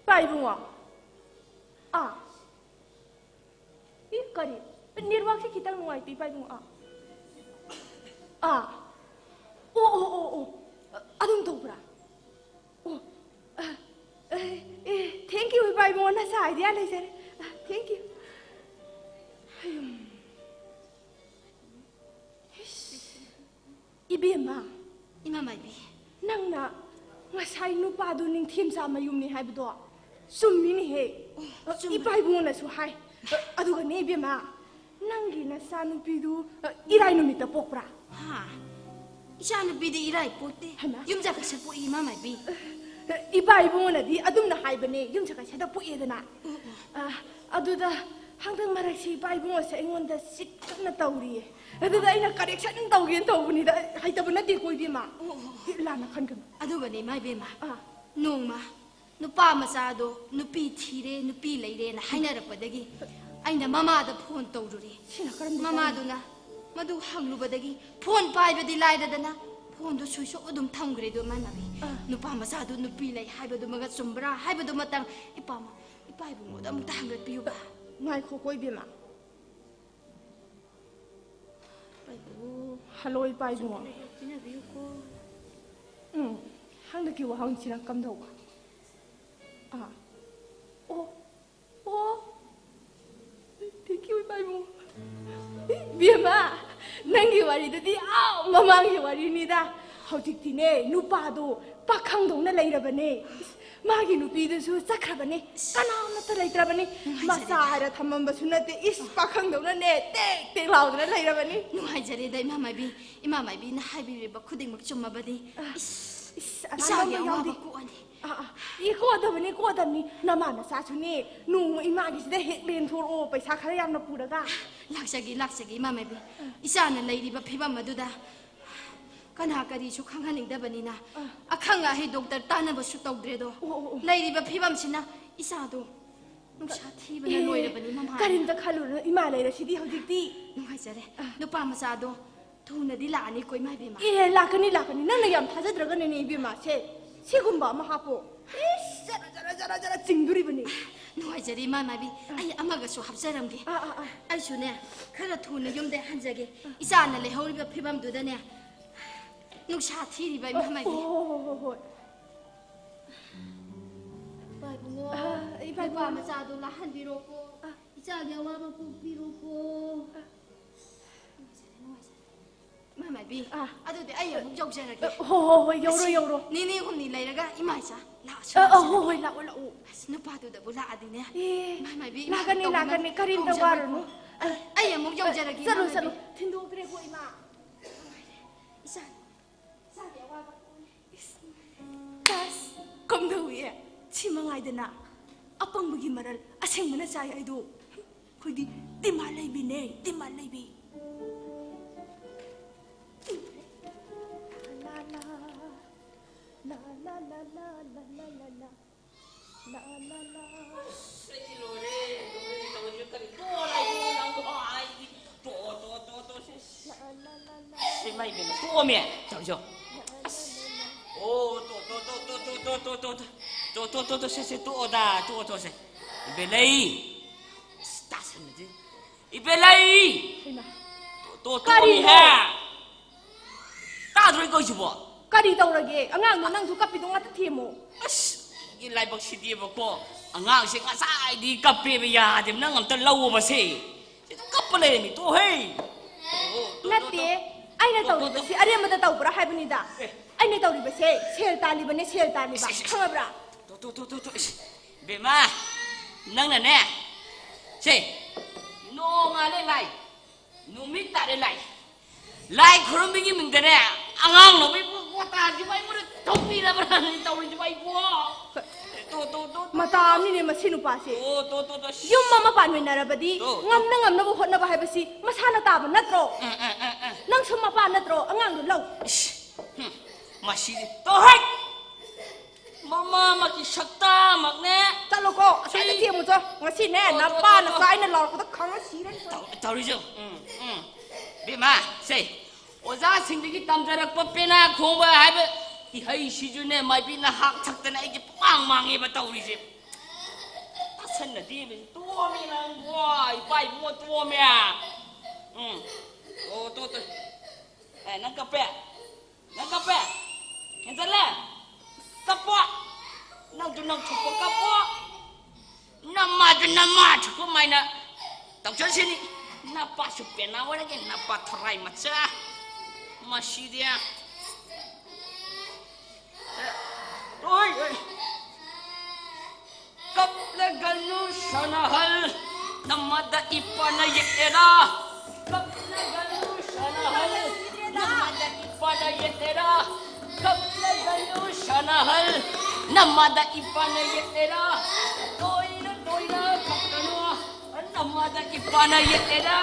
ꯏꯄꯥ ꯏꯕꯨꯡꯉꯣ꯫ ꯑꯥ꯫ ꯏ, ꯀꯔꯤ? ꯅꯦꯠꯋꯥꯛꯁꯦ ꯈꯤꯇꯪ ꯅꯨꯡꯉꯥꯏꯇꯦ, ꯏꯄꯥ ꯏꯕꯨꯡꯉꯣ꯫ ꯑꯥ꯫ ꯑꯥ꯫ ꯑꯣ, ꯑꯣ, ꯑꯣ, ꯑꯣ꯫ ꯑꯗꯨꯝ ꯇꯧꯕ꯭ꯔꯥ? ꯑꯣ꯫ ꯑ, ꯑ, ꯑꯦ, thank you, ꯏꯄꯥ ꯏꯕꯨꯡꯉꯣ, ꯅꯁꯥ idea ꯂꯩꯖꯔꯦ꯫ ꯑ, thank you꯫ ꯍꯌꯨꯝ꯫ ꯏꯁ꯫ ꯏꯕꯦꯝꯃ, ꯏꯃꯥ ꯃꯥꯏꯕꯤ꯫ ꯅꯪꯅ ꯉꯁꯥꯏ ꯅꯨꯄꯥꯗꯨ ꯅꯤꯡꯊꯦꯝꯆꯥ ꯃꯌꯨꯝꯅꯤ ꯍꯥꯏꯕꯗꯣ ꯆꯨꯝꯃꯤꯅꯦꯍꯦ꯫ ꯑꯣ, ꯆꯨꯝꯃꯦ꯫ ꯏꯄꯥ ꯏꯕꯨꯡꯉꯣꯅꯁꯨ ꯍꯥꯏ꯫ ꯑꯗꯨꯒꯅꯦ ꯏꯕꯦꯝꯃ, ꯅꯪꯒꯤ ꯅꯆꯥꯅꯨꯄꯤꯗꯨ ꯏꯔꯥꯏ ꯅꯨꯃꯤꯠꯇ ꯄꯣꯛꯄ꯭ꯔꯥ? ꯍꯥ? ꯏꯆꯥꯅꯨꯄꯤꯗꯤ ꯏꯔꯥꯏ ꯄꯣꯛꯇꯦ꯫ ꯍꯩꯃꯥ꯫ ꯌꯨꯝꯖꯀꯩꯁꯗ ꯄꯣꯛꯏ, ꯏꯃꯥ ꯃꯥꯏꯕꯤ꯫ ꯏꯄꯥ ꯏꯕꯨꯡꯉꯣꯅꯗꯤ ꯑꯗꯨꯝꯅ ꯍꯥꯏꯕꯅꯦ, ꯌꯨꯝꯖꯀꯩꯁꯗ ꯄꯣꯛꯑꯦꯗꯅ꯫ ꯑꯣ, ꯑꯣ꯫ ꯑ, ꯑꯗꯨꯗ ꯍꯟꯗꯛ ꯃꯔꯛꯁꯤ ꯏꯄꯥ ꯏꯕꯨꯡꯉꯣꯁꯦ ꯑꯩꯉꯣꯟꯗ ꯆꯤꯠ ꯀꯟꯅ ꯇꯧꯔꯤꯌꯦ꯫ ꯑꯗꯨꯗ ꯑꯩꯅ correction ꯇꯧꯒꯦꯅ ꯇꯧꯕꯅꯤꯗ, ꯍꯩꯇꯕ ꯅꯠꯇꯦꯀꯣ ꯏꯕꯦꯝꯃ꯫ ꯑꯣ, ꯑꯣ, ꯑꯣ꯫ ꯍꯦꯛ ꯂꯥꯟꯅ ꯈꯟꯒꯅꯨ꯫ ꯑꯗꯨꯒꯅꯦ ꯏꯃꯥ ꯏꯕꯦꯝꯃ, ꯑꯥ꯫ ꯅꯣꯡꯃ ꯅꯨꯄꯥ ꯃꯆꯥꯗꯣ ꯅꯨꯄꯤ ꯊꯤꯔꯦ, ꯅꯨꯄꯤ ꯂꯩꯔꯦꯅ ꯍꯥꯏꯅꯔꯛꯄꯗꯒꯤ ꯑꯩꯅ ꯃꯃꯥꯗ phone ꯇꯧꯔꯨꯔꯦ꯫ ꯁꯤꯅ ꯀꯔꯝꯕ ꯃꯃꯥꯗꯨꯅ ꯃꯗꯨ ꯍꯪꯂꯨꯕꯗꯒꯤ phone ꯄꯥꯏꯕꯗꯤ ꯂꯥꯏꯔꯗꯅ phoneꯗꯨ switch off ꯑꯗꯨꯝ ꯊꯝꯈ꯭ꯔꯦꯗꯣ ꯏꯃꯥ ꯏꯃꯥꯕꯤ꯫ ꯑꯥ꯫ ꯅꯨꯄꯥ ꯃꯆꯥꯗꯨ ꯅꯨꯄꯤ ꯂꯩ ꯍꯥꯏꯕꯗꯨꯃꯒ ꯆꯨꯝꯕ꯭ꯔꯥ ꯍꯥꯏꯕꯗꯨꯃꯇꯪ ꯏꯄꯥ ꯏꯄꯥ ꯏꯕꯨꯡꯉꯣꯗ ꯑꯃꯨꯛꯇ ꯍꯪꯒꯠꯄꯤꯌꯨꯕ꯫ ꯉꯥꯏꯈꯣꯀꯣ ꯏꯕꯦꯝꯃ꯫ ꯄꯥꯏꯕꯨ꯫ Hello, ꯏꯄꯥ ꯏꯕꯨꯡꯉꯣ꯫ ꯆꯨꯝꯅ ꯍꯦꯛ ꯄꯤꯅꯕꯤꯌꯨꯀꯣ꯫ ꯎꯝ, ꯍꯟꯗꯛꯀꯤ ꯋꯥꯍꯪꯁꯤꯅ ꯀꯝꯗꯧꯕ? ꯑꯥ꯫ ꯑꯣ, ꯑꯣ꯫ Thank you, ꯏꯄꯥ ꯏꯕꯨꯡꯉꯣ꯫ ꯏꯕꯦꯝꯃ, ꯅꯪꯒꯤ ꯋꯥꯔꯤꯗꯨꯗꯤ ꯑꯥ ꯃꯃꯥꯡꯒꯤ ꯋꯥꯔꯤꯅꯤꯗ꯫ ꯍꯧꯖꯤꯛꯇꯤꯅꯦ, ꯅꯨꯄꯥꯗꯣ ꯄꯥꯈꯪꯗꯧꯅ ꯂꯩꯔꯕꯅꯦ꯫ ꯃꯥꯒꯤ ꯅꯨꯄꯤꯗꯨꯁꯨ ꯆꯠꯈ꯭ꯔꯕꯅꯤ, ꯀꯅꯥꯃꯠꯇ ꯂꯩꯇ꯭ꯔꯕꯅꯤ꯫ ꯅꯨꯡꯉꯥꯏꯖꯔꯦ꯫ ꯃꯆꯥ ꯍꯥꯏꯔ ꯊꯝꯃꯝꯕꯁꯨ ꯅꯠꯇꯦ꯫ ꯏꯁ, ꯄꯥꯈꯪꯗꯧꯅꯅꯦ ꯇꯦꯛ ꯇꯦꯛ ꯂꯥꯎꯗꯅ ꯂꯩꯔꯕꯅꯤ꯫ ꯅꯨꯡꯉꯥꯏꯖꯔꯦꯗ, ꯏꯃꯥ ꯃꯥꯏꯕꯤ꯫ ꯏꯃꯥ ꯃꯥꯏꯕꯤꯅ ꯍꯥꯏꯕꯤꯔꯤꯕ ꯈꯨꯗꯤꯡꯃꯛ ꯆꯨꯝꯃꯕꯅꯤ꯫ ꯑ, ꯏꯁ, ꯏꯁ, ꯑꯔꯥꯟꯕ ꯏꯆꯥꯒꯤ ꯑꯃ ꯑꯋꯥꯕ ꯌꯥꯎꯗꯦ꯫ ꯀꯣꯛꯑꯅꯤ꯫ ꯑ, ꯑ, ꯏ ꯀꯣꯛꯑꯗꯕꯅꯤ, ꯀꯣꯛꯑꯗꯕꯅꯤ꯫ ꯅꯃꯥ ꯅꯆꯥꯁꯨꯅꯦ, ꯅꯣꯡꯃ ꯏꯃꯥꯒꯤꯁꯤꯗ ꯍꯦꯛ ꯂꯦꯟꯊꯣꯔꯛꯑꯣ, ꯄꯩꯁꯥ ꯈꯔ ꯌꯥꯝꯅ ꯄꯨꯔꯒ꯫ ꯂꯥꯛꯆꯒꯦ, ꯂꯥꯛꯆꯒꯦ, ꯏꯃꯥ ꯃꯥꯏꯕꯤ꯫ ꯏꯆꯥꯅ ꯂꯩꯔꯤꯕ ꯐꯤꯕꯝ ꯑꯗꯨꯗ ꯀꯅꯥ ꯀꯔꯤꯁꯨ ꯈꯪꯍꯟꯅꯤꯡꯗꯕꯅꯤꯅ ꯑ꯫ ꯑꯈꯪ ꯑꯍꯩ doctor ꯇꯥꯟꯅꯕꯁꯨ ꯇꯧꯗ꯭ꯔꯦꯗꯣ꯫ ꯑꯣ, ꯑꯣ, ꯑꯣ꯫ ꯂꯩꯔꯤꯕ ꯐꯤꯕꯝꯁꯤꯅ ꯏꯆꯥꯗꯣ ꯅꯨꯡꯁꯥ ꯊꯤꯕꯅ ꯑꯦ, ꯂꯣꯏꯔꯕꯅꯤ, ꯃꯃꯥ꯫ ꯀꯔꯤꯝꯇ ꯈꯜꯂꯨꯅꯨ, ꯏꯃꯥ ꯂꯩꯔꯁꯤꯗꯤ ꯍꯧꯖꯤꯛꯇꯤ꯫ ꯅꯨꯡꯉꯥꯏꯖꯔꯦ꯫ ꯑ꯫ ꯅꯨꯄꯥ ꯃꯆꯥꯗꯣ ꯊꯨꯅꯗꯤ ꯂꯥꯛꯑꯅꯤꯀꯣ, ꯏꯃꯥ ꯏꯕꯦꯝꯃ꯫ ꯑꯦ, ꯂꯥꯛꯀꯅꯤ, ꯂꯥꯛꯀꯅꯤ꯫ ꯅꯪꯅ ꯌꯥꯝ ꯊꯥꯖꯗ꯭ꯔꯒꯅꯅꯦ, ꯏꯕꯦꯝꯃ, ꯁꯦ, ꯁꯤꯒꯨꯝꯕ ꯑꯃ ꯍꯥꯞꯄꯣ꯫ ꯏꯁ, ꯖꯔ, ꯖꯔ, ꯖꯔ, ꯖꯔ ꯆꯤꯡꯗꯣꯔꯤꯕꯅꯤ꯫ ꯅꯨꯡꯉꯥꯏꯖꯔꯦ, ꯏꯃꯥ ꯃꯥꯏꯕꯤ꯫ ꯑꯩ ꯑꯃꯒꯁꯨ ꯍꯥꯞꯆꯔꯝꯒꯦ꯫ ꯑꯥ, ꯑꯥ, ꯑꯥ꯫ ꯑꯩꯁꯨꯅꯦ, ꯈꯔ ꯊꯨꯅ ꯌꯨꯝꯗ ꯍꯟꯖꯒꯦ꯫ ꯏꯆꯥꯅ ꯂꯩꯍꯧꯔꯤꯕ ꯐꯤꯕꯝꯗꯨꯗꯅꯦ, ꯅꯨꯡꯁꯥ ꯊꯤꯔꯤꯕ, ꯏꯃꯥ ꯃꯥꯏꯕꯤ꯫ ꯍꯣꯏ, ꯍꯣꯏ, ꯍꯣꯏ, ꯍꯣꯏ꯫ ꯏꯄꯥ ꯏꯕꯨꯡꯉꯣ, ꯑꯥ, ꯏꯄꯥ ꯅꯨꯄꯥ ꯏꯕꯨꯡꯉꯣ꯫ ꯃꯆꯥꯗꯣ ꯂꯥꯛꯍꯟꯕꯤꯔꯣꯀꯣ꯫ ꯑꯥ꯫ ꯏꯆꯥꯒꯤ ꯑꯋꯥꯕ ꯀꯣꯛꯄꯤꯔꯣꯀꯣ꯫ ꯑꯥ꯫ ꯅꯨꯡꯉꯥꯏꯖꯔꯦ, ꯅꯨꯡꯉꯥꯏꯖꯔꯦ꯫ ꯏꯃꯥ ꯃꯥꯏꯕꯤ, ꯑꯥ꯫ ꯑꯗꯨꯗꯤ ꯑꯩ ꯑꯃꯨꯛ ꯌꯧꯖꯔꯒꯦ꯫ ꯑ, ꯍꯣ, ꯍꯣ, ꯍꯣꯏ, ꯌꯧꯔꯣ, ꯉꯁꯤ ꯌꯧꯔꯣ꯫ ꯅꯤꯅꯤ ꯍꯨꯝꯅꯤ ꯂꯩꯔꯒ ꯏꯃꯥ ꯏꯆꯥ ꯂꯥꯛꯑꯁꯨ ꯑ, ꯑ, ꯍꯣ, ꯂꯥꯛꯆꯔꯒꯦ꯫ ꯍꯣꯏ, ꯂꯥꯛꯑꯣ, ꯂꯥꯛꯑꯣ꯫ ꯑꯁ, ꯅꯨꯄꯥꯗꯨꯗꯕꯨ ꯂꯥꯛꯑꯗꯤꯅꯦ꯫ ꯑꯦ, ꯏꯃꯥ ꯃꯥꯏꯕꯤ, ꯏꯃꯥ ꯂꯥꯛꯀꯅꯤ, ꯇꯧꯕꯤꯃꯜ ꯂꯥꯛꯀꯅꯤ, ꯀꯔꯤꯝꯇ ꯀꯧꯖꯔꯣꯏꯀꯣ꯫ ꯋꯥꯔꯨꯅꯨ꯫ ꯑ, ꯑꯩ ꯑꯃꯨꯛ ꯌꯧꯖꯔꯒꯦ, ꯆꯠꯂꯨ, ꯏꯃꯥ ꯃꯥꯏꯕꯤ꯫ ꯆꯠꯂꯨ꯫ ꯊꯤꯟꯗꯣꯛꯇ꯭ꯔꯦꯀꯣ, ꯏꯃꯥ꯫ ꯏꯆꯥ, ꯏꯆꯥꯒꯤ ꯑꯋꯥꯕ꯫ ꯑꯁ, ꯀꯝꯗꯧꯏ? ꯁꯤ ꯃꯉꯥꯏꯗꯅ ꯑꯄꯪꯕꯒꯤ ꯃꯔꯜ ꯑꯁꯦꯡꯕꯅ ꯆꯥꯏ ꯍꯥꯏꯗꯣ꯫ ꯑꯩꯈꯣꯏꯗꯤ ꯗꯤꯃꯥꯟ ꯂꯩꯕꯤꯅꯦ, ꯗꯤꯃꯥꯟ ꯂꯩꯕꯤ꯫ ꯑꯁ, ꯑꯩꯗꯤ ꯂꯣꯏꯔꯦ, ꯂꯣꯏꯔꯦ, ꯇꯧꯔꯤꯁꯦ ꯀꯔꯤ? ꯇꯣꯛꯑꯣ ꯂꯥꯏꯕꯨ ꯅꯪꯕꯨ, ꯑꯩꯗꯤ ꯇꯣꯛꯑꯣ, ꯇꯣꯛꯑꯣ, ꯇꯣꯛꯑꯣ, ꯇꯣꯛꯑꯣ, ꯁꯦ, ꯁꯦ꯫ ꯑꯁ, ꯏꯃꯥ ꯏꯕꯦꯝꯃ, ꯇꯣꯛꯑꯣꯃꯦ, ꯇꯧꯔꯤꯁꯦ꯫ ꯑꯁ, ꯑꯣ, ꯇꯣ, ꯇꯣ, ꯁꯦ, ꯁꯦ, ꯇꯣꯛꯑꯣꯗ, ꯇꯣꯛꯑꯣ, ꯇꯣꯛꯑꯣ, ꯁꯦ꯫ ꯏꯕꯦꯂꯩ, ꯑꯁ, ꯇꯥꯁꯟꯅꯗꯦ꯫ ꯏꯕꯦꯂꯩ! ꯍꯩꯃꯥ꯫ ꯇꯣ, ꯇꯣ, ꯀꯔꯤꯅꯣ? ꯇꯣꯛꯑꯣꯃꯤꯍꯦ! ꯇꯥꯗ꯭ꯔꯣ ꯑꯩ ꯀꯧꯔꯤꯁꯤꯕꯣ? ꯀꯔꯤ ꯇꯧꯔꯒꯦ? ꯑꯉꯥꯡꯗꯣ ꯅꯪꯁꯨ ꯀꯞꯄꯤꯗꯣ ꯉꯥꯛꯇ ꯊꯦꯝꯃꯣ꯫ ꯑꯁ, ꯑꯩꯒꯤ ꯂꯥꯏꯕꯛꯁꯤꯗꯤꯕꯀꯣ, ꯑꯉꯥꯡꯁꯦ ꯉꯁꯥꯏꯗꯤ ꯀꯞꯄꯦꯕ, ꯌꯥꯗꯦꯕ, ꯅꯪ ꯑꯝꯇ ꯂꯧꯑꯣꯕꯁꯦ꯫ ꯁꯤ ꯑꯗꯨꯝ ꯀꯞꯄ ꯂꯩꯔꯦꯃꯤ, ꯇꯣꯛꯑꯣꯍꯦ! ꯇꯣ, ꯇꯣ, ꯇꯣ, ꯅꯠꯇꯦ, ꯇꯣ꯫ ꯑꯩꯅ ꯇꯣ, ꯇꯣ, ꯇꯧꯔꯤꯕꯁꯤ ꯇꯣ꯫ ꯑꯔꯦꯝꯕꯗ ꯇꯧꯕ꯭ꯔꯥ ꯍꯥꯏꯕꯅꯤꯗ꯫ ꯑꯦ꯫ ꯑꯩꯅ ꯇꯧꯔꯤꯕꯁꯦ ꯁꯦꯜ ꯇꯥꯜꯂꯤꯕꯅꯦ, ꯁꯦꯜ ꯇꯥꯜꯂꯤꯕ꯫ ꯏꯁ, ꯏꯁ, ꯏꯁ꯫ ꯈꯪꯉꯕ꯭ꯔꯥ? ꯇꯣ, ꯇꯣ, ꯇꯣ, ꯇꯣ, ꯇꯣ, ꯏꯁ꯫ ꯕꯦꯝꯃ, ꯅꯪꯅꯅꯦ, ꯁꯦ, ꯅꯣꯡꯉꯥꯜꯂꯦ ꯂꯥꯏ, ꯅꯨꯃꯤꯠ ꯇꯥꯔꯦ ꯂꯥꯏ, ꯂꯥꯏ ꯈꯨꯔꯨꯝꯕꯒꯤ ꯃꯤꯡꯗꯅꯦ, ꯑꯉꯥꯡ ꯂꯧꯕꯒꯤ ꯋꯥꯇꯥꯁꯤꯕꯨ ꯑꯩꯉꯣꯟꯗ ꯇꯧꯕꯤꯔꯕ꯭ꯔꯥꯅꯦ ꯇꯧꯔꯤꯁꯤꯕꯨ ꯑꯩꯕꯨ? ꯇꯣ, ꯇꯣ, ꯇꯣ, ꯇꯣ, ꯃꯇꯥ ꯑꯃꯅꯤꯅꯦ ꯃꯁꯤ ꯅꯨꯄꯥꯁꯦ꯫ ꯇꯣ, ꯇꯣ, ꯇꯣ, ꯇꯣ, ꯁꯤ-, ꯌꯨꯝ ꯑꯃ ꯄꯥꯟꯃꯤꯟꯅꯔꯕꯗꯤ ꯇꯣ, ꯇꯣ꯫ ꯉꯝꯅ ꯉꯝꯅꯕ ꯍꯣꯠꯅꯕ ꯍꯥꯏꯕꯁꯤ ꯃꯁꯥꯅ ꯇꯥꯕ ꯅꯠꯇ꯭ꯔꯣ? ꯑ, ꯑ, ꯑ, ꯑ꯫ ꯅꯪꯁꯨ ꯃꯄꯥ ꯅꯠꯇ꯭ꯔꯣ? ꯑꯉꯥꯡꯗꯣ ꯂꯧ꯫ ꯏꯁ, ꯍꯨꯝ, ꯃꯁꯤꯗꯤ꯫ ꯇꯣ, ꯍꯩꯠ! ꯃꯃꯥꯃꯛꯀꯤ ꯁꯛꯇꯥꯃꯛꯅꯦ꯫ ꯆꯠꯂꯣꯀꯣ, ꯑꯁ꯭ꯋꯥꯏꯗ ꯁꯤ ꯊꯦꯝꯃꯨꯆꯣ꯫ ꯉꯁꯤꯅꯦ, ꯇꯣ, ꯇꯣ, ꯅꯄꯥ ꯇꯣ, ꯇꯣ꯫ ꯅꯆꯥ ꯑꯩꯅ ꯂꯥꯎꯔꯛꯄꯗ ꯈꯪꯉ ꯁꯤꯔꯅꯤ꯫ ꯇꯧ-, ꯇꯧꯔꯤꯁꯦ꯫ ꯎꯝ, ꯎꯝ꯫ ꯕꯦꯝꯃ, ꯁꯦ, ꯑꯣꯖꯥꯁꯤꯡꯗꯒꯤ ꯇꯝꯖꯔꯛꯄ ꯄꯦꯅꯥ ꯈꯣꯡꯕ ꯍꯥꯏꯕ ꯏꯍꯩꯁꯤꯁꯨꯅꯦ, ꯃꯥꯏꯕꯤꯅ ꯍꯥꯛ ꯊꯛꯇꯅ ꯑꯩꯁꯦ ꯄꯨꯃꯥꯡ ꯃꯥꯡꯉꯦꯕ ꯇꯧꯔꯤꯁꯦ꯫ ꯇꯥꯁꯟꯅꯗꯦꯕ꯫ ꯇꯣꯝꯃꯦ ꯅꯪꯕꯣ, ꯏꯄꯥ ꯏꯕꯨꯡꯉꯣ ꯇꯣꯝꯃꯦ꯫ ꯎꯝ꯫ ꯑꯣ, ꯇꯣ, ꯇꯣ꯫ ꯑꯦ, ꯅꯪ ꯀꯞꯄꯦ? ꯅꯪ ꯀꯞꯄꯦ? ꯍꯦꯟꯖꯜꯂꯦ? ꯀꯞꯄꯣ꯫ ꯅꯪꯁꯨ ꯅꯪ ꯊꯣꯛꯄ ꯀꯞꯄꯣ꯫ ꯅꯃꯥꯗꯨ ꯅꯃꯥ ꯊꯣꯛꯄ ꯃꯥꯏꯅ ꯇꯧꯖꯁꯤꯅꯤ꯫ ꯅꯄꯥꯁꯨ ꯄꯦꯅꯥ ꯑꯣꯏꯔꯒꯦ, ꯅꯄꯥ ꯊꯣꯔꯥꯏ ꯃꯆꯥ꯫ ꯃꯁꯤꯗꯤ꯫ ꯑꯣꯏ, ꯑꯣꯏ꯫ ꯀꯞꯂꯒꯅꯨ ꯁꯅꯥꯍꯜ, ꯅꯃꯥꯗ ꯏꯄꯥꯅ ꯌꯦꯛꯂꯦꯔꯥ? ꯀꯞꯂꯒꯅꯨ ꯁꯅꯥꯍꯜ, ꯅꯃꯥꯗ ꯏꯄꯥꯅ ꯌꯦꯛꯂꯦꯔꯥ? ꯀꯞꯂꯒꯅꯨ ꯁꯅꯥꯍꯜ, ꯅꯃꯥꯗ ꯏꯄꯥꯅ ꯌꯦꯛꯂꯦꯔꯥ? ꯇꯣꯏꯅ ꯇꯣꯏꯅ ꯀꯞꯀꯅꯨ꯫ ꯅꯃꯥꯗ ꯏꯄꯥꯅ ꯌꯦꯠꯂꯦꯔꯥ?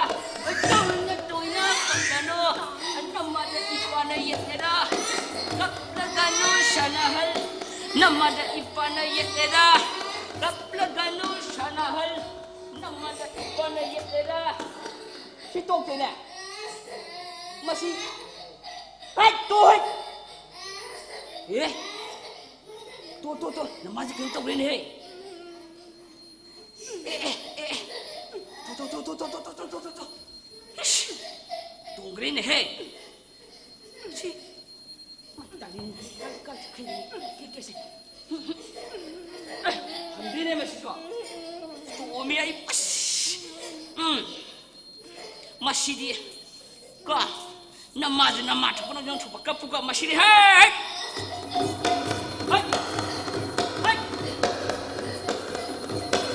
ꯇꯣꯏꯅ ꯇꯣꯏꯅ ꯀꯞꯀꯅꯨ꯫ ꯅꯃꯥꯗ ꯏꯄꯥꯅ ꯌꯦꯠꯂꯦꯔꯥ? ꯀꯞꯂꯒꯅꯨ ꯁꯅꯥꯍꯜ, ꯅꯃꯥꯗ ꯏꯄꯥꯅ ꯌꯦꯠꯂꯦꯔꯥ? ꯀꯞꯂꯒꯅꯨ ꯁꯅꯥꯍꯜ, ꯅꯃꯥꯗ ꯏꯄꯥꯅ ꯌꯦꯠꯂꯦꯔꯥ? ꯁꯤ ꯇꯣꯛꯇꯦꯅꯦ꯫ ꯃꯁꯤ꯫ ꯍꯩꯠ, ꯇꯣ, ꯍꯩꯠ꯫ ꯑꯦ? ꯇꯣ, ꯇꯣ, ꯇꯣ꯫ ꯅꯃꯥꯁꯦ ꯀꯩꯅꯣ ꯇꯧꯔꯦꯅꯦꯍꯦ꯫ ꯑꯦ, ꯑꯦ, ꯑꯦ, ꯑꯦ꯫ ꯇꯣ, ꯇꯣ, ꯇꯣ꯫ ꯏꯁ! ꯇꯣꯡꯈ꯭ꯔꯦꯅꯦꯍꯦ꯫ ꯁꯤ ꯇꯥꯂꯦꯟ ꯀꯥꯏ, ꯀꯥꯏ ꯆꯠꯈ꯭ꯔꯤꯅꯣ? ꯀꯦ, ꯀꯦꯁꯦ꯫ ꯑꯦ, ꯐꯪꯗꯦꯅꯦ ꯃꯁꯤꯁꯨ꯫ ꯇꯣꯝꯃꯦ ꯑꯩ꯫ ꯑꯁ! ꯎꯝ꯫ ꯃꯁꯤꯗꯤ ꯀꯣ, ꯅꯃꯥꯁꯨ ꯅꯃꯥ ꯊꯣꯛꯄ ꯅꯪ ꯊꯣꯛꯄ ꯀꯞꯄꯨꯀꯣ ꯃꯁꯤꯗꯤ꯫ ꯍꯦ! ꯍꯦ! ꯍꯦ!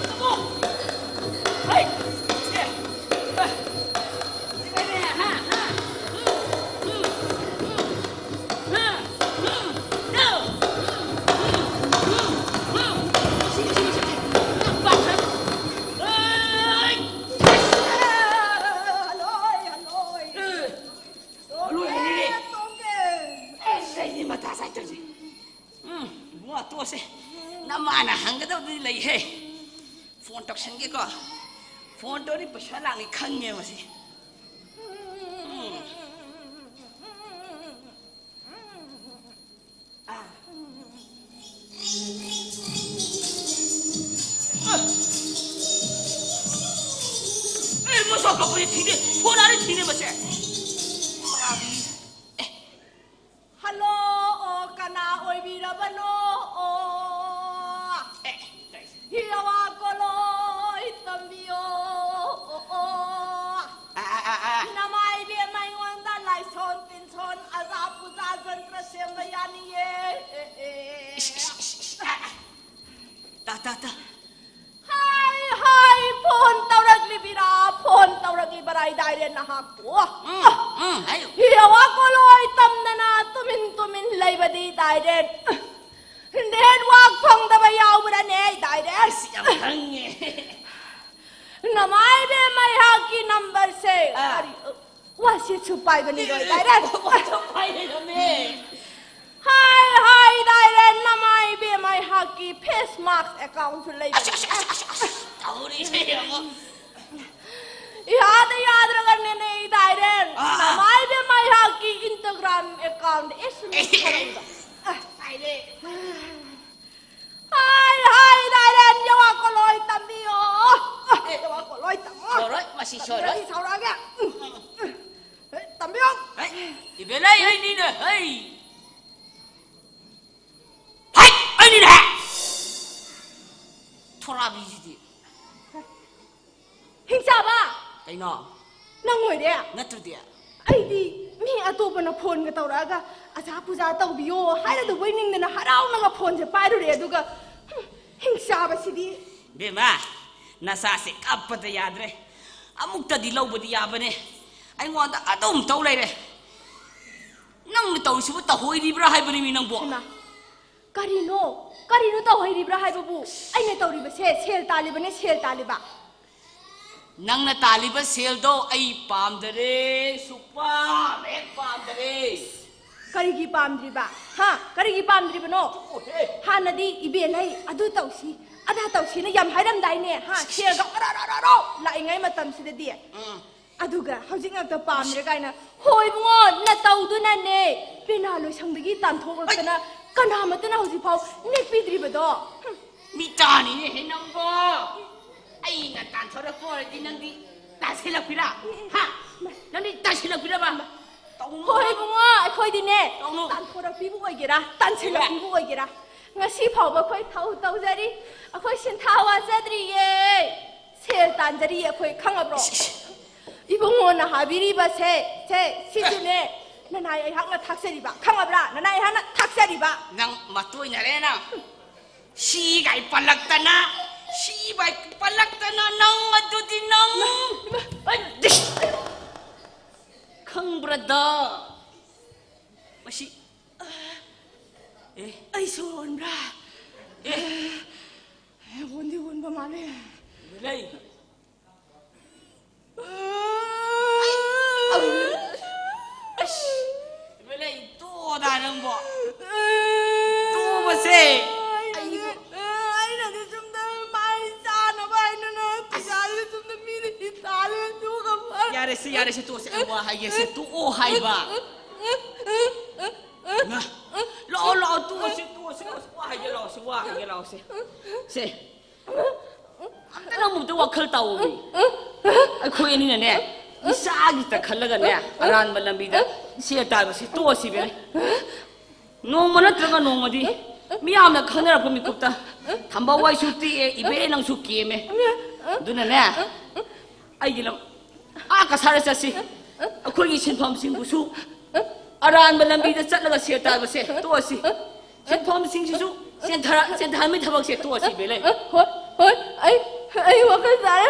ꯀꯞꯄꯨ! ꯍꯦ! ꯑꯦ! ꯑꯦ! ꯍꯥ! ꯍꯥ! ꯎꯝ! ꯎꯝ! ꯎꯝ! ꯍꯥ! ꯎꯝ! ꯅꯣ! ꯎꯝ! ꯎꯝ! ꯎꯝ! ꯎꯝ! ꯁꯤꯗꯤ, ꯁꯤꯗꯤ, ꯁꯤꯗꯤ! ꯀꯞꯄ! ꯍꯦ! ꯍꯜꯂꯣꯏ, ꯍꯜꯂꯣꯏ꯫ ꯑꯦ, ꯍꯜꯂꯣꯏ, ꯍꯜꯂꯣꯏꯔꯦ꯫ ꯇꯣꯛꯀꯦ꯫ ꯑꯁ, ꯑꯩꯗꯤ ꯃꯊꯥ ꯁꯥꯏ ꯇꯧꯔꯤꯁꯦ꯫ ꯎꯝ, ꯏꯕꯨꯡꯉꯣ, ꯇꯣꯛꯑꯁꯦ꯫ ꯅꯃꯥꯅ ꯍꯪꯒꯗꯧꯗꯤ ꯂꯩꯍꯦ꯫ ꯐꯣꯟ ꯇꯧꯁꯟꯒꯦꯀꯣ꯫ ꯐꯣꯟ ꯇꯧꯔꯗꯤ ꯄꯩꯁꯥ ꯂꯥꯛꯅꯤ ꯈꯪꯉꯦ ꯃꯁꯤ꯫ ꯎꯝ꯫ ꯑꯦ, ꯃꯁꯛ ꯀꯛꯄꯁꯦ ꯊꯤꯅꯦ, ꯁꯣꯔꯥꯔꯦ ꯊꯤꯅꯦ ꯃꯁꯦ꯫ ꯁꯣꯔꯥꯕꯤ꯫ ꯑꯦ꯫ ꯍꯜꯂꯣ, ꯑꯣ, ꯀꯅꯥ ꯑꯣꯏꯕꯤꯔꯕꯅꯣ? ꯑꯣ꯫ ꯑꯦ, ꯀꯩ-, ꯍꯤꯔꯋꯥ ꯀꯣꯂꯣꯏ ꯇꯝꯕꯤꯌꯣ꯫ ꯑꯣ, ꯑꯣ꯫ ꯑ, ꯑ, ꯑ, ꯑ꯫ ꯅꯃꯥꯏ ꯏꯕꯦꯝꯃ ꯑꯩꯉꯣꯟꯗ ꯂꯥꯏꯁꯣꯟ ꯇꯤꯟꯁꯣꯟ ꯑꯖꯥ ꯄꯨꯖꯥ ꯖꯟꯇ꯭ꯔ ꯁꯦꯝꯕ ꯌꯥꯅꯤꯌꯦ꯫ ꯑꯦ, ꯑꯦ꯫ ꯏꯁ, ꯏꯁ, ꯏꯁ, ꯏꯁ, ꯏꯁ꯫ ꯑ, ꯑ꯫ ꯇꯥ, ꯇꯥ, ꯇꯥ꯫ ꯍꯥꯏ, ꯍꯥꯏ, ꯐꯣꯟ ꯇꯧꯔꯛꯂꯤꯕꯤꯔꯥ? ꯐꯣꯟ ꯇꯧꯔꯛꯂꯤꯕꯔꯥ, ꯏꯗꯥꯏꯔꯦ ꯅꯍꯥꯛꯄꯨ? ꯎꯝ, ꯎꯝ, ꯍꯥꯏꯌꯨ꯫ ꯍꯤꯔꯋꯥ ꯀꯣꯂꯣꯏ ꯇꯝꯗꯅ ꯇꯨꯃꯤꯟ ꯇꯨꯃꯤꯟ ꯂꯩꯕꯗꯤ ꯏꯗꯥꯏꯔꯦ꯫ ꯅꯦꯠꯋꯥꯛ ꯐꯪꯗꯕ ꯌꯥꯎꯕ꯭ꯔꯅꯦ, ꯏꯗꯥꯏꯔꯦ? ꯑꯁ, ꯌꯥꯝ ꯈꯪꯉꯦ꯫ ꯅꯃꯥꯏ ꯏꯕꯦꯝꯃ ꯑꯩꯍꯥꯛꯀꯤ ꯅꯝꯕꯔꯁꯦ꯫ ꯑꯥ꯫ ꯀꯔꯤ, ꯋꯥꯁꯤꯠꯁꯨ ꯄꯥꯏꯕꯅꯤꯗꯣ, ꯏꯗꯥꯏꯔꯦ꯫ ꯋꯥꯁꯤꯠꯁꯨ ꯄꯥꯏ ꯂꯩꯔꯝꯃꯦ꯫ ꯍꯥꯏ, ꯍꯥꯏ, ꯏꯗꯥꯏꯔꯦ, ꯅꯃꯥꯏ ꯏꯕꯦꯝꯃ ꯑꯩꯍꯥꯛꯀꯤ ꯐꯦꯁ ꯃꯥꯛꯁ ꯑꯦꯀꯥꯎꯟꯁꯨ ꯂꯩꯕꯅꯤ꯫ ꯑꯁ, ꯑꯁ, ꯑꯁ, ꯑꯁ, ꯑꯁ, ꯇꯧꯔꯤꯁꯦ ꯌꯦꯡꯉꯣ꯫ ꯏꯍꯥꯗ ꯌꯥꯗ꯭ꯔꯒꯅꯦꯅꯦ, ꯏꯗꯥꯏꯔꯦ꯫ ꯑꯥ, ꯑꯥ꯫ ꯅꯃꯥꯏ ꯏꯕꯦꯝꯃ ꯑꯩꯍꯥꯛꯀꯤ ꯏꯟꯁꯇꯥꯒ꯭ꯔꯥꯝ ꯑꯦꯀꯥꯎꯟꯗ ꯑꯦꯁ ꯑꯦꯝ ꯑꯦꯁ ꯑꯦ, ꯑꯦ, ꯊꯥꯔꯛꯏꯕ꯫ ꯑꯦ, ꯍꯥꯏꯔꯦ꯫ ꯍꯥꯏ, ꯍꯥꯏ, ꯏꯗꯥꯏꯔꯦ, ꯌꯥꯋꯥ ꯀꯣꯂꯣꯏ ꯇꯝꯕꯤꯌꯣ꯫ ꯑꯦ, ꯌꯥꯋꯥ ꯀꯣꯂꯣꯏ ꯇꯝꯃꯣ꯫ ꯁꯣꯔꯣꯏ, ꯃꯁꯤ ꯁꯣꯔꯣꯏ꯫ ꯇꯝꯕꯤꯔꯗꯤ ꯁꯥꯎꯔꯛꯑꯒꯦ꯫ ꯎꯝ, ꯎꯝ, ꯎꯝ꯫ ꯑꯦ, ꯇꯝꯕꯤꯌꯣ꯫ ꯍꯩ, ꯏꯕꯦꯂꯩ, ꯑꯩꯅꯤꯅꯦ, ꯍꯩ꯫ ꯍꯩ, ꯑꯩꯅꯤꯅꯦ꯫ ꯊꯣꯔꯥꯕꯤꯁꯤꯗꯤ꯫ ꯍꯤꯡꯆꯥꯕ! ꯀꯩꯅꯣ? ꯅꯪ ꯑꯣꯏꯔꯦ? ꯅꯠꯇ꯭ꯔꯗꯤ? ꯑꯩꯗꯤ ꯃꯤ ꯑꯇꯣꯞꯄꯅ ꯐꯣꯟꯒ ꯇꯧꯔꯛꯑꯒ, "ꯑꯖꯥ ꯄꯨꯖꯥ ꯇꯧꯕꯤꯌꯣ" ꯍꯥꯏꯔꯗꯧꯕꯩ ꯅꯤꯡꯗꯅ ꯍꯔꯥꯎꯅꯒ ꯐꯣꯟꯁꯦ ꯄꯥꯏꯔꯨꯔꯦ, ꯑꯗꯨꯒ, ꯍꯨꯝ, ꯍꯤꯡꯆꯥꯕꯁꯤꯗꯤ꯫ ꯕꯦꯝꯃ, ꯅꯁꯥꯁꯦ ꯀꯞꯄꯗ ꯌꯥꯗ꯭ꯔꯦ꯫ ꯑꯃꯨꯛꯇꯗꯤ ꯂꯧꯕꯗꯤ ꯌꯥꯕꯅꯦ꯫ ꯑꯩꯉꯣꯟꯗ ꯑꯗꯨꯝ ꯇꯧ ꯂꯩꯔꯦ꯫ ꯅꯪꯅ ꯇꯧꯔꯤꯁꯤꯕꯨ ꯇꯧꯍꯣꯏꯔꯤꯕ꯭ꯔꯥ ꯍꯥꯏꯕꯅꯤ ꯃꯤ ꯅꯪꯕꯨ? ꯍꯩꯃꯥ, ꯀꯔꯤꯅꯣ? ꯀꯔꯤꯅꯣ ꯇꯧꯍꯩꯔꯤꯕ꯭ꯔꯥ ꯍꯥꯏꯕꯕꯨ? ꯑꯩꯅ ꯇꯧꯔꯤꯕꯁꯦ ꯁꯦꯜ ꯇꯥꯜꯂꯤꯕꯅꯦ, ꯁꯦꯜ ꯇꯥꯜꯂꯤꯕ꯫ ꯅꯪꯅ ꯇꯥꯜꯂꯤꯕ ꯁꯦꯜꯗꯣ ꯑꯩ ꯄꯥꯝꯗꯔꯦ, ꯁꯨꯛꯄꯥꯝ ꯍꯦꯛ ꯄꯥꯝꯗꯔꯦ꯫ ꯀꯔꯤꯒꯤ ꯄꯥꯝꯗ꯭ꯔꯤꯕ? ꯍꯥ? ꯀꯔꯤꯒꯤ ꯄꯥꯝꯗ꯭ꯔꯤꯕꯅꯣ? ꯇꯣꯛꯑꯣꯍꯦ꯫ ꯍꯥꯟꯅꯗꯤ ꯏꯕꯦꯟ ꯑꯩ ꯑꯗꯨ ꯇꯧꯁꯤ, ꯑꯗꯥ ꯇꯧꯁꯤꯅ ꯌꯥꯝ ꯍꯥꯏꯔꯝꯗꯥꯏꯅꯦ? ꯍꯥ? ꯁꯦꯜꯒ ꯑꯔꯥ, ꯑꯔꯥ, ꯑꯔꯥ, ꯑꯔꯥ ꯂꯥꯛꯏꯉꯩ ꯃꯇꯝꯁꯤꯗꯗꯤ꯫ ꯎꯝ꯫ ꯑꯗꯨꯒ ꯍꯧꯖꯤꯛ ꯉꯥꯛꯇ ꯄꯥꯝꯗ꯭ꯔꯦ ꯀꯥꯏꯅ, ꯍꯣꯏ ꯏꯕꯨꯡꯉꯣ, ꯅꯇꯧꯗꯨꯅꯅꯦ ꯄꯦꯅꯥ ꯂꯣꯏꯁꯪꯗꯒꯤ ꯇꯥꯟꯊꯣꯛꯂꯛꯇꯅ ꯀꯅꯥꯃꯠꯇꯅ ꯍꯧꯖꯤꯛꯐꯥꯎ ꯅꯦꯛꯄꯤꯗ꯭ꯔꯤꯕꯗꯣ? ꯍꯨꯝ꯫ ꯃꯤ ꯇꯥꯅꯤꯅꯦꯍꯦ ꯅꯪꯕꯣ꯫ ꯑꯩꯅ ꯇꯥꯟꯊꯣꯔꯛꯄ ꯑꯣꯏꯔꯗꯤ ꯅꯪꯗꯤ ꯇꯥꯁꯤꯜꯂꯛꯄꯤꯔꯥ? ꯍꯥ? ꯅꯪꯗꯤ ꯇꯥꯁꯤꯜꯂꯛꯄꯤꯔꯕ? ꯇꯧꯅꯨ꯫ ꯍꯣꯏ ꯏꯕꯨꯡꯉꯣ, ꯑꯩꯈꯣꯏꯗꯤꯅꯦ, ꯇꯧꯅꯨ꯫ ꯇꯥꯟꯊꯣꯔꯛꯄꯤꯕ ꯑꯣꯏꯒꯦꯔꯥ, ꯇꯥꯟꯁꯤꯜꯂꯛꯄꯤꯕ ꯑꯣꯏꯒꯦꯔꯥ, ꯉꯁꯤ ꯐꯥꯎꯕ ꯑꯩꯈꯣꯏ ꯊꯧ ꯇꯧꯖꯔꯤ꯫ ꯑꯩꯈꯣꯏ ꯁꯤꯟꯊꯥ ꯋꯥꯖꯗ꯭ꯔꯤꯌꯦ꯫ ꯁꯦꯜ ꯇꯥꯟꯖꯔꯤꯌꯦ ꯑꯩꯈꯣꯏ, ꯈꯪꯉꯕ꯭ꯔꯣ? ꯏꯁ, ꯏꯁ꯫ ꯏꯕꯨꯡꯉꯣꯅ ꯍꯥꯏꯕꯤꯔꯤꯕꯁꯦ, ꯁꯦ, ꯁꯤꯁꯨꯅꯦ, ꯅꯅꯥꯏ ꯑꯩꯍꯥꯛꯅ ꯊꯥꯛꯆꯔꯤꯕ, ꯈꯪꯉꯕ꯭ꯔꯥ? ꯅꯅꯥꯏ ꯑꯩꯍꯥꯛꯅ ꯊꯥꯛꯆꯔꯤꯕ꯫ ꯅꯪ ꯃꯇꯣꯏꯅꯔꯦ ꯅꯪ꯫ ꯁꯤꯒꯥꯏ ꯄꯜꯂꯛꯇꯅ, ꯁꯤꯒꯥꯏ ꯄꯜꯂꯛꯇꯅ ꯅꯪ ꯑꯗꯨꯗꯤ ꯅꯪ꯫ ꯏꯃꯥ, ꯏꯃꯥ, ꯑꯩ, ꯈꯪꯕ꯭ꯔꯥꯗ? ꯃꯁꯤ, ꯑꯦ꯫ ꯑꯩꯁꯨ ꯑꯣꯟꯕ꯭ꯔꯥ? ꯑꯦ꯫ ꯑꯦ, ꯑꯣꯟꯗꯤ ꯑꯣꯟꯕ ꯃꯥꯜꯂꯦ꯫ ꯂꯩ꯫ ꯑꯁ, ꯏꯕꯦꯂꯩ, ꯇꯣꯛꯑꯣꯗ ꯅꯪꯕꯣ꯫ ꯇꯣꯛꯑꯣꯕꯁꯦ꯫ ꯑꯩꯅꯗꯤ, ꯑꯩꯅꯗꯤ ꯁꯨꯝꯗ ꯃꯥꯏ ꯆꯥꯅꯕ ꯍꯥꯏꯅꯅ ꯄꯩꯁꯥꯁꯦ ꯁꯨꯝꯗ ꯃꯤꯅ ꯍꯤ ꯇꯥꯜꯂꯒ ꯇꯣꯛꯑꯒ ꯐꯔꯦ꯫ ꯌꯥꯔꯦꯁꯦ, ꯌꯥꯔꯦꯁꯦ, ꯇꯣꯛꯑꯁꯦ꯫ ꯑꯩ ꯋꯥ ꯍꯥꯏꯒꯦꯁꯦ, ꯇꯣꯛꯑꯣ ꯍꯥꯏꯕ꯫ ꯉ-, ꯂꯥꯛꯑꯣ, ꯂꯥꯛꯑꯣ, ꯇꯣꯛꯑꯁꯤ, ꯇꯣꯛꯑꯁꯤ, ꯇꯣꯛꯑꯁꯤ꯫ ꯋꯥ ꯍꯥꯏꯒꯦ, ꯂꯥꯛꯑꯣꯁꯦ, ꯋꯥ ꯍꯥꯏꯒꯦ, ꯂꯥꯛꯑꯣꯁꯦ꯫ ꯁꯦ꯫ ꯑꯝꯇ ꯅꯪ ꯑꯃꯨꯛꯇ ꯋꯥꯈꯜ ꯇꯥꯎꯑꯣꯃꯤ꯫ ꯑꯩꯈꯣꯏ ꯑꯅꯤꯅꯅꯦ, ꯏꯁꯥꯒꯤꯇ ꯈꯜꯂꯒꯅꯦ, ꯑꯔꯥꯟꯕ ꯂꯝꯕꯤꯗ ꯁꯦꯜ ꯇꯥꯟꯕꯁꯤ ꯇꯣꯛꯑꯁꯤ ꯏꯕꯦꯝꯃ꯫ ꯅꯣꯡꯃ ꯅꯠꯇ꯭ꯔꯒ ꯅꯣꯡꯃꯗꯤ ꯃꯤꯌꯥꯝꯅ ꯈꯪꯅꯔꯛꯄ ꯃꯤꯀꯨꯞꯇ ꯊꯝꯕ ꯋꯥꯏꯁꯨ ꯇꯦꯛꯑꯦ, ꯏꯕꯦ ꯅꯪꯁꯨ ꯀꯦꯝꯃꯦ꯫ ꯑꯗꯨꯅꯅꯦ, ꯑꯩꯒꯤ ꯂꯝ ꯑꯥ ꯀꯁꯥꯔꯗ ꯆꯠꯁꯤ꯫ ꯑꯩꯈꯣꯏꯒꯤ ꯁꯤꯟꯐꯝꯁꯤꯡꯕꯨꯁꯨ ꯑꯔꯥꯟꯕ ꯂꯝꯕꯤꯗ ꯆꯠꯂꯒ ꯁꯦꯜ ꯇꯥꯟꯕꯁꯦ ꯇꯣꯛꯑꯁꯤ꯫ ꯁꯤꯟꯐꯝꯁꯤꯡꯁꯤꯁꯨ ꯆꯦꯟꯊꯔ-, ꯆꯦꯟꯊꯍꯟꯕꯒꯤ ꯊꯕꯛꯁꯦ ꯇꯣꯛꯑꯁꯤ, ꯏꯕꯦꯂꯩ꯫ ꯍꯣꯏ, ꯍꯣꯏ, ꯑꯩ, ꯑꯩ ꯋꯥꯈꯜ ꯇꯥꯔꯦ꯫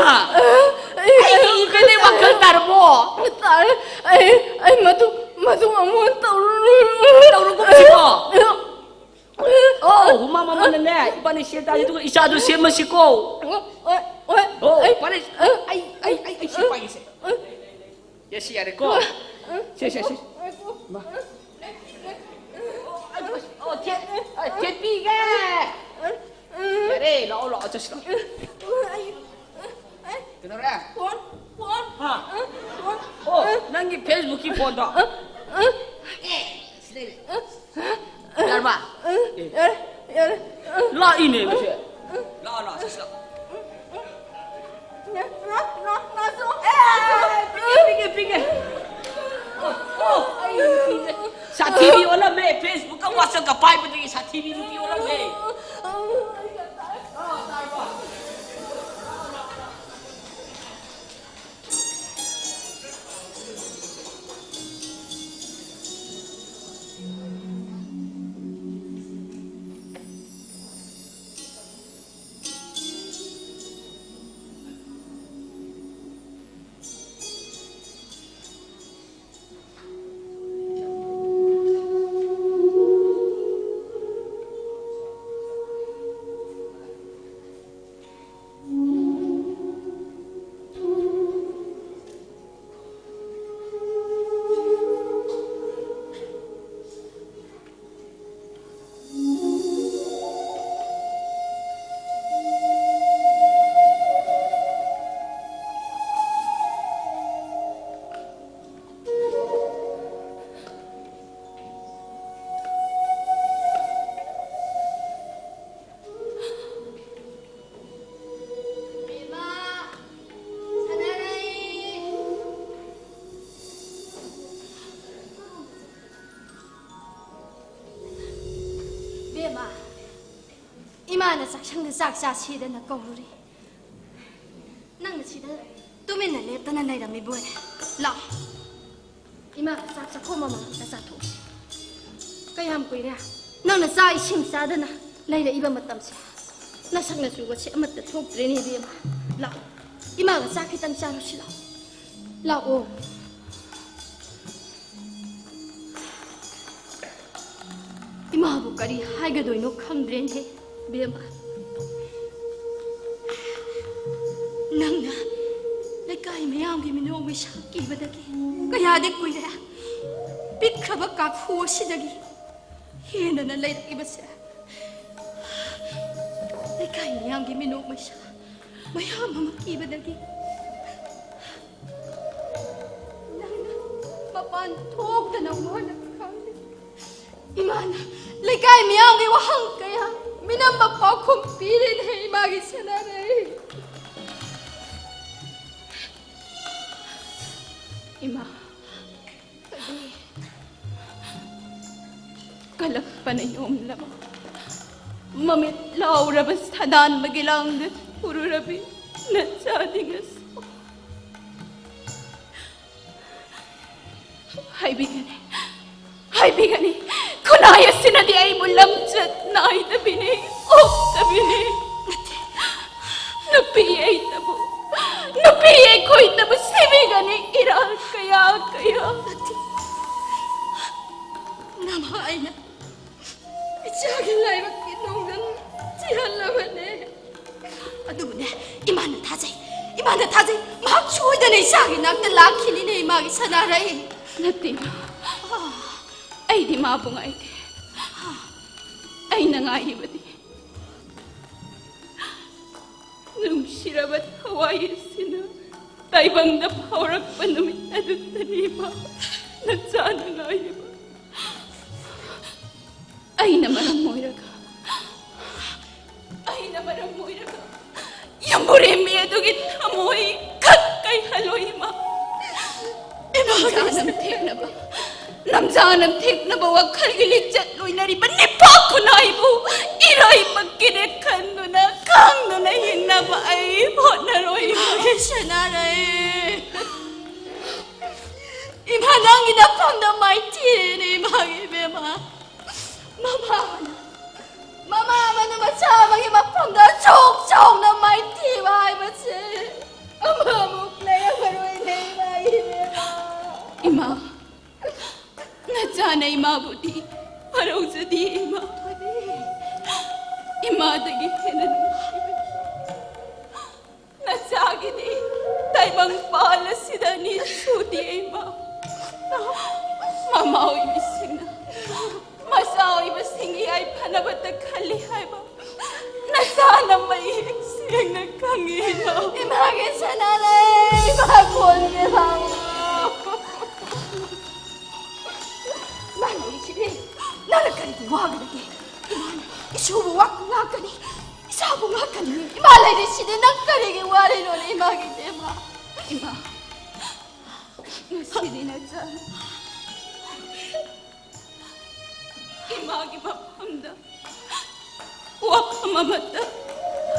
ꯍꯥ? ꯑꯩ, ꯑꯩ ꯑꯩ ꯏꯕꯦꯂꯩ ꯋꯥꯈꯜ ꯇꯥꯔꯕꯣ? ꯇꯥꯔꯦ꯫ ꯑꯩ, ꯑꯩ ꯃꯇꯨꯡ, ꯃꯇꯨꯡ ꯑꯃꯨꯛ ꯍꯟꯅ ꯇꯧꯔꯔꯣꯏ꯫ ꯇꯧꯔꯒꯨꯝꯁꯤꯀꯣ꯫ ꯑꯣ, ꯍꯨꯃꯥ ꯃꯃꯥꯅꯅꯦ, ꯏꯕꯥꯅꯤ ꯁꯦꯜ ꯇꯥꯟꯁꯤ, ꯑꯗꯨꯒ ꯏꯆꯥꯗꯨ ꯁꯦꯝꯃꯁꯤꯀꯣ꯫ ꯍꯣꯏ, ꯍꯣꯏ, ꯑꯣ, ꯑꯩ, ꯐꯔꯦ꯫ ꯑꯩ, ꯑꯩ, ꯑꯩ, ꯑꯩ ꯁꯤ ꯄꯥꯏꯒꯦꯁꯦ꯫ ꯌꯥ, ꯁꯤ ꯌꯥꯔꯦꯀꯣ? ꯁꯦ, ꯁꯦ, ꯁꯦ꯫ ꯃꯥ꯫ ꯑꯣ, ꯊꯦꯠ-, ꯑ, ꯊꯦꯠꯄꯤꯒꯦ꯫ ꯌꯥꯔꯦ, ꯂꯥꯛꯑꯣ, ꯂꯥꯛꯑꯣ, ꯆꯠꯁꯤ ꯂꯥꯛꯑꯣ꯫ ꯀꯩꯗꯧꯔꯦ? ꯐꯣꯟ, ꯐꯣꯟ, ꯍꯥ? ꯐꯣꯟ꯫ ꯑꯣ, ꯅꯪꯒꯤ Facebook ꯀꯤ ꯐꯣꯟꯗꯣ? ꯑꯦ, ꯁꯤ ꯂꯩꯔꯦ꯫ ꯌꯥꯔꯕ? ꯑꯦ꯫ ꯌꯥꯔꯦ, ꯌꯥꯔꯦ꯫ ꯂꯥꯛꯏꯅꯦ ꯃꯁꯦ꯫ ꯂꯥꯛꯑꯣ, ꯂꯥꯛꯑꯣ, ꯁꯤꯁꯤ ꯂꯥꯛꯑꯣ꯫ ꯂꯥꯛꯑꯣ, ꯂꯥꯛꯑꯣ, ꯂꯥꯛꯑꯣ꯫ ꯑꯦ, ꯄꯤꯒꯦ, ꯄꯤꯒꯦ, ꯄꯤꯒꯦ꯫ ꯑꯣ, ꯑꯣ, ꯑꯩ ꯅꯨꯄꯤꯁꯦ ꯁꯥꯊꯤꯕꯤ ꯑꯣꯜꯂꯝꯃꯦ꯫ Facebook ꯀ WhatsApp ꯀ ꯄꯥꯏꯕꯗꯒꯤ ꯁꯥꯊꯤꯕꯤ ꯅꯨꯄꯤ ꯑꯣꯜꯂꯝꯃꯦ꯫ ꯕꯦꯝꯃ, ꯁꯥꯟꯅꯔꯩ꯫ ꯕꯦꯝꯃ, ꯏꯃꯥꯅ ꯆꯥꯛꯁꯪꯗ ꯆꯥꯛ ꯆꯥꯁꯦꯗꯅ ꯀꯧꯔꯨꯔꯦ꯫ ꯅꯪꯅ ꯁꯤꯗ ꯇꯨꯃꯤꯟꯅ ꯂꯦꯞꯇꯅ ꯂꯩꯔꯝꯃꯤꯕꯣꯏꯔꯦ꯫ ꯂꯥꯛꯑꯣ, ꯏꯃꯥꯒ ꯆꯥꯛ ꯆꯥꯛꯈꯣꯝ ꯑꯃꯃꯝꯇ ꯆꯥꯊꯣꯛꯁꯤ꯫ ꯀꯌꯥꯝ ꯀꯨꯏꯔꯦ ꯅꯪꯅ ꯆꯥꯛ ꯏꯁꯤꯡ ꯆꯥꯗꯅ ꯂꯩꯔꯛꯏꯕ ꯃꯇꯝꯁꯦ? ꯅꯁꯛ ꯅꯆꯨꯒꯁꯦ ꯑꯃꯠꯇ ꯊꯣꯛꯇ꯭ꯔꯦꯅꯦ ꯏꯕꯦꯝꯃ꯫ ꯂꯥꯛꯑꯣ, ꯏꯃꯥꯒ ꯆꯥꯛ ꯈꯤꯇꯪ ꯆꯥꯔꯨꯁꯤ ꯂꯥꯛꯑꯣ꯫ ꯂꯥꯛꯑꯣ꯫ ꯏꯃꯥꯕꯨ ꯀꯔꯤ ꯍꯥꯏꯒꯗꯣꯏꯅꯣ ꯈꯪꯗ꯭ꯔꯦꯅꯦ, ꯕꯦꯝꯃ꯫ ꯅꯪꯅ ꯂꯩꯀꯥꯏ ꯃꯌꯥꯝꯒꯤ ꯃꯤꯅꯣꯛ ꯃꯩꯁꯥ ꯀꯤꯕꯗꯒꯤ ꯀꯌꯥꯗꯤ ꯀꯨꯏꯔꯦ꯫ ꯄꯤꯛꯈ꯭ꯔꯕ ꯀꯥꯐꯨ ꯑꯁꯤꯗꯒꯤ ꯍꯦꯟꯗꯅ ꯂꯩꯔꯛꯏꯕꯁꯦ꯫ ꯂꯩꯀꯥꯏ ꯃꯤꯌꯥꯝꯒꯤ ꯃꯤꯅꯣꯛ ꯃꯩꯁꯥ ꯃꯌꯥꯝ ꯑꯃ ꯀꯤꯕꯗꯒꯤ ꯅꯪꯅ ꯃꯄꯥꯟ ꯊꯣꯛꯇꯅ ꯋꯥꯅ ꯈꯥꯡꯂꯤ꯫ ꯏꯃꯥꯅ ꯂꯩꯀꯥꯏ ꯃꯤꯌꯥꯝꯒꯤ ꯋꯥꯍꯪ ꯀꯌꯥ ꯃꯤꯅꯝꯕ ꯄꯥꯎꯈꯨꯝ ꯄꯤꯔꯦꯅꯦ ꯏꯃꯥꯒꯤ ꯁꯅꯥꯔꯩ꯫ ꯏꯃꯥ, ꯀꯂꯛꯄꯅ ꯌꯣꯝꯂꯕ ꯃꯃꯤꯠ ꯂꯥꯎꯔꯕ ꯁꯗꯥꯟꯕꯒꯤ ꯂꯥꯡꯗ ꯎꯔꯨꯔꯕꯤ ꯅꯆꯥꯗꯤ ꯉꯁꯤ ꯍꯥꯏꯕꯤꯒꯅꯤ, ꯍꯥꯏꯕꯤꯒꯅꯤ꯫ ꯈꯨꯟꯅꯥꯏ ꯑꯁꯤꯅꯗꯤ ꯑꯩꯕꯨ ꯂꯝꯆꯠ ꯅꯥꯏꯗꯕꯤꯅꯤ, ꯑꯣꯛꯇꯕꯤꯅꯤ꯫ ꯅꯨꯄꯤ ꯑꯩꯇꯕꯨ, ꯅꯨꯄꯤ ꯑꯩꯈꯣꯏꯇꯕꯨ ꯁꯤꯕꯤꯒꯅꯤ ꯏꯔꯥꯜ ꯀꯌꯥ ꯀꯌꯥ꯫ ꯅꯃꯥ ꯑꯩꯅ ꯏꯆꯥꯒꯤ ꯂꯥꯏꯕꯛꯀꯤ ꯅꯨꯡꯖꯪ ꯆꯤꯍꯜꯂꯕꯅꯦ꯫ ꯑꯗꯨꯕꯨꯅꯦ, ꯏꯃꯥꯅ ꯊꯥꯖꯩ, ꯏꯃꯥꯅ ꯊꯥꯖꯩ꯫ ꯃꯍꯥꯛ ꯁꯣꯏꯗꯅ ꯏꯆꯥꯒꯤ ꯅꯥꯛꯇ ꯂꯥꯛꯈꯤꯅꯤꯅꯦ, ꯏꯃꯥꯒꯤ ꯁꯅꯥꯔꯩ꯫ ꯅꯠꯇꯦ, ꯏꯃꯥ꯫ ꯑꯩꯗꯤ ꯃꯥꯕꯨ ꯉꯥꯏꯗꯦ꯫ ꯑꯩꯅ ꯉꯥꯏꯔꯤꯕꯗꯤ ꯅꯨꯡꯁꯤꯔꯕ ꯊꯋꯥꯏ ꯑꯁꯤꯅ ꯇꯥꯏꯕꯪꯗ ꯐꯥꯎꯔꯛꯄ ꯅꯨꯃꯤꯠ ꯑꯗꯨꯗꯅꯤ, ꯏꯃꯥ, ꯅꯆꯥꯅ ꯉꯥꯏꯔꯤꯕ꯫ ꯑꯩꯅ ꯃꯔꯝ ꯑꯣꯏꯔꯒ, ꯑꯩꯅ ꯃꯔꯝ ꯑꯣꯏꯔꯒ ꯌꯨꯝꯕꯨꯔꯦꯝꯕꯤ ꯑꯗꯨꯒꯤ ꯊꯃꯣꯏ ꯈꯛ ꯀꯥꯏꯍꯜꯂꯣ, ꯏꯃꯥ꯫ ꯏꯃꯥ, ꯂꯝꯖꯥ ꯅꯝꯊꯦꯛꯅꯕ, ꯂꯝꯖꯥ ꯅꯝꯊꯦꯛꯅꯕ ꯋꯥꯈꯜꯒꯤ ꯂꯤꯆꯠ ꯂꯣꯏꯅꯔꯤꯕ ꯅꯤꯄꯥ ꯈꯨꯟꯅꯥꯏꯕꯨ ꯏꯔꯩꯕꯛꯀꯤꯅꯦ ꯈꯟꯗꯨꯅ, ꯈꯪꯗꯨꯅ ꯍꯤꯡꯅꯕ ꯑꯩ ꯍꯣꯠꯅꯔꯣꯏ, ꯏꯃꯥ꯫ ꯏꯃꯥꯒꯤ ꯁꯅꯥꯔꯩ꯫ ꯏꯃꯥ, ꯅꯪꯒꯤ ꯅꯐꯝꯗ ꯃꯥꯏꯊꯤꯔꯦꯅꯦ, ꯏꯃꯥꯒꯤ ꯏꯕꯦꯝꯃ꯫ ꯃꯃꯥ ꯑꯃꯅ, ꯃꯃꯥ ꯑꯃꯅ ꯃꯆꯥ ꯑꯃꯒꯤ ꯃꯐꯝꯗ ꯑꯁꯨꯛ ꯆꯥꯎꯅ ꯃꯥꯏꯊꯤꯕ ꯍꯥꯏꯕꯁꯦ ꯑꯃꯃꯨꯛ ꯂꯩꯔꯝꯃꯔꯣꯏꯅꯦ, ꯏꯃꯥꯒꯤ ꯏꯕꯦꯝꯃ꯫ ꯏꯃꯥ, ꯅꯆꯥꯅ ꯏꯃꯥꯕꯨꯗꯤ ꯋꯥꯔꯧꯖꯗꯦ, ꯏꯃꯥ꯫ ꯏꯃꯥꯗꯒꯤ ꯍꯦꯟꯅ ꯅꯨꯡꯁꯤꯕ ꯅꯆꯥꯒꯤꯗꯤ ꯇꯥꯏꯕꯪ ꯄꯥꯜ ꯑꯁꯤꯗ ꯑꯅꯤ ꯁꯨꯗꯦ, ꯏꯃꯥ꯫ ꯃꯃꯥ ꯑꯣꯏꯕꯤꯁꯤꯡꯅ ꯃꯆꯥ ꯑꯣꯏꯕꯁꯤꯡꯒꯤ ꯌꯥꯏꯐꯅꯕꯇ ꯈꯜꯂꯤ ꯍꯥꯏꯕ ꯅꯆꯥꯅ ꯃꯌꯦꯛ ꯁꯦꯡꯅ ꯈꯪꯉꯤ, ꯏꯃꯥ꯫ ꯏꯃꯥꯒꯤ ꯁꯅꯥ ꯂꯩ, ꯏꯃꯥ ꯀꯣꯟꯒꯤ ꯍꯥꯎ꯫ ꯏꯃꯥ ꯂꯩꯔꯤꯁꯤꯗꯤ ꯋꯥꯒꯗꯒꯦ꯫ ꯏꯃꯥꯅ ꯏꯁꯨꯕꯨ ꯋꯥ ꯉꯥꯛꯀꯅꯤ, ꯏꯆꯥꯕꯨ ꯉꯥꯛꯀꯅꯤ꯫ ꯏꯃꯥ ꯂꯩꯔꯤꯁꯤꯗꯤ ꯅꯪ ꯀꯔꯤꯒꯤ ꯋꯥꯔꯤꯅꯣꯅꯦ ꯏꯃꯥꯒꯤ ꯏꯕꯦꯝꯃ? ꯏꯃꯥ, ꯉꯁꯤꯗꯤ ꯅꯆꯥ ꯏꯃꯥꯒꯤ ꯃꯐꯝꯗ ꯋꯥꯐꯝ ꯑꯃꯠꯇ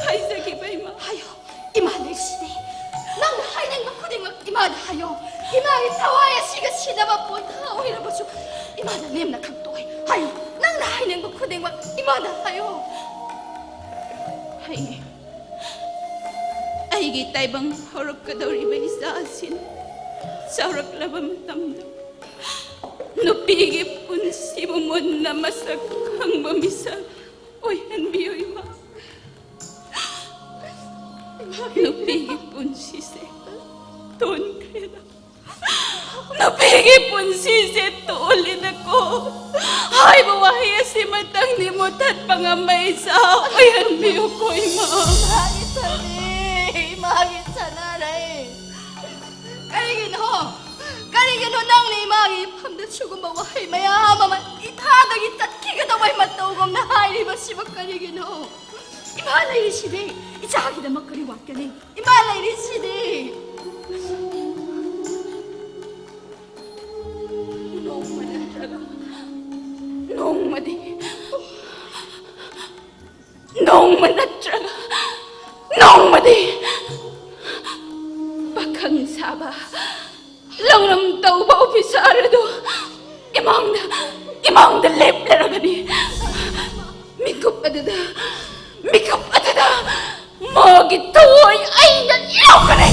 ꯍꯥꯏꯖꯈꯤꯕ ꯏꯃꯥ꯫ ꯍꯥꯏꯌꯣ, ꯏꯃꯥ ꯂꯩꯔꯤꯁꯤꯗꯤ꯫ ꯅꯪꯅ ꯍꯥꯏꯅꯤꯡꯕ ꯈꯨꯗꯤꯡꯃꯛ ꯏꯃꯥꯗ ꯍꯥꯏꯌꯣ꯫ ꯏꯃꯥꯒꯤ ꯊꯋꯥꯏ ꯑꯁꯤꯒ ꯁꯤꯟꯅꯕ ꯄꯣꯟꯊꯥ ꯑꯣꯏꯔꯕꯁꯨ ꯏꯃꯥꯗ ꯂꯦꯝꯅ ꯈꯪꯇꯣꯛꯑꯣꯏ꯫ ꯍꯥꯏꯌꯣ, ꯅꯪꯅ ꯍꯥꯏꯅꯤꯡꯕ ꯈꯨꯗꯤꯡꯃꯛ ꯏꯃꯥꯗ ꯍꯥꯏꯌꯣ꯫ ꯍꯥꯏꯅꯤꯡ ꯑꯩꯒꯤ ꯇꯥꯏꯕꯪ ꯍꯧꯔꯛꯀꯗꯧꯔꯤꯕ ꯏꯆꯥꯁꯤꯅ ꯆꯥꯎꯔꯛꯂꯕ ꯃꯇꯝꯗ ꯅꯨꯄꯤꯒꯤ ꯄꯨꯟꯁꯤꯕꯨ ꯃꯨꯟꯅ ꯃꯁꯛ ꯈꯪꯕ ꯃꯤꯁꯛ ꯑꯣꯏꯍꯟꯕꯤꯌꯨ, ꯏꯃꯥ꯫ ꯅꯨꯄꯤꯒꯤ ꯄꯨꯟꯁꯤꯁꯦ ꯇꯣꯟꯈ꯭ꯔꯦꯗ꯫ ꯅꯨꯄꯤꯒꯤ ꯄꯨꯟꯁꯤꯁꯦ ꯇꯣꯜꯂꯤꯗꯀꯣ꯫ ꯍꯥꯏꯕ ꯋꯥꯍꯩ ꯑꯁꯤꯃꯇꯪꯗꯤ ꯃꯨꯊꯠꯄ ꯉꯝꯕ ꯏꯆꯥ ꯑꯣꯏꯍꯟꯕꯤꯌꯨꯀꯣ, ꯏꯃꯥ꯫ ꯏꯃꯥꯒꯤ ꯁꯅꯥꯔꯩ, ꯏꯃꯥꯒꯤ ꯁꯅꯥꯔꯩ꯫ ꯀꯔꯤꯒꯤꯅꯣ? ꯀꯔꯤꯒꯤꯅꯣ ꯅꯪꯅ ꯏꯃꯥꯒꯤ ꯏꯐꯝꯗ ꯁꯤꯒꯨꯝꯕ ꯋꯥꯍꯩ ꯃꯌꯥꯝ ꯑꯃ ꯏꯊꯥꯗꯒꯤ ꯇꯠꯈꯤꯒꯗꯧꯕꯩ ꯃꯇꯧꯒꯨꯝꯅ ꯍꯥꯏꯔꯤꯕꯁꯤꯕꯨ ꯀꯔꯤꯒꯤꯅꯣ? ꯏꯃꯥ ꯂꯩꯔꯤꯁꯤꯗꯤ ꯏꯆꯥꯒꯤꯗꯃꯛ ꯀꯔꯤ ꯋꯥꯠꯀꯅꯤ? ꯏꯃꯥ ꯂꯩꯔꯤꯁꯤꯗꯤ꯫ ꯅꯣꯡꯃ ꯅꯠꯇ꯭ꯔꯒ ꯅꯣꯡꯃꯗꯤ, ꯅꯣꯡꯃ ꯅꯠꯇ꯭ꯔꯒ ꯅꯣꯡꯃꯗꯤ ꯄꯥꯈꯪ ꯁꯥꯕ, ꯂꯧꯅꯝ ꯇꯧꯕ ꯑꯣꯐꯤꯁꯥꯔ ꯑꯗꯨ ꯏꯃꯥꯡꯗ, ꯏꯃꯥꯡꯗ ꯂꯦꯞꯂꯔꯒꯅꯤ꯫ ꯃꯤꯀꯨꯞ ꯑꯗꯨꯗ, ꯃꯤꯀꯨꯞ ꯑꯗꯨꯗ ꯃꯥꯒꯤ ꯊꯋꯥꯏ ꯑꯩꯅ ꯂꯧꯒꯅꯤ꯫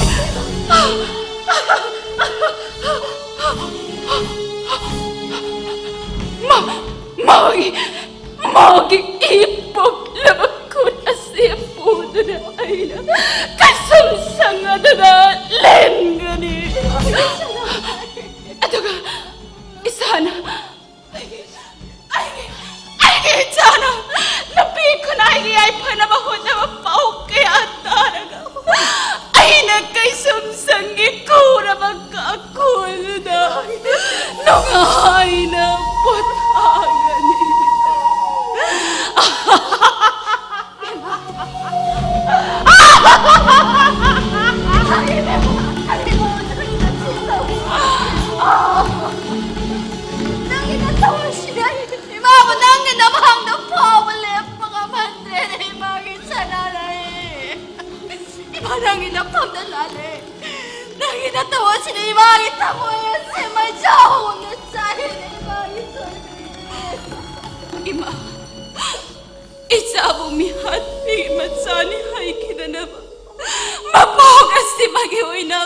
ꯃꯥ-, ꯃꯥꯒꯤ, ꯃꯥꯒꯤ ꯏ ꯄꯣꯛꯂꯕ ꯈꯨꯠ ꯑꯁꯤ ꯄꯨꯗꯨꯅ ꯑꯩꯅ ꯀꯩꯁꯨꯝ ꯁꯪ ꯑꯗꯨꯗ ꯂꯦꯟꯒꯅꯤ꯫ ꯑꯗꯨꯒ ꯏꯁꯥꯅ ꯑꯩꯒꯤ, ꯑꯩꯒꯤ, ꯑꯩꯒꯤ ꯏꯆꯥꯅ ꯅꯨꯄꯤ ꯈꯨꯟꯅꯥꯏꯒꯤ ꯌꯥꯏꯐꯅꯕ ꯍꯣꯠꯅꯕ ꯄꯥꯎ ꯀꯌꯥ ꯇꯥꯔꯒ ꯑꯩꯅ ꯀꯩꯁꯨꯝ ꯁꯪꯒꯤ ꯀꯨꯔꯕ ꯀꯥꯈꯨꯜꯗ ꯅꯨꯡꯉꯥꯏꯅ ꯄꯣꯊꯥꯒꯅꯤ꯫ ꯏꯃꯥꯒꯤ ꯊꯃꯣꯏ ꯑꯁꯤ ꯃꯩꯖꯥꯎꯅ ꯆꯥꯛꯏꯅꯦ, ꯏꯃꯥꯒꯤ ꯊꯃꯣꯏ꯫ ꯏꯃꯥ, ꯏꯆꯥꯕꯨ ꯃꯤꯍꯥꯠꯄꯤꯒꯤ ꯃꯆꯥꯅꯤ ꯍꯥꯏꯈꯤꯗꯅꯕ ꯃꯄꯣꯛ ꯑꯁꯤꯃꯒꯤ ꯑꯣꯏꯅ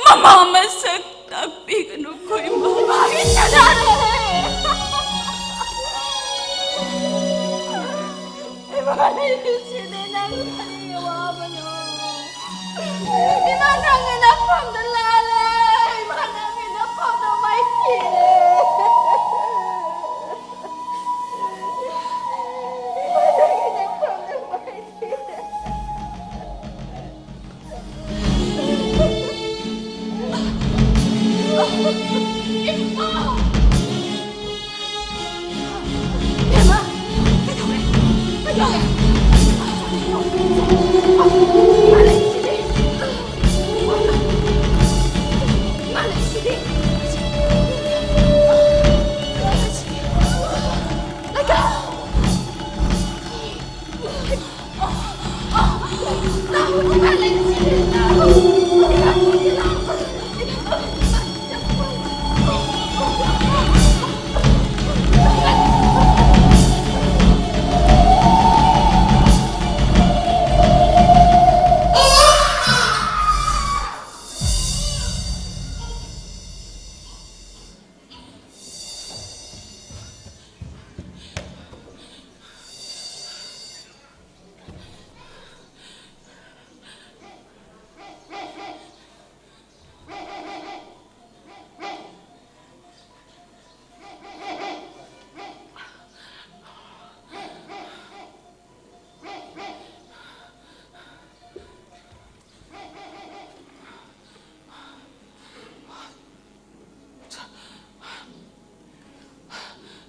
ꯃꯃꯥ ꯃꯁꯛ ꯇꯥꯛꯄꯤꯒꯅꯨ ꯈꯣꯏꯃꯥ꯫ ꯏꯃꯥꯒꯤ ꯁꯅꯥꯔꯦ꯫ ꯏꯃꯥꯒꯤ ꯁꯤꯗꯤ ꯅꯪ ꯀꯔꯤꯒꯤ ꯋꯥꯕꯅꯣ? ꯏꯃꯥ, ꯅꯪꯒꯤ ꯅꯐꯝꯗ ꯂꯥꯜꯂꯦ꯫ ꯏꯃꯥ, ꯅꯪꯒꯤ ꯅꯐꯝꯗ ꯃꯥꯏꯊꯤꯔꯦ꯫ ꯏꯃꯥ, ꯅꯪꯒꯤ ꯅꯐꯝꯗ ꯃꯥꯏꯊꯤꯔꯦ꯫ ꯏꯃꯥ!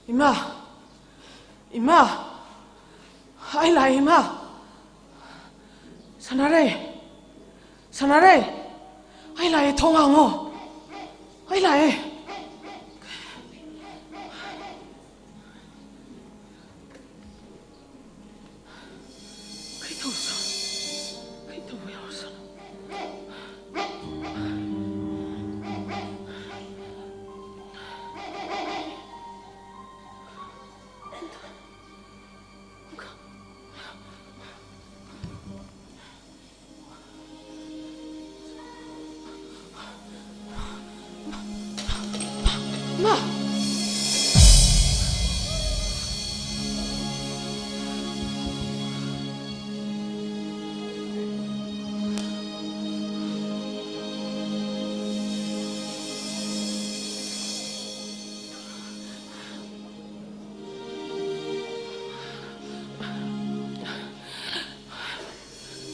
ꯏꯃꯥ! ꯏꯃꯥ! ꯑꯩ ꯂꯥꯛꯑꯦ, ꯏꯃꯥ! ꯁꯅꯥꯔꯩ! ꯁꯅꯥꯔꯩ! ꯑꯩ ꯂꯥꯛꯑꯦ, ꯊꯣꯡ ꯍꯥꯡꯉꯣ! ꯑꯩ ꯂꯥꯛꯑꯦ! ꯀꯩ ꯇꯧꯔꯖꯥꯠꯅꯣ? ꯀꯩ ꯇꯧꯕ ꯌꯥꯎꯔꯖꯥꯠꯅꯣ?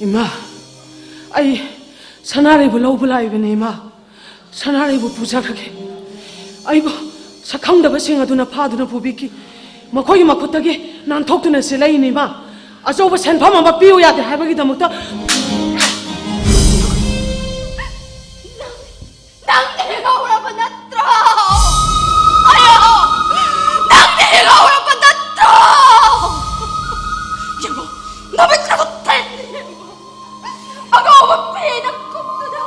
ꯏꯃꯥ, ꯑꯩ ꯁꯅꯥꯔꯩꯕꯨ ꯂꯧꯕ ꯂꯥꯛꯏꯕꯅꯦ, ꯏꯃꯥ꯫ ꯁꯅꯥꯔꯩꯕꯨ ꯄꯨꯖꯈ꯭ꯔꯒꯦ꯫ ꯑꯩꯕꯨ ꯁꯛꯈꯪꯗꯕꯁꯤꯡ ꯑꯗꯨꯅ ꯐꯥꯗꯨꯅ ꯄꯨꯕꯤꯈꯤ꯫ ꯃꯈꯣꯏꯒꯤ ꯃꯈꯨꯠꯇꯒꯤ ꯅꯥꯟꯊꯣꯛꯇꯨꯅ ꯆꯦꯜꯂꯛꯏꯅꯤ, ꯏꯃꯥ꯫ ꯑꯆꯧꯕ ꯁꯦꯟꯐꯝ ꯑꯃ ꯄꯤꯌꯨ ꯌꯥꯗꯦ ꯍꯥꯏꯕꯒꯤꯗꯃꯛꯇ꯫ ꯅꯪꯗꯤ ꯍꯤꯡꯍꯧꯔꯕ ꯅꯠꯇ꯭ꯔꯣ? ꯑꯌꯣ! ꯅꯪꯗꯤ ꯍꯤꯡꯍꯧꯔꯕ ꯅꯠꯇ꯭ꯔꯣ? ꯌꯦꯡꯉꯣ, ꯅꯃꯤꯠ ꯅꯈꯨꯠ ꯊꯦꯡꯅ ꯌꯦꯡꯉꯣ꯫ ꯑꯉꯧꯕ ꯐꯤꯅ ꯀꯨꯞꯇꯨꯅ,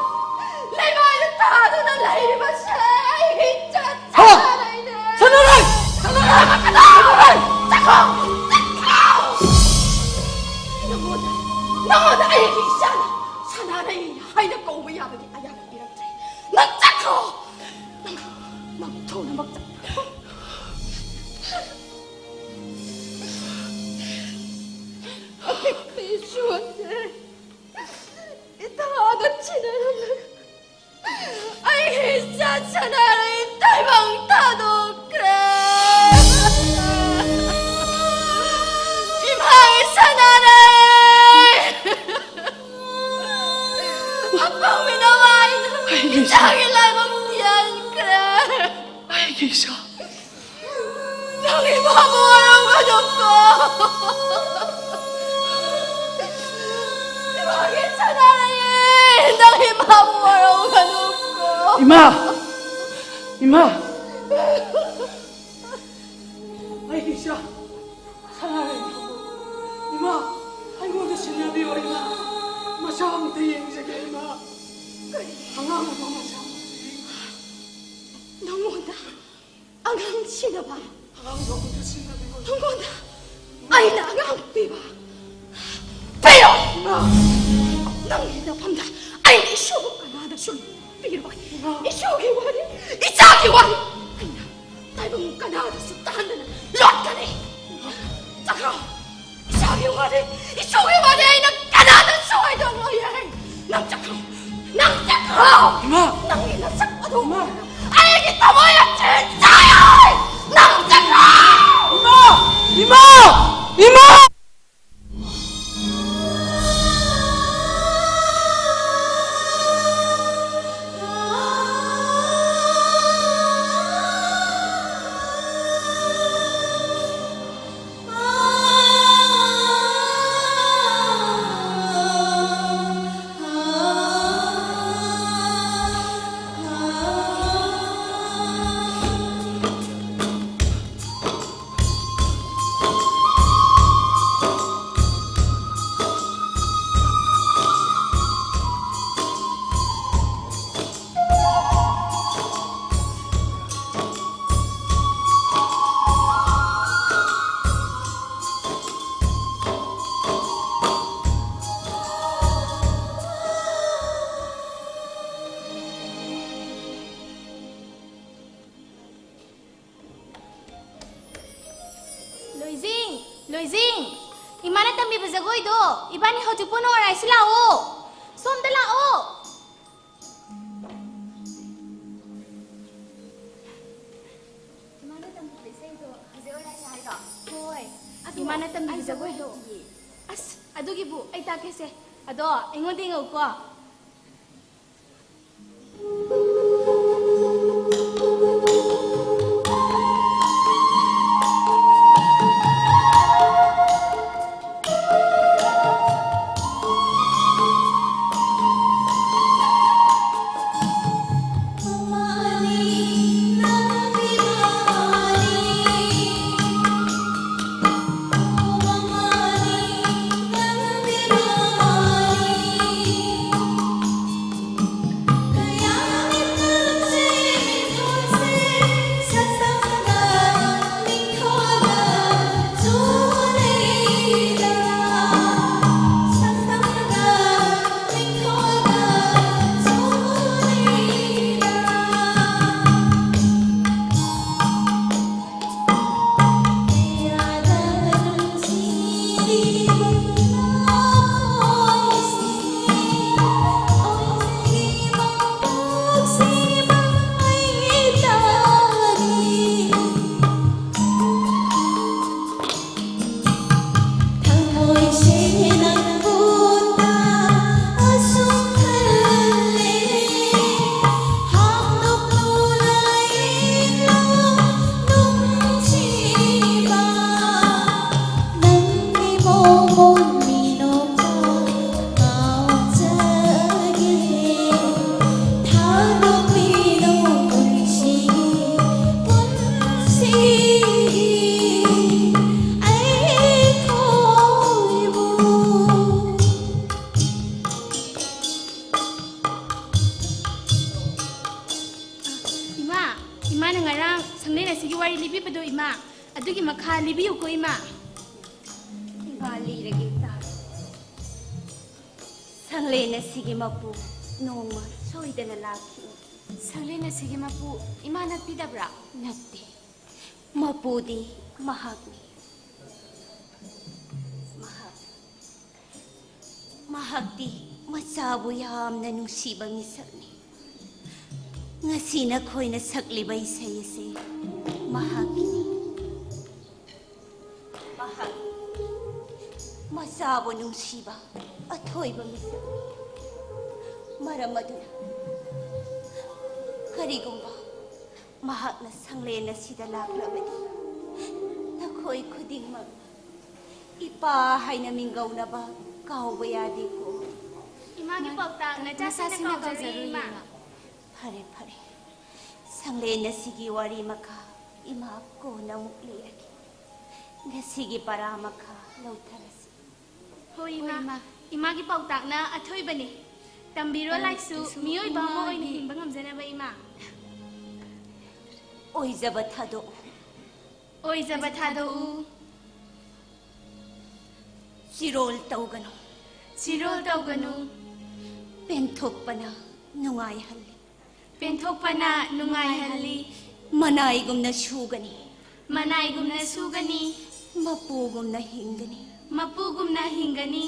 ꯂꯩꯃꯥꯏꯗ ꯊꯥꯗꯨꯅ ꯂꯩꯔꯤꯕꯁꯦ ꯑꯩꯒꯤ ꯏꯆꯥ ꯍꯥ! ꯁꯅꯥꯔꯩꯅꯦ꯫ ꯁꯅꯥꯔꯩ! ꯁꯅꯥꯔꯩ! ꯁꯅꯥꯔꯩ! ꯆꯠꯈꯣ! ꯆꯠꯈꯣ! ꯅꯉꯣꯟꯗ, ꯅꯉꯣꯟꯗ ꯑꯩꯒꯤ ꯏꯆꯥꯅ ꯁꯅꯥꯔꯩ ꯍꯥꯏꯅ ꯀꯧꯕ ꯌꯥꯕꯒꯤ ꯑꯌꯥꯕ ꯄꯤꯔꯛꯇ꯭ꯔꯦ꯫ ꯅꯪ ꯆꯠꯈ꯭ꯔꯣ! ꯅꯪ, ꯅꯪ ꯊꯨꯅꯃꯛ ꯆꯠꯈ꯭ꯔꯣ! ꯑꯄꯤꯛꯄ ꯏꯁꯨꯁꯦ ꯏꯊꯥꯗ ꯁꯤꯟꯅꯔꯝꯂꯒ ꯑꯩꯒꯤ ꯏꯆꯥ ꯁꯅꯥꯔꯩ ꯇꯥꯏꯕꯪ ꯊꯥꯗꯣꯛꯈ꯭ꯔꯦ꯫ ꯏꯃꯥꯒꯤ ꯁꯅꯥꯔꯩ! ꯑꯄꯪꯕꯤ ꯅꯃꯥꯏꯗꯨ ꯑꯩꯒꯤ ꯏꯆꯥ- ꯏꯆꯥꯒꯤ ꯂꯥꯏꯕꯛ ꯊꯤꯍꯟꯈ꯭ꯔꯦ꯫ ꯑꯩꯒꯤ ꯏꯆꯥ꯫ ꯅꯪ ꯏꯃꯥꯕꯨ ꯋꯥꯔꯧꯒꯅꯨꯀꯣ꯫ ꯏꯃꯥꯒꯤ ꯁꯅꯥꯔꯩ, ꯅꯪ ꯏꯃꯥꯕꯨ ꯋꯥꯔꯧꯒꯅꯨꯀꯣ꯫ ꯏꯃꯥ! ꯏꯃꯥ! ꯑꯩꯒꯤ ꯏꯆꯥ ꯁꯅꯥꯔꯩ, ꯏꯃꯥ, ꯑꯩꯉꯣꯟꯗ ꯁꯤꯟꯅꯕꯤꯌꯨ, ꯏꯃꯥ꯫ ꯃꯆꯥ ꯑꯃꯇ ꯌꯦꯡꯖꯒꯦ, ꯏꯃꯥ꯫ ꯑꯉꯥꯡ ꯑꯃ ꯃꯆꯥ ꯑꯃꯇ ꯌꯦꯡꯖꯒꯦ꯫ ꯅꯉꯣꯟꯗ ꯑꯉꯥꯡ ꯁꯤꯟꯅꯕ? ꯑꯉꯥꯡꯗꯣ ꯑꯃꯨꯛꯇ ꯁꯤꯟꯅꯕꯤꯌꯨ꯫ ꯅꯉꯣꯟꯗ ꯑꯩꯅ ꯑꯉꯥꯡ ꯄꯤꯕ? ꯄꯤꯔꯣ! ꯏꯃꯥ! ꯅꯪꯒꯤ ꯅꯐꯝꯗ ꯑꯩꯅ ꯏꯁꯨꯕꯨ ꯀꯅꯥꯗꯁꯨ ꯄꯤꯔꯣꯏ꯫ ꯏꯃꯥ! ꯏꯁꯨꯒꯤ ꯋꯥꯔꯤ, ꯏꯆꯥꯒꯤ ꯋꯥꯔꯤ ꯑꯩꯅ ꯇꯥꯏꯕꯪ ꯀꯅꯥꯗꯁꯨ ꯇꯥꯍꯟꯗꯅ ꯂꯣꯠꯀꯅꯤ꯫ ꯆꯠꯈ꯭ꯔꯣ! ꯏꯆꯥꯒꯤ ꯋꯥꯔꯤ, ꯏꯁꯨꯒꯤ ꯋꯥꯔꯤ ꯑꯩꯅ ꯀꯅꯥꯗꯁꯨ ꯍꯥꯏꯗꯣꯛꯂꯣꯏ꯫ ꯅꯪ ꯆꯠꯈ꯭ꯔꯣ! ꯅꯪ ꯆꯠꯈ꯭ꯔꯣ! ꯏꯃꯥ! ꯅꯪꯒꯤ ꯅꯁꯛ ꯑꯗꯨ ꯏꯃꯥ! ꯑꯩꯒꯤ ꯊꯃꯣꯏ ꯑꯁꯤ ꯆꯥꯏ! ꯅꯪ ꯆꯠꯈ꯭ꯔꯣ! ꯏꯃꯥ! ꯏꯃꯥ! ꯏꯃꯥ! ꯏꯃꯥꯅ ꯇꯝꯕꯤꯕ ꯖꯒꯣꯏꯗꯣ, ꯏꯕꯥꯅꯤ ꯍꯧꯖꯤꯛ ꯄꯨꯟꯅ ꯑꯣꯔꯥꯏꯁꯤ ꯂꯥꯛꯑꯣ꯫ ꯁꯣꯝꯗ ꯂꯥꯛꯑꯣ꯫ ꯏꯃꯥꯅ ꯇꯝꯕꯤꯕ ꯏꯁꯩꯗꯣ ꯍꯧꯖꯤꯛ ꯑꯣꯔꯥꯏꯁꯤ ꯍꯥꯏꯔꯣ? ꯍꯣꯏ꯫ ꯑꯗꯣ ꯏꯃꯥꯅ ꯇꯝꯕꯤꯕ ꯑꯩ ꯖꯒꯣꯏ ꯖꯒꯣꯏꯗꯣ꯫ ꯍꯩꯇꯤꯌꯦ꯫ ꯑꯁ, ꯑꯗꯨꯒꯤꯕꯨ ꯑꯩ ꯇꯥꯛꯀꯦꯁꯦ꯫ ꯑꯗꯣ ꯑꯩꯉꯣꯟꯗ ꯌꯦꯡꯉꯛꯎꯀꯣ꯫ ꯏꯃꯥ, ꯏꯃꯥꯅ ꯉꯔꯥꯡ ꯁꯪꯂꯦꯟ ꯑꯁꯤꯒꯤ ꯋꯥꯔꯤ ꯂꯤꯕꯤꯕꯗꯣ, ꯏꯃꯥ, ꯑꯗꯨꯒꯤ ꯃꯈꯥ ꯂꯤꯕꯤꯌꯨꯀꯣ, ꯏꯃꯥ꯫ ꯏꯃꯥ, ꯂꯤꯔꯒꯦ, ꯇꯥꯔꯣ꯫ ꯁꯪꯂꯦꯟ ꯑꯁꯤꯒꯤ ꯃꯄꯨ ꯅꯣꯡꯃ ꯁꯣꯏꯗꯅ ꯂꯥꯛꯈꯤ꯫ ꯁꯪꯂꯦꯟ ꯑꯁꯤꯒꯤ ꯃꯄꯨ ꯏꯃꯥ ꯅꯠꯄꯤꯗꯕ꯭ꯔꯥ? ꯅꯠꯇꯦ, ꯃꯄꯨꯗꯤ ꯃꯍꯥꯛꯅꯤ꯫ ꯃꯍꯥꯛꯇꯤ ꯃꯆꯥꯕꯨ ꯌꯥꯝꯅ ꯅꯨꯡꯁꯤꯕ ꯃꯤꯁꯛꯅꯤ꯫ ꯉꯁꯤ ꯅꯈꯣꯏꯅ ꯁꯛꯂꯤꯕ ꯏꯁꯩ ꯑꯁꯤ ꯃꯍꯥꯛꯀꯤꯅꯤ꯫ ꯃꯍꯥꯛ ꯃꯆꯥꯕꯨ ꯅꯨꯡꯁꯤꯕ ꯑꯊꯣꯏꯕ ꯃꯤꯁꯛ꯫ ꯃꯔꯝ ꯑꯗꯨꯅ ꯀꯔꯤꯒꯨꯝꯕ ꯃꯍꯥꯛꯅ ꯁꯪꯂꯦꯟ ꯑꯁꯤꯗ ꯂꯥꯛꯂꯕꯗꯤ ꯅꯈꯣꯏ ꯈꯨꯗꯤꯡꯃꯛ ꯏꯄꯥ ꯍꯥꯏꯅ ꯃꯤꯡꯒꯧꯅꯕ ꯀꯥꯎꯕ ꯌꯥꯗꯦꯀꯣ꯫ ꯏꯃꯥꯒꯤ ꯄꯥꯎꯇꯥꯛ ꯅꯆꯥꯁꯤꯡꯅ ꯀꯥꯎꯖꯔꯨꯏ, ꯏꯃꯥ꯫ ꯐꯔꯦ, ꯐꯔꯦ꯫ ꯁꯪꯂꯦꯟ ꯑꯁꯤꯒꯤ ꯋꯥꯔꯤ ꯃꯈꯥ ꯏꯃꯥ ꯀꯣꯟꯅ ꯑꯃꯨꯛ ꯂꯤꯔꯒꯦ꯫ ꯉꯁꯤꯒꯤ ꯄꯔꯥ ꯃꯈꯥ ꯂꯧꯊꯔꯁꯤ꯫ ꯍꯣꯏ, ꯏꯃꯥ꯫ ꯍꯣꯏ, ꯏꯃꯥ꯫ ꯏꯃꯥꯒꯤ ꯄꯥꯎꯇꯥꯛꯅ ꯑꯊꯣꯏꯕꯅꯤ꯫ ꯇꯝꯕꯤꯔꯣ ꯂꯥꯏꯁꯨ, ꯃꯤꯑꯣꯏꯕ ꯑꯃ ꯑꯣꯏꯅ ꯍꯤꯡꯕ ꯉꯝꯖꯅꯕ, ꯏꯃꯥ꯫ ꯑꯣꯏꯖꯕ ꯊꯥꯗꯣꯛꯎ꯫ ꯑꯣꯏꯖꯕ ꯊꯥꯗꯣꯛꯎ꯫ ꯆꯤꯔꯣꯜ ꯇꯧꯒꯅꯨ꯫ ꯆꯤꯔꯣꯜ ꯇꯧꯒꯅꯨ꯫ ꯄꯦꯟꯊꯣꯛꯄꯅ ꯅꯨꯡꯉꯥꯏꯍꯜꯂꯤ꯫ ꯄꯦꯟꯊꯣꯛꯄꯅ ꯅꯨꯡꯉꯥꯏꯍꯜꯂꯤ꯫ ꯃꯅꯥꯏꯒꯨꯝꯅ ꯁꯨꯒꯅꯤ꯫ ꯃꯅꯥꯏꯒꯨꯝꯅ ꯁꯨꯒꯅꯤ꯫ ꯃꯄꯨꯒꯨꯝꯅ ꯍꯤꯡꯒꯅꯤ꯫ ꯃꯄꯨꯒꯨꯝꯅ ꯍꯤꯡꯒꯅꯤ꯫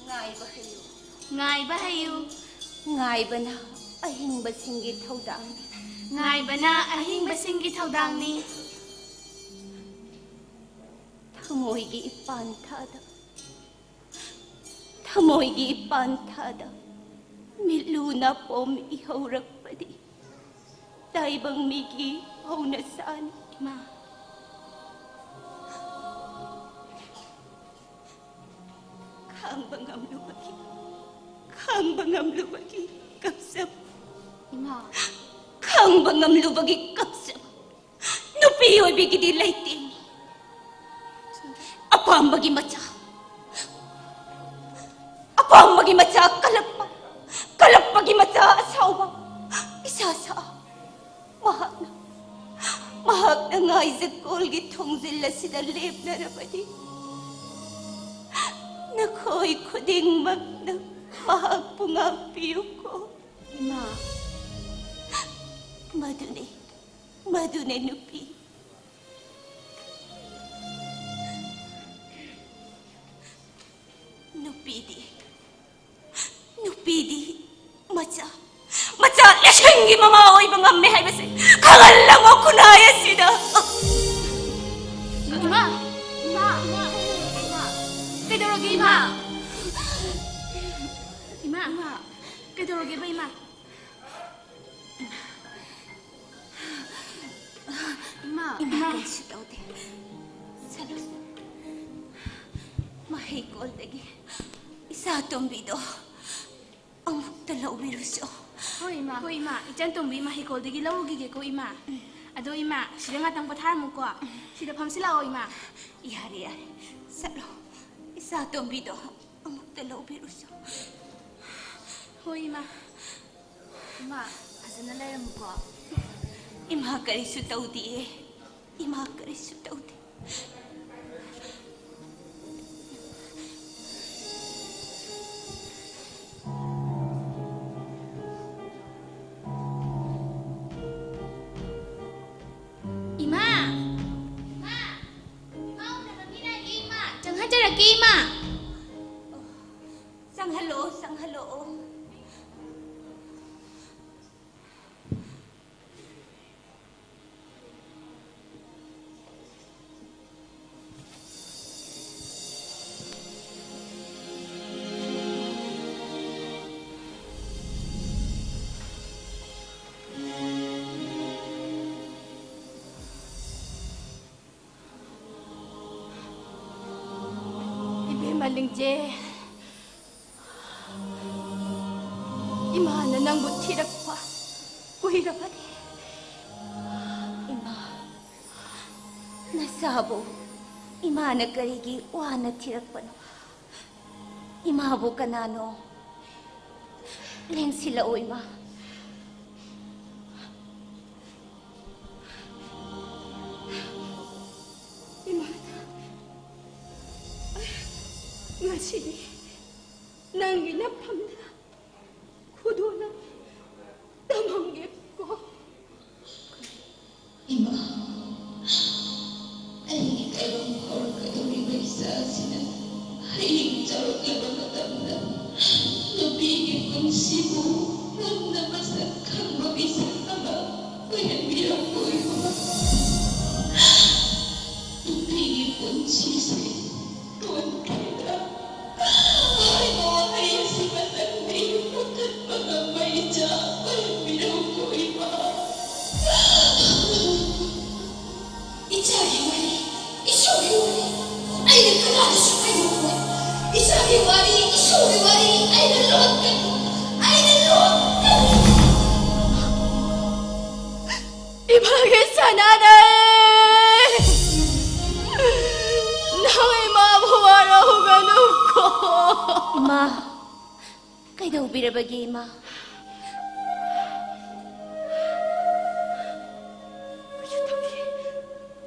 ꯉꯥꯏꯕ ꯍꯩꯌꯨ꯫ ꯉꯥꯏꯕ ꯍꯩꯌꯨ꯫ ꯉꯥꯏꯕꯅ ꯑꯍꯤꯡꯕꯁꯤꯡꯒꯤ ꯊꯧꯗꯥꯡꯅꯤ꯫ ꯉꯥꯏꯕꯅ ꯑꯍꯤꯡꯕꯁꯤꯡꯒꯤ ꯊꯧꯗꯥꯡꯅꯤ꯫ ꯊꯃꯣꯏꯒꯤ ꯏꯄꯥꯟ ꯊꯥꯗ, ꯊꯃꯣꯏꯒꯤ ꯏꯄꯥꯟ ꯊꯥꯗ ꯃꯤꯠꯂꯨ ꯅꯥꯄꯣꯝ ꯏꯍꯧꯔꯛꯄꯗꯤ ꯇꯥꯏꯕꯪ ꯃꯤꯒꯤ ꯍꯧꯅꯁꯥꯅꯤ꯫ ꯏꯃꯥ꯫ ꯈꯥꯡꯕ ꯉꯝꯂꯨꯕꯒꯤ, ꯈꯥꯡꯕ ꯉꯝꯂꯨꯕꯒꯤ ꯀꯞꯆꯕ꯫ ꯏꯃꯥ꯫ ꯈꯥꯡꯕ ꯉꯝꯂꯨꯕꯒꯤ ꯀꯞꯆꯕ꯫ ꯅꯨꯄꯤ ꯑꯣꯏꯕꯤꯒꯤꯗꯤ ꯂꯩꯇꯦ꯫ ꯑꯄꯥꯝꯕꯒꯤ ꯃꯆꯥ, ꯑꯄꯥꯝꯕꯒꯤ ꯃꯆꯥ ꯀꯜꯂꯛꯄ, ꯀꯜꯂꯛꯄꯒꯤ ꯃꯆꯥ ꯑꯁꯥꯎꯕ, ꯏꯁꯥ ꯁꯥ꯫ ꯃꯍꯥꯛꯅ, ꯃꯍꯥꯛꯅ ꯉꯥꯏꯖꯀꯣꯜꯒꯤ ꯊꯣꯡꯖꯤꯜ ꯑꯁꯤꯗ ꯂꯦꯞꯅꯔꯕꯗꯤ, ꯅꯈꯣꯏ ꯈꯨꯗꯤꯡꯃꯛꯅ ꯃꯍꯥꯛꯄꯨ ꯉꯥꯛꯄꯤꯌꯨꯀꯣ꯫ ꯏꯃꯥ꯫ ꯃꯗꯨꯅꯤ, ꯃꯗꯨꯅꯤ ꯅꯨꯄꯤ꯫ ꯃꯃꯥ ꯑꯣꯏꯕ ꯉꯝꯃꯦ ꯍꯥꯏꯕꯁꯦ ꯈꯪꯍꯜꯂꯝꯃꯣ ꯈꯨꯟꯅꯥꯏ ꯑꯁꯤꯗ꯫ ꯏꯃꯥ! ꯏꯃꯥ! ꯏꯃꯥ! ꯀꯩꯗꯧꯔꯒꯦ, ꯏꯃꯥ? ꯏꯃꯥ! ꯏꯃꯥ! ꯀꯩꯗꯧꯔꯒꯦꯕ, ꯏꯃꯥ? ꯏꯃꯥ! ꯏꯃꯥ, ꯏꯃꯥ! ꯀꯩꯁꯨ ꯇꯧꯗꯦ꯫ ꯆꯠꯂꯨ꯫ ꯃꯍꯩꯀꯣꯜꯗꯒꯤ ꯏꯆꯥ ꯇꯣꯝꯕꯤꯗꯣ ꯑꯃꯨꯛꯇ ꯂꯧꯕꯤꯔꯨꯁꯣ꯫ ꯍꯣꯏ, ꯏꯃꯥ꯫ ꯍꯣꯏ, ꯏꯃꯥ꯫ ꯏꯆꯟ ꯇꯣꯝꯕꯤ ꯃꯍꯩꯀꯣꯜꯗꯒꯤ ꯂꯧꯔꯨꯈꯤꯒꯦꯀꯣ, ꯏꯃꯥ꯫ ꯑꯗꯣ, ꯏꯃꯥ, ꯁꯤꯗ ꯉꯥꯛꯇꯪ ꯄꯣꯊꯥꯔꯝꯃꯨꯀꯣ꯫ ꯁꯤꯗ ꯐꯝꯁꯤꯜꯂꯛꯑꯣ, ꯏꯃꯥ꯫ ꯌꯥꯔꯦ, ꯌꯥꯔꯦ꯫ ꯆꯠꯂꯣ꯫ ꯏꯆꯥ ꯇꯣꯝꯕꯤꯗꯣ ꯑꯃꯨꯛꯇ ꯂꯧꯕꯤꯔꯨꯁꯣ꯫ ꯍꯣꯏ, ꯏꯃꯥ꯫ ꯏꯃꯥ, ꯐꯖꯅ ꯂꯩꯔꯝꯃꯨꯀꯣ꯫ ꯏꯃꯥ ꯀꯔꯤꯁꯨ ꯇꯧꯗꯤꯌꯦ꯫ ꯏꯃꯥ ꯀꯔꯤꯁꯨ ꯇꯧꯗꯦ꯫ ꯏꯃꯥ! ꯏꯃꯥ! ꯏꯃꯥ ꯎꯅꯕ ꯃꯤ ꯂꯥꯛꯑꯦ, ꯏꯃꯥ! ꯆꯪꯍꯟꯖꯔꯛꯀꯦ, ꯏꯃꯥ! ꯆꯪꯍꯜꯂꯛꯑꯣ, ꯆꯪꯍꯜꯂꯛꯑꯣ꯫ ꯏꯕꯦꯝꯃ ꯂꯤꯡꯖꯦ, ꯏꯃꯥꯅ ꯅꯪꯕꯨ ꯊꯤꯔꯛꯄ ꯀꯨꯏꯔꯕꯅꯤ꯫ ꯏꯃꯥ, ꯅꯆꯥꯕꯨ ꯏꯃꯥꯅ ꯀꯔꯤꯒꯤ ꯋꯥꯅ ꯊꯤꯔꯛꯄꯅꯣ? ꯏꯃꯥꯕꯨ ꯀꯅꯥꯅꯣ? ꯂꯦꯡꯁꯤꯜꯂꯛꯑꯣ, ꯏꯃꯥ꯫ ꯏꯃꯥꯅ ꯉꯁꯤꯗꯤ ꯅꯪꯒꯤ ꯅꯐꯝꯗ ꯈꯨꯗꯣꯜ ꯑꯃ ꯇꯝꯃꯝꯒꯦꯀꯣ꯫ ꯏꯃꯥ, ꯑꯩꯒꯤ ꯇꯥꯏꯕꯪ ꯍꯧꯔꯛꯀꯗꯧꯔꯤꯕ ꯏꯆꯥꯁꯤꯅ ꯍꯌꯦꯡ ꯆꯥꯎꯔꯛꯂꯕ ꯃꯇꯝꯗ ꯅꯨꯄꯤꯒꯤ ꯄꯨꯟꯁꯤꯕꯨ ꯃꯨꯟꯅ ꯃꯁꯛ ꯈꯪꯕ ꯏꯁꯛ ꯑꯃ ꯑꯣꯏꯍꯟꯕꯤꯔꯝꯃꯣꯏꯕ꯫ ꯅꯨꯄꯤꯒꯤ ꯄꯨꯟꯁꯤꯁꯦ ꯇꯣꯟꯈꯤꯗ꯫ ꯍꯥꯏꯕ ꯋꯥꯍꯩ ꯑꯁꯤ ꯃꯊꯪꯗꯤ ꯃꯨꯊꯠꯄ ꯉꯝꯕ ꯏꯆꯥ ꯑꯣꯏꯍꯟꯕꯤꯔꯝꯃꯣꯏꯕ꯫ ꯏꯆꯥꯒꯤ ꯋꯥꯔꯤ, ꯏꯁꯨꯒꯤ ꯋꯥꯔꯤ, ꯑꯩꯅ ꯀꯅꯥꯗꯁꯨ ꯍꯥꯏꯗꯣꯛꯂꯣꯏ꯫ ꯏꯆꯥꯒꯤ ꯋꯥꯔꯤ, ꯏꯁꯨꯒꯤ ꯋꯥꯔꯤ, ꯑꯩꯅ ꯂꯣꯠꯀꯅꯤ, ꯑꯩꯅ ꯂꯣꯠꯀꯅꯤ꯫ ꯏꯃꯥꯒꯤ ꯁꯅꯥꯔꯩ! ꯅꯪ ꯏꯃꯥꯕꯨ ꯋꯥꯔꯧꯒꯅꯨꯀꯣ꯫ ꯏꯃꯥ, ꯀꯩꯗꯧꯕꯤꯔꯕꯒꯦ, ꯏꯃꯥ?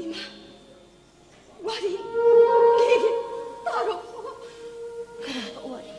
ꯏꯃꯥ, ꯋꯥꯔꯤ ꯂꯤꯒꯦ, ꯇꯥꯔꯣ꯫ ꯀꯔꯝꯕ ꯋꯥꯔꯤ?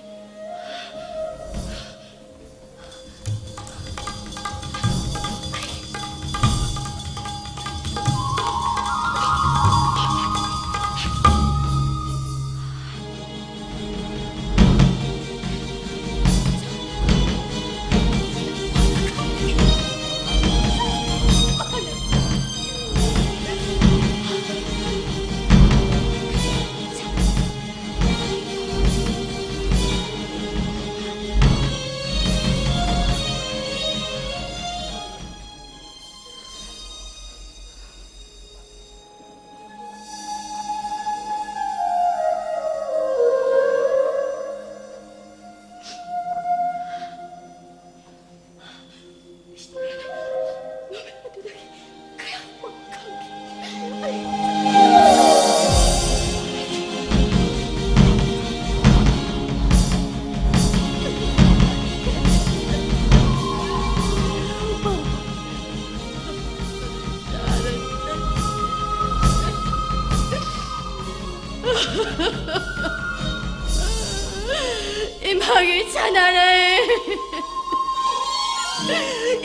ꯏꯃꯥꯒꯤ ꯁꯅꯥꯔꯩ,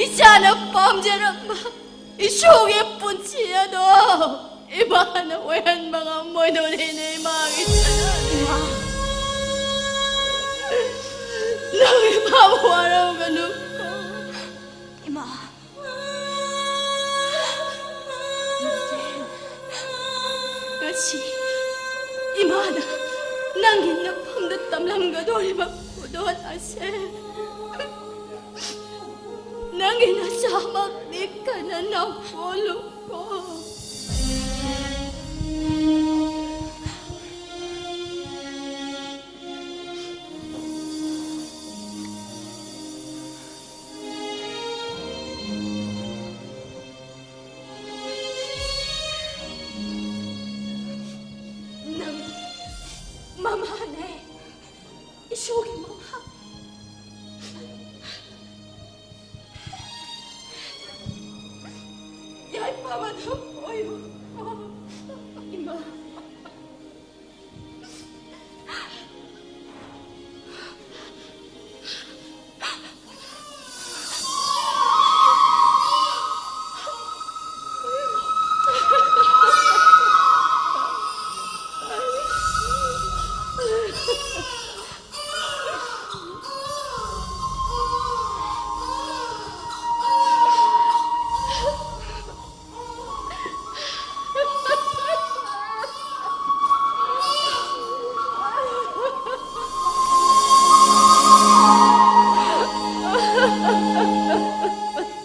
ꯏꯆꯥꯅ ꯄꯥꯝꯖꯔꯝꯕ ꯏꯁꯨꯒꯤ ꯄꯨꯟꯁꯤ ꯑꯗꯣ ꯏꯃꯥꯅ ꯑꯣꯏꯍꯟꯕ ꯉꯝꯃꯣꯏꯗꯣꯔꯤꯅꯦ, ꯏꯃꯥꯒꯤ ꯁꯅꯥꯔꯩ꯫ ꯏꯃꯥ꯫ ꯅꯪ ꯏꯃꯥꯕꯨ ꯋꯥꯔꯧꯒꯅꯨ꯫ ꯏꯃꯥ, ꯁꯤ ꯏꯃꯥꯅ ꯅꯪꯒꯤ ꯅꯐꯝꯗ ꯇꯝꯂꯝꯒꯗꯧꯔꯤꯕ ꯈꯨꯗꯣꯜ ꯑꯁꯦ ꯅꯪꯒꯤ ꯅꯆꯥꯃꯛꯅꯤ ꯈꯟꯅ ꯅꯝꯄꯣꯛꯂꯨꯀꯣ꯫ ꯅꯪ ꯃꯃꯥꯅꯦ, ꯏꯁꯣꯔꯒꯤ ꯃꯃꯥ꯫ ꯌꯥꯏꯐꯕꯗ ꯑꯣꯏꯌꯨ, ꯏꯃꯥ꯫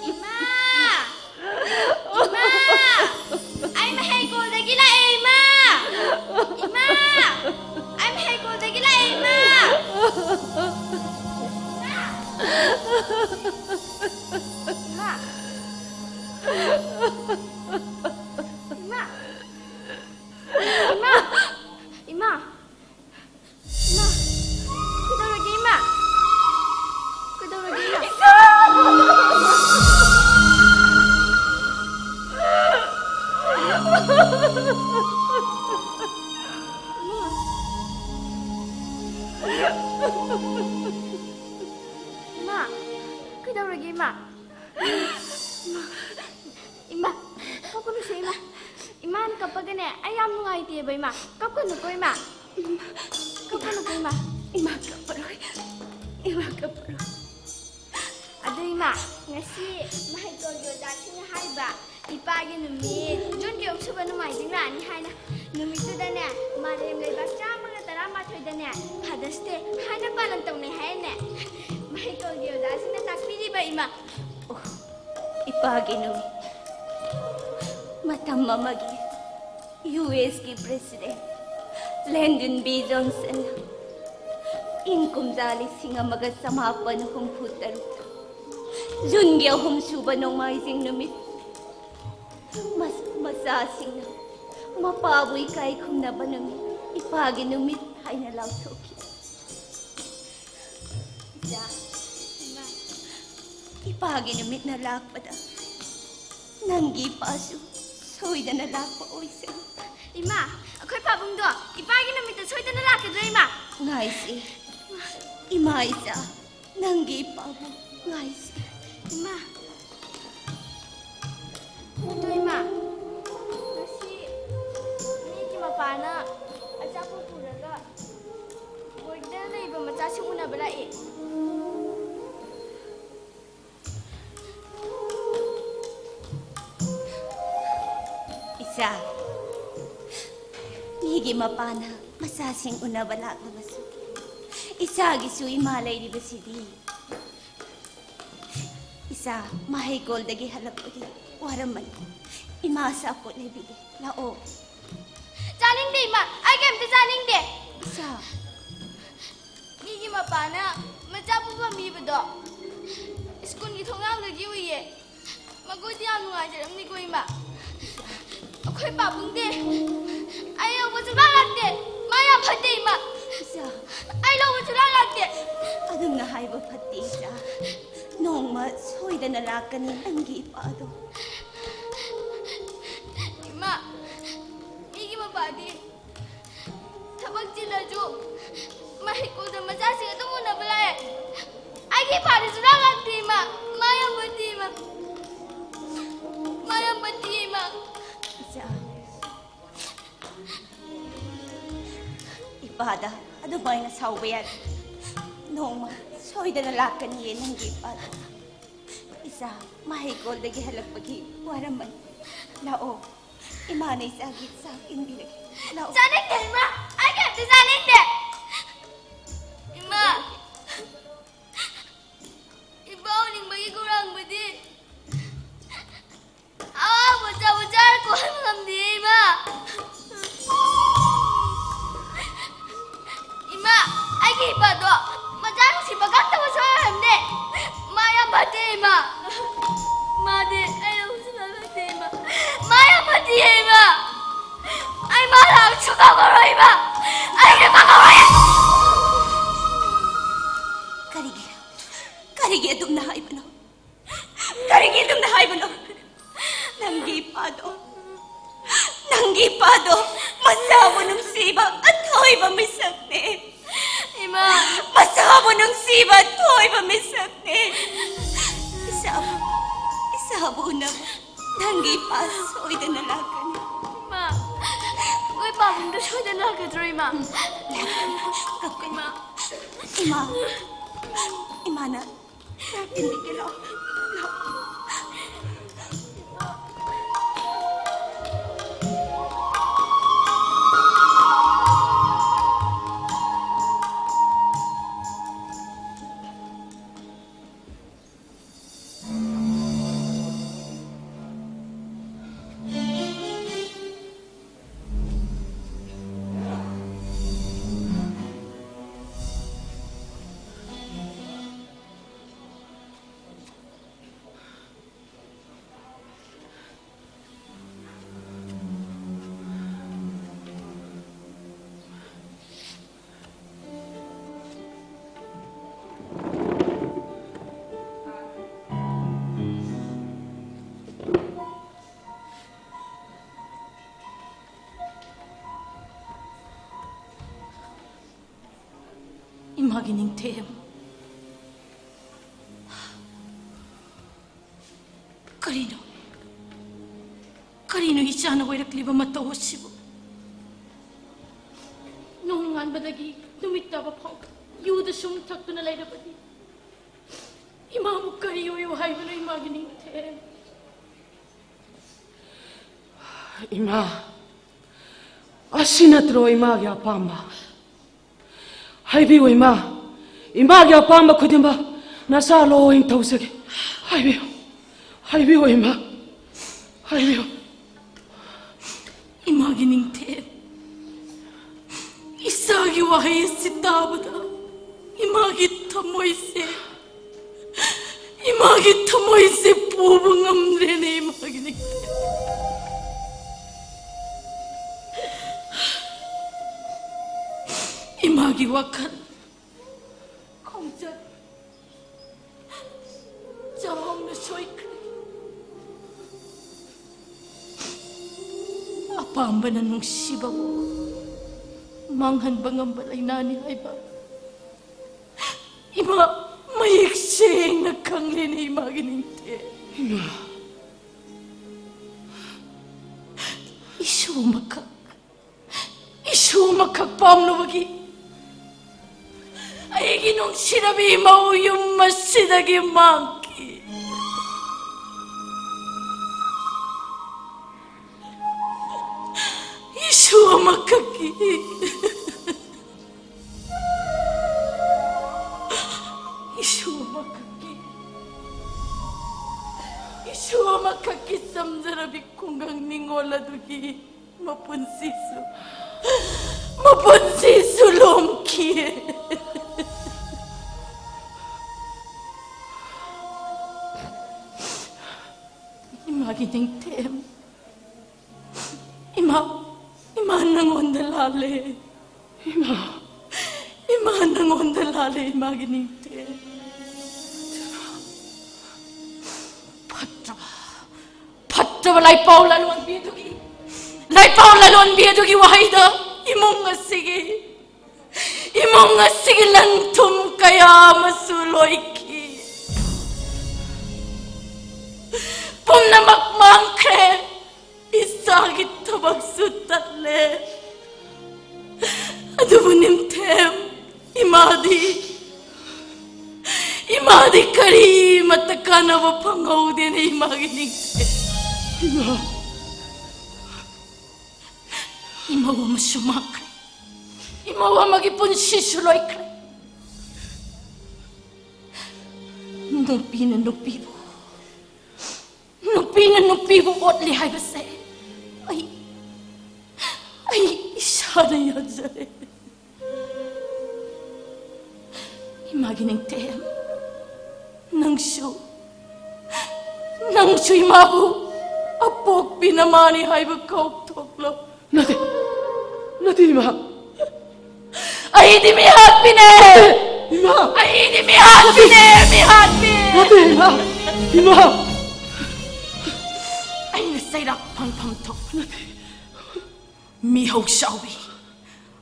ꯏꯃꯥ! ꯏꯃꯥ! ꯑꯩ ꯃꯍꯩꯀꯣꯜꯗꯒꯤ ꯂꯥꯛꯑꯦ, ꯏꯃꯥ! ꯏꯃꯥ! ꯑꯩ ꯃꯍꯩꯀꯣꯜꯗꯒꯤ ꯂꯥꯛꯑꯦ, ꯏꯃꯥ! ꯏꯃꯥ! ꯏꯃꯥ! ꯏꯃꯥ! ꯏꯃꯥ! ꯏꯃꯥ! ꯏꯃꯥ! ꯀꯩꯗꯧꯔꯒꯦ, ꯏꯃꯥ? ꯀꯩꯗꯧꯔꯒꯦ, ꯏꯃꯥ? ꯏꯆꯥ! ꯏꯃꯥ! ꯏꯃꯥ! ꯀꯩꯗꯧꯔꯒꯦ, ꯏꯃꯥ? ꯏꯃꯥ! ꯏꯃꯥ! ꯀꯞꯀꯅꯨꯁꯦ, ꯏꯃꯥ! ꯏꯃꯥꯅ ꯀꯞꯄꯒꯅꯦ, ꯑꯩ ꯌꯥꯝ ꯅꯨꯡꯉꯥꯏꯇꯦꯕ, ꯏꯃꯥ! ꯀꯞꯀꯅꯨꯀꯣ, ꯏꯃꯥ! ꯀꯞꯀꯅꯨꯀꯣ, ꯏꯃꯥ! ꯏꯃꯥ ꯀꯞꯄꯔꯣꯏ꯫ ꯏꯃꯥ ꯀꯞꯄꯔꯣꯏ꯫ ꯑꯗꯨ ꯏꯃꯥ, ꯉꯁꯤ ꯃꯍꯩꯀꯣꯜꯒꯤ ꯑꯣꯖꯥꯁꯤꯡꯅ ꯍꯥꯏꯕ ꯏꯄꯥꯒꯤ ꯅꯨꯃꯤꯠ, ꯖꯨꯟꯒꯤ ꯑꯍꯨꯝꯁꯨꯕ ꯅꯣꯡꯃꯥꯏꯖꯤꯡ ꯂꯥꯛꯑꯅꯤ ꯍꯥꯏꯅ꯫ ꯅꯨꯃꯤꯠ ꯗꯅꯦ, Father's Day ꯍꯥꯏꯅ ꯄꯥꯂꯟ ꯇꯧꯅꯩ ꯍꯥꯏꯅꯦ꯫ ꯃꯍꯩꯀꯣꯜꯒꯤ ꯑꯣꯖꯥꯁꯤꯡꯅ ꯇꯥꯛꯄꯤꯔꯤꯕ, ꯏꯃꯥ꯫ ꯑꯣ, ꯏꯄꯥꯒꯤ ꯅꯨꯃꯤꯠ꯫ ꯃꯇꯝ ꯑꯃꯒꯤ ꯌꯨ ꯑꯦꯁꯀꯤ President Lyndon B Johnsonꯅ ꯏꯪ ꯀꯨꯝꯖꯥ ꯂꯤꯁꯤꯡ ꯑꯃꯒ ꯆꯃꯥꯄꯟ ꯍꯨꯝꯐꯨ ꯇꯔꯨꯛꯇ ꯖꯨꯟꯒꯤ ꯑꯍꯨꯝ ꯁꯨꯕ ꯅꯣꯡꯃꯥꯏꯖꯤꯡ ꯅꯨꯃꯤꯠ ꯃꯆꯥꯁꯤꯡꯅ ꯃꯄꯥꯕꯨ ꯏꯀꯥꯏ ꯈꯨꯝꯅꯕ ꯅꯨꯃꯤꯠ, ꯏꯄꯥꯒꯤ ꯅꯨꯃꯤꯠ ꯍꯥꯏꯅ ꯂꯥꯎꯊꯣꯛꯈꯤ꯫ ꯏꯆꯥ, ꯏꯃꯥ, ꯏꯄꯥꯒꯤ ꯅꯨꯃꯤꯠꯅ ꯂꯥꯛꯄꯗ ꯅꯪꯒꯤ ꯏꯄꯥꯁꯨ ꯁꯣꯏꯗꯅ ꯂꯥꯛꯄ ꯑꯣꯏꯁꯅꯨ꯫ ꯏꯃꯥ, ꯑꯩꯈꯣꯏ ꯄꯥꯕꯨꯡꯗꯣ ꯏꯄꯥꯒꯤ ꯅꯨꯃꯤꯠꯇ ꯁꯣꯏꯗꯅ ꯂꯥꯛꯀꯗ꯭ꯔꯥ, ꯏꯃꯥ? ꯉꯥꯏꯁꯤ, ꯏꯃꯥ, ꯏꯆꯥ, ꯅꯪꯒꯤ ꯏꯄꯥꯕꯨ ꯉꯥꯏꯁꯤ꯫ ꯏꯃꯥ, ꯑꯗꯣ ꯏꯃꯥ, ꯉꯁꯤ ꯃꯤꯒꯤ ꯃꯄꯥꯅ ꯑꯆꯥꯄꯣꯠ ꯄꯨꯔꯒ ꯕꯣꯔꯗꯤꯡꯗ ꯂꯩꯕ ꯃꯆꯥꯁꯤꯡ ꯎꯅꯕ ꯂꯥꯛꯑꯦ꯫ ꯏꯆꯥ, ꯃꯤꯒꯤ ꯃꯄꯥꯅ ꯃꯆꯥꯁꯤꯡ ꯎꯅꯕ ꯂꯥꯛꯂꯕꯁꯨ, ꯏꯆꯥꯒꯤꯁꯨ ꯏꯃꯥ ꯂꯩꯔꯤꯕꯁꯤꯗꯤ꯫ ꯏꯆꯥ, ꯃꯍꯩꯀꯣꯜꯗꯒꯤ ꯍꯜꯂꯛꯄꯒꯤ ꯋꯥꯔꯝꯃꯅꯤ꯫ ꯏꯃꯥ ꯑꯆꯥꯄꯣꯠ ꯂꯩꯕꯤꯒꯦ꯫ ꯂꯥꯛꯑꯣ꯫ ꯆꯥꯅꯤꯡꯗꯦ, ꯏꯃꯥ꯫ ꯑꯩ ꯀꯩꯝꯇ ꯆꯥꯅꯤꯡꯗꯦ꯫ ꯏꯆꯥ꯫ ꯃꯤꯒꯤ ꯃꯄꯥꯅ ꯃꯆꯥ ꯄꯨꯐꯝ ꯄꯤꯕꯗꯣ ꯁ꯭ꯀꯨꯜꯒꯤ ꯊꯣꯡꯅꯥꯎꯗꯒꯤ ꯎꯏꯌꯦ꯫ ꯃꯈꯣꯏꯗꯤ ꯌꯥꯝ ꯅꯨꯡꯉꯥꯏꯖꯔꯝꯅꯤꯀꯣ, ꯏꯃꯥ꯫ ꯑꯩꯈꯣꯏ ꯄꯥꯕꯨꯡꯗꯤ ꯑꯩ ꯂꯧꯕ ꯁꯨꯡꯂꯥꯛ ꯂꯥꯛꯇꯦ꯫ ꯃꯥ ꯌꯥꯝ ꯐꯠꯇꯦ, ꯏꯃꯥ꯫ ꯏꯆꯥ꯫ ꯑꯩ ꯂꯧꯕ ꯁꯨꯡꯂꯥꯛ ꯂꯥꯛꯇꯦ꯫ ꯑꯗꯨꯝꯅ ꯍꯥꯏꯕ ꯐꯠꯇꯦ, ꯏꯆꯥ꯫ ꯅꯣꯡꯃ ꯁꯣꯏꯗꯅ ꯂꯥꯛꯀꯅꯤ ꯅꯪꯒꯤ ꯏꯄꯥꯗꯣ꯫ ꯏꯃꯥ, ꯃꯤꯒꯤ ꯃꯄꯥꯗꯤ ꯊꯕꯛ ꯆꯤꯜꯂꯁꯨ ꯃꯍꯩꯀꯣꯜꯗ ꯃꯆꯥꯁꯤꯡ ꯑꯗꯨꯝ ꯎꯅꯕ ꯂꯥꯛꯑꯦ꯫ ꯑꯩꯒꯤ ꯏꯄꯥꯗꯤ ꯁꯨꯡꯂꯥꯛ ꯂꯥꯛꯇꯦ, ꯏꯃꯥ꯫ ꯃꯥ ꯌꯥꯝ ꯐꯠꯇꯦ, ꯏꯃꯥ꯫ ꯃꯥ ꯌꯥꯝ ꯐꯠꯇꯦ, ꯏꯃꯥ꯫ ꯏꯆꯥ, ꯏꯄꯥꯗ ꯑꯗꯨꯃꯥꯏꯅ ꯁꯥꯎꯕ ꯌꯥꯗꯦ꯫ ꯅꯣꯡꯃ ꯁꯣꯏꯗꯅ ꯂꯥꯛꯀꯅꯤꯌꯦ ꯅꯪꯒꯤ ꯏꯄꯥꯗꯣ꯫ ꯏꯆꯥ, ꯃꯍꯩꯀꯣꯜꯗꯒꯤ ꯍꯜꯂꯛꯄꯒꯤ ꯋꯥꯔꯝꯃꯅꯤ꯫ ꯂꯥꯛꯑꯣ, ꯏꯃꯥꯅ ꯏꯆꯥꯒꯤ ꯆꯥꯛ ꯏꯟꯕꯤꯔꯒꯦ꯫ ꯂꯥꯛꯑꯣ꯫ ꯆꯥꯅꯤꯡꯗꯦ, ꯏꯃꯥ꯫ ꯑꯩ ꯀꯩꯝꯇ ꯆꯥꯅꯤꯡꯗꯦ꯫ ꯁꯨꯛꯀꯧ ꯀꯧꯔꯣꯏ, ꯏꯃꯥ! ꯑꯩ ꯁꯨꯛꯀꯧ ꯀꯧꯔꯣꯏ! ꯀꯔꯤꯒꯤ, ꯀꯔꯤꯒꯤ ꯑꯗꯨꯝꯅ ꯍꯥꯏꯕꯅꯣ? ꯀꯔꯤꯒꯤ ꯑꯗꯨꯝꯅ ꯍꯥꯏꯕꯅꯣ? ꯅꯪꯒꯤ ꯏꯄꯥꯗꯣ, ꯅꯪꯒꯤ ꯏꯄꯥꯗꯣ ꯃꯆꯥꯕꯨ ꯅꯨꯡꯁꯤꯕ ꯑꯊꯣꯏꯕ ꯃꯤꯁꯛꯅꯦ꯫ ꯏꯃꯥ! ꯃꯆꯥꯕꯨ ꯅꯨꯡꯁꯤꯕ ꯑꯊꯣꯏꯕ ꯃꯤꯁꯛꯅꯦ꯫ ꯏꯆꯥꯕꯨ, ꯏꯆꯥꯕꯨ ꯎꯅꯕ ꯅꯪꯒꯤ ꯏꯄꯥ ꯁꯣꯏꯗꯅ ꯂꯥꯛꯀꯅꯤ꯫ ꯏꯃꯥ! ꯑꯩꯈꯣꯏ ꯄꯥꯕꯨꯡꯗꯣ ꯁꯣꯏꯗꯅ ꯂꯥꯛꯀꯗ꯭ꯔꯣ, ꯏꯃꯥ? ꯂꯥꯛꯀꯅꯤ꯫ ꯀꯞꯀꯅꯤ꯫ ꯏꯃꯥ! ꯏꯃꯥ! ꯏꯃꯥꯅ ꯆꯥꯛ ꯊꯤꯟꯕꯤꯒꯦ, ꯂꯥꯛꯑꯣ꯫ ꯂꯥꯛꯑꯣ꯫ ꯏꯃꯥꯒꯤ ꯅꯤꯡꯊꯦꯝ꯫ ꯀꯔꯤꯅꯣ? ꯀꯔꯤꯅꯣ ꯏꯆꯥꯅ ꯑꯣꯏꯔꯛꯂꯤꯕ ꯃꯇꯧ ꯑꯁꯤꯕꯨ? ꯅꯣꯡꯉꯥꯟꯕꯗꯒꯤ ꯅꯨꯃꯤꯠ ꯇꯥꯕ ꯐꯥꯎ ꯌꯨꯗ ꯁꯨꯝ ꯊꯛꯇꯨꯅ ꯂꯩꯔꯕꯗꯤ ꯏꯃꯥꯕꯨ ꯀꯔꯤ ꯑꯣꯏꯌꯨ ꯍꯥꯏꯕꯅꯣ, ꯏꯃꯥꯒꯤ ꯅꯤꯡꯊꯦꯝ? ꯏꯃꯥ, ꯑꯁꯤ ꯅꯠꯇ꯭ꯔꯣ ꯏꯃꯥꯒꯤ ꯑꯄꯥꯝꯕ? ꯍꯥꯏꯕꯤꯌꯨ ꯏꯃꯥ, ꯏꯃꯥꯒꯤ ꯑꯄꯥꯝꯕ ꯈꯨꯗꯤꯡꯃꯛ ꯅꯆꯥ ꯂꯣꯏ ꯇꯧꯖꯒꯦ꯫ ꯍꯥꯏꯕꯤꯌꯨ, ꯍꯥꯏꯕꯤꯌꯨ ꯏꯃꯥ, ꯍꯥꯏꯕꯤꯌꯨ꯫ ꯏꯃꯥꯒꯤ ꯅꯤꯡꯊꯦꯝ, ꯏꯆꯥꯒꯤ ꯋꯥꯍꯩ ꯑꯁꯤ ꯇꯥꯕꯗ ꯏꯃꯥꯒꯤ ꯊꯃꯣꯏꯁꯦ, ꯏꯃꯥꯒꯤ ꯊꯃꯣꯏꯁꯦ ꯄꯨꯕ ꯉꯝꯗ꯭ꯔꯦꯅꯦ, ꯏꯃꯥꯒꯤ ꯅꯤꯡꯊꯦꯝ꯫ ꯏꯃꯥꯒꯤ ꯋꯥꯈꯜ, ꯈꯣꯡꯆꯠ ꯆꯥꯎꯅ ꯁꯣꯏꯈ꯭ꯔꯦ꯫ ꯑꯄꯥꯝꯕꯅ ꯅꯨꯡꯁꯤꯕꯕꯨ ꯃꯥꯡꯍꯟꯕ ꯉꯝꯕ ꯂꯥꯏꯅꯥꯅꯤ ꯍꯥꯏꯕ ꯏꯃꯥ ꯃꯌꯦꯛ ꯁꯦꯡꯅ ꯈꯪꯂꯦꯅꯦ ꯏꯃꯥꯒꯤ ꯅꯤꯡꯊꯦꯝ꯫ ꯏꯃꯥ꯫ ꯏꯁꯨ ꯑꯃꯈꯛ, ꯏꯁꯨ ꯑꯃꯈꯛ ꯄꯥꯝꯂꯨꯕꯒꯤ ꯑꯩꯒꯤ ꯅꯨꯡꯁꯤꯔꯕꯤ ꯏꯃꯧ ꯌꯨꯝ ꯑꯁꯤꯗꯒꯤ ꯃꯥꯡꯈꯤ꯫ ꯏꯁꯨ ꯑꯃꯈꯛꯀꯤ, ꯏꯁꯨ ꯑꯃꯈꯛꯀꯤ, ꯏꯁꯨ ꯑꯃꯈꯛꯀꯤ ꯆꯝꯖꯔꯕꯤ ꯈꯨꯡꯒꯪ ꯅꯤꯉꯣꯜ ꯑꯗꯨꯒꯤ ꯃꯄꯨꯟꯁꯤꯁꯨ, ꯃꯄꯨꯟꯁꯤꯁꯨ ꯂꯣꯝꯈꯤ꯫ ꯏꯃꯥꯒꯤ ꯅꯤꯡꯊꯦꯝ, ꯏꯃꯥ, ꯏꯃꯥ ꯅꯪꯉꯣꯟꯗ ꯂꯥꯜꯂꯦ꯫ ꯏꯃꯥ, ꯏꯃꯥ ꯅꯪꯉꯣꯟꯗ ꯂꯥꯜꯂꯦ, ꯏꯃꯥꯒꯤ ꯅꯤꯡꯊꯦꯝ꯫ ꯐꯠꯇ꯭ꯔꯕ, ꯐꯠꯇ꯭ꯔꯕ ꯂꯥꯏꯄꯥꯎ ꯂꯂꯣꯟꯕꯤ ꯑꯗꯨꯒꯤ, ꯂꯥꯏꯄꯥꯎ ꯂꯂꯣꯟꯕꯤ ꯑꯗꯨꯒꯤ ꯋꯥꯍꯩꯗ ꯏꯃꯨꯡ ꯑꯁꯤꯒꯤ, ꯏꯃꯨꯡ ꯑꯁꯤꯒꯤ ꯂꯟ ꯊꯨꯝ ꯀꯌꯥ ꯑꯃꯁꯨ ꯂꯣꯏꯈꯤ꯫ ꯄꯨꯝꯅꯃꯛ ꯃꯥꯡꯈ꯭ꯔꯦ꯫ ꯏꯆꯥꯒꯤ ꯊꯕꯛꯁꯨ ꯇꯠꯂꯦ꯫ ꯑꯗꯨꯕꯨ ꯅꯤꯡꯊꯦꯝ, ꯏꯃꯥꯗꯤ, ꯏꯃꯥꯗꯤ ꯀꯔꯤꯃꯠꯇ ꯀꯥꯟꯅꯕ ꯐꯪꯍꯧꯗꯦꯅꯦ, ꯏꯃꯥꯒꯤ ꯅꯤꯡꯊꯦꯝ꯫ ꯏꯃꯥ꯫ ꯏꯃꯧ ꯑꯃꯁꯨ ꯃꯥꯡꯈ꯭ꯔꯦ꯫ ꯏꯃꯧ ꯑꯃꯒꯤ ꯄꯨꯟꯁꯤꯁꯨ ꯂꯣꯏꯈ꯭ꯔꯦ꯫ ꯅꯨꯄꯤꯅ ꯅꯨꯄꯤꯕꯨ, ꯅꯨꯄꯤꯅ ꯅꯨꯄꯤꯕꯨ ꯑꯣꯠꯂꯤ ꯍꯥꯏꯕꯁꯦ ꯑꯩ, ꯑꯩ ꯏꯁꯥꯅ ꯌꯥꯖꯔꯦ꯫ ꯏꯃꯥꯒꯤ ꯅꯤꯡꯊꯦꯝ, ꯅꯪꯁꯨ, ꯅꯪꯁꯨ ꯏꯃꯥꯕꯨ ꯑꯄꯣꯛꯄꯤ ꯅꯃꯥꯅꯤ ꯍꯥꯏꯕ ꯀꯥꯎꯊꯣꯛꯂꯣ꯫ ꯅꯠꯇꯦ, ꯅꯠꯇꯦ ꯏꯃꯥ꯫ ꯑꯩꯗꯤ ꯃꯤꯍꯥꯠꯄꯤꯅꯦ! ꯏꯃꯥ! ꯑꯩꯗꯤ ꯃꯤꯍꯥꯠꯄꯤꯅꯦ! ꯃꯤꯍꯥꯠꯄꯤ! ꯅꯠꯇꯦ, ꯏꯃꯥ! ꯏꯃꯥ! ꯑꯩꯅ ꯆꯩꯔꯥꯛ ꯐꯪꯐꯝ ꯊꯣꯛꯄ ꯅꯠꯇꯦ꯫ ꯃꯤꯍꯧ ꯆꯥꯎꯕꯤ,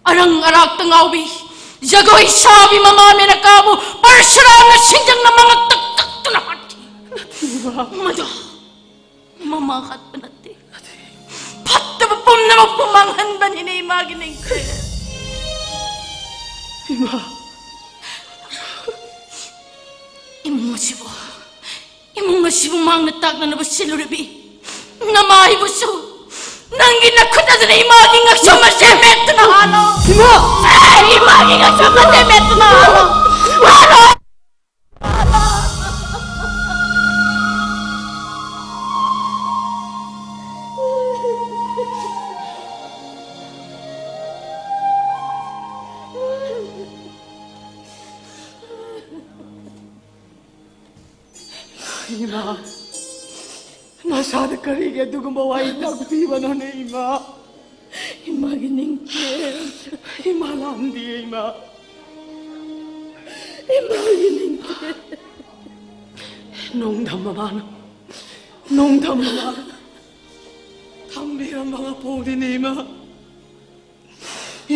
ꯑꯔꯪ ꯑꯔꯥꯛꯇ ꯉꯥꯎꯕꯤ, ꯖꯒꯣꯏ ꯁꯥꯕꯤ ꯃꯃꯥ ꯃꯦꯅꯀꯥꯕꯨ ꯄꯔꯁꯨꯔꯥꯝꯅ ꯁꯤꯡꯖꯪꯅ ꯃꯉꯛ ꯇꯛ ꯇꯛꯇꯨꯅ ꯍꯥꯠꯈꯤ꯫ ꯅꯠꯇꯦ, ꯏꯃꯥ! ꯃꯗꯨ ꯃꯃꯥ ꯍꯥꯠꯄ ꯅꯠꯇꯦ꯫ ꯐꯠꯇꯕ ꯄꯨꯝꯅꯃꯛꯄꯨ ꯃꯥꯡꯍꯟꯕꯅꯤꯅꯦ ꯏꯃꯥꯒꯤ ꯅꯤꯡꯊꯤ꯫ ꯏꯃꯥ! ꯏꯃꯨꯡ ꯑꯁꯤꯕꯨ, ꯏꯃꯨꯡ ꯑꯁꯤꯕꯨ ꯃꯥꯡꯅ ꯇꯥꯛꯅꯅꯕ ꯁꯤꯜꯂꯨꯔꯕꯤ ꯅꯃꯥ ꯑꯩꯕꯨꯁꯨ ꯅꯪꯒꯤ ꯅꯈꯨꯠ ꯑꯗꯨꯅ ꯏꯃꯥꯒꯤ ꯉꯛꯁꯝ ꯑꯁꯦ ꯃꯦꯠꯇꯨꯅ ꯍꯥꯠꯂꯣ꯫ ꯏꯃꯥ! ꯑꯦ, ꯏꯃꯥꯒꯤ ꯉꯛꯁꯝ ꯑꯁꯦ ꯃꯦꯠꯇꯨꯅ ꯍꯥꯠꯂꯣ꯫ ꯍꯥꯠꯂꯣ! ꯏꯃꯥ, ꯅꯁꯥꯗ ꯀꯔꯤꯒꯤ ꯑꯗꯨꯒꯨꯝꯕ ꯋꯥꯍꯩ ꯇꯥꯛꯄꯤꯕꯅꯣꯅꯦ, ꯏꯃꯥ? ꯏꯃꯥꯒꯤ ꯅꯤꯡꯊꯤ꯫ ꯏꯃꯥ ꯂꯥꯟꯗꯤꯌꯦ, ꯏꯃꯥ꯫ ꯏꯃꯥꯒꯤ ꯅꯤꯡꯊꯤ꯫ ꯅꯣꯡꯗꯝ ꯃꯃꯥꯅ, ꯅꯣꯡꯗꯝ ꯃꯃꯥꯅ ꯊꯝꯕꯤꯔꯝꯕ ꯃꯄꯣꯛꯅꯤꯅꯦ, ꯏꯃꯥ꯫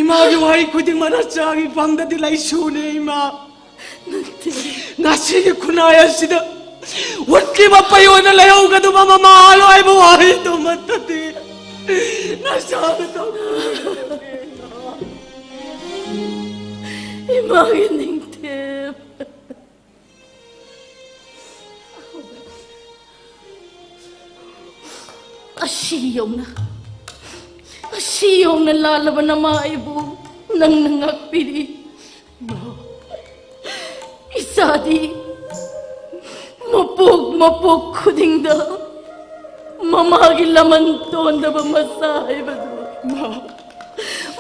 ꯏꯃꯥꯒꯤ ꯋꯥꯍꯩ ꯈꯨꯗꯤꯡꯃꯛ ꯅꯆꯥꯒꯤ ꯄꯪꯗꯗꯤ ꯂꯩꯁꯨꯅꯦ, ꯏꯃꯥ꯫ ꯅꯠꯇꯦ꯫ ꯉꯁꯤꯒꯤ ꯈꯨꯟꯅꯥꯏ ꯑꯁꯤꯗ ꯎꯠꯂꯤꯕ ꯄꯩ ꯑꯣꯏꯅ ꯂꯩꯍꯧꯒꯗꯕ ꯃꯃꯥ ꯍꯥꯏꯕ ꯋꯥꯍꯩꯗꯨꯃꯠꯇ ꯅꯆꯥꯅ ꯇꯧꯕꯤꯔꯝꯃꯦ꯫ ꯏꯃꯥꯒꯤ ꯅꯤꯡꯊꯤ꯫ ꯑꯁꯤ ꯌꯧꯅ, ꯑꯁꯤ ꯌꯧꯅ ꯂꯥꯜꯂꯕ ꯅꯃꯥ ꯑꯩꯕꯨ ꯅꯪꯅ ꯉꯥꯛꯄꯤꯔꯤ꯫ ꯏꯆꯥꯗꯤ ꯃꯄꯣꯛ ꯃꯄꯣꯛ ꯈꯨꯗꯤꯡꯗ ꯃꯃꯥꯒꯤ ꯂꯃꯟ ꯇꯣꯟꯗꯕ ꯃꯆꯥ ꯍꯥꯏꯕꯗꯨ,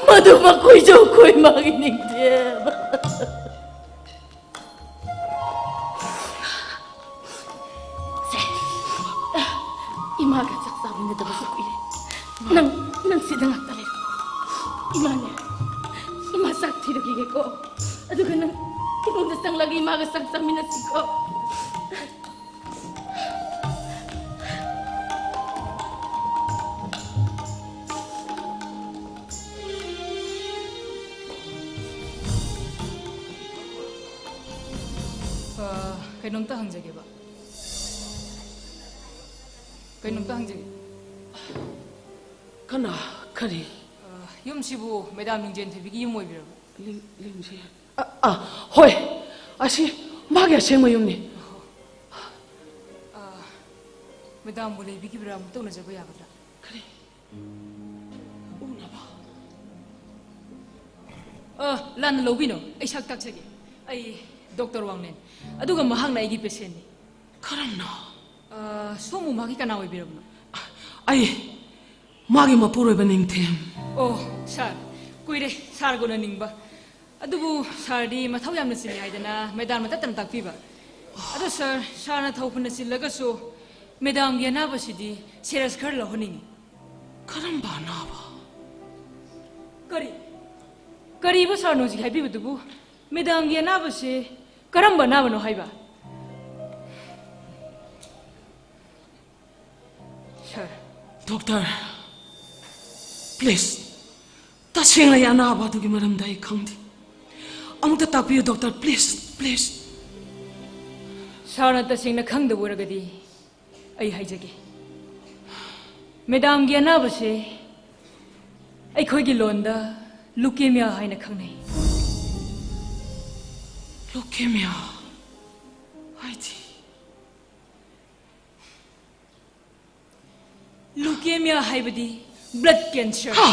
ꯃꯗꯨ ꯃꯈꯣꯏ ꯖꯧꯈꯣꯏ ꯃꯥꯒꯤ ꯅꯤꯡꯊꯦꯝ꯫ ꯁꯦ, ꯏꯃꯥꯒ ꯆꯥꯛ ꯆꯥꯃꯤꯟꯅꯗꯕꯁꯨ ꯀꯨꯏꯔꯦ꯫ ꯅꯪ, ꯅꯪ ꯁꯤꯗ ꯉꯥꯛꯇ ꯂꯩꯔꯣ꯫ ꯏꯃꯥꯅꯦ, ꯏꯃꯥ ꯆꯥꯛ ꯊꯤꯔꯛꯈꯤꯒꯦꯀꯣ꯫ ꯑꯗꯨꯒ ꯅꯪ ꯏꯃꯨꯡꯗ ꯆꯪꯂꯒ ꯏꯃꯥꯒ ꯆꯥꯛ ꯆꯥꯃꯤꯟꯅꯁꯤꯀꯣ꯫ ꯑ, ꯀꯩꯅꯣꯝꯇ ꯍꯪꯖꯒꯦꯕ꯫ ꯀꯩꯅꯣꯝꯇ ꯍꯪꯖꯒꯦ꯫ ꯀꯅꯥ? ꯀꯔꯤ? ꯑ, ꯌꯨꯝꯁꯤꯕꯨ ꯃꯦꯗꯥꯝ ꯂꯤꯡꯖꯦꯟ ꯊꯣꯏꯕꯤꯒꯤ ꯌꯨꯝ ꯑꯣꯏꯕꯤꯔꯕꯣ? ꯂꯤꯡ-, ꯂꯤꯡꯖꯦꯟ? ꯑ, ꯑ, ꯍꯣꯏ꯫ ꯑꯁꯤ ꯃꯥꯒꯤ ꯑꯁꯦꯡꯕ ꯌꯨꯝꯅꯤ꯫ ꯑ, ꯃꯦꯗꯥꯝꯕꯨ ꯂꯩꯕꯤꯈꯤꯕ꯭ꯔꯥ? ꯑꯃꯨꯛꯇ ꯎꯅꯖꯕ ꯌꯥꯒꯗ꯭ꯔꯥ? ꯀꯔꯤ? ꯎꯅꯕ? ꯑ, ꯂꯥꯟꯅ ꯂꯧꯕꯤꯅꯣ꯫ ꯑꯩ ꯁꯛ ꯇꯥꯛꯆꯒꯦ꯫ ꯑꯩ ꯗꯣꯛꯇꯔ ꯋꯥꯡꯂꯦꯟ꯫ ꯑꯗꯨꯒ ꯃꯍꯥꯛꯅ ꯑꯩꯒꯤ ꯄꯦꯁꯦꯟꯅꯤ꯫ ꯀꯔꯝꯅ? ꯑ, ꯁꯣꯝꯕꯨ ꯃꯥꯒꯤ ꯀꯅꯥ ꯑꯣꯏꯕꯤꯔꯕꯅꯣ? ꯑꯩ ꯃꯥꯒꯤ ꯃꯄꯨꯔꯣꯏꯕ ꯅꯤꯡꯊꯦꯝ꯫ ꯑꯣ, ꯁꯥꯔ, ꯀꯨꯏꯔꯦ ꯁꯥꯔꯒ ꯎꯅꯅꯤꯡꯕ꯫ ꯑꯗꯨꯕꯨ ꯁꯥꯔꯗꯤ ꯃꯊꯧ ꯌꯥꯝꯅ ꯆꯤꯜꯂꯤ ꯍꯥꯏꯗꯅ ꯃꯦꯗꯥꯝꯅ ꯇꯠꯇꯅ ꯇꯥꯛꯄꯤꯕ꯫ ꯑꯗꯣ ꯁꯥꯔ, ꯁꯥꯔꯅ ꯊꯧ ꯐꯅ ꯆꯤꯜꯂꯒꯁꯨ ꯃꯦꯗꯥꯝꯒꯤ ꯑꯅꯥꯕꯁꯤꯗꯤ ꯁꯦꯔꯁ ꯈꯔ ꯂꯧꯍꯟꯅꯤꯡꯉꯤ꯫ ꯀꯔꯝꯕ ꯑꯅꯥꯕ? ꯀꯔꯤ? ꯀꯔꯤꯕ ꯁꯥꯔꯅ ꯍꯧꯖꯤꯛ ꯍꯥꯏꯕꯤꯕꯗꯨꯕꯨ? ꯃꯦꯗꯥꯝꯒꯤ ꯑꯅꯥꯕꯁꯦ ꯀꯔꯝꯕ ꯑꯅꯥꯕꯅꯣ ꯍꯥꯏꯕ? ꯁꯥꯔ꯫ ꯗꯣꯛꯇꯔ, please, ꯇꯁꯦꯡꯅ ꯑꯩ ꯑꯅꯥꯕ ꯑꯗꯨꯒꯤ ꯃꯔꯝꯗ ꯑꯩ ꯈꯪꯗꯦ꯫ ꯑꯃꯨꯛꯇ ꯇꯥꯛꯄꯤꯌꯨ, ꯗꯣꯛꯇꯔ, please, please꯫ ꯁꯥꯔꯅ ꯇꯁꯦꯡꯅ ꯈꯪꯗꯕ ꯑꯣꯏꯔꯒꯗꯤ ꯑꯩ ꯍꯥꯏꯖꯒꯦ꯫ ꯃꯦꯗꯥꯝꯒꯤ ꯑꯅꯥꯕꯁꯦ ꯑꯩꯈꯣꯏꯒꯤ ꯂꯣꯟꯗ ꯂꯨꯀꯦꯃꯤꯌꯥ ꯍꯥꯏꯅ ꯈꯪꯅꯩ꯫ ꯂꯨꯀꯦꯃꯤꯌꯥ ꯍꯥꯏꯗꯤ? ꯂꯨꯀꯦꯃꯤꯌꯥ ꯍꯥꯏꯕꯗꯤ blood cancer꯫ ꯍꯥ!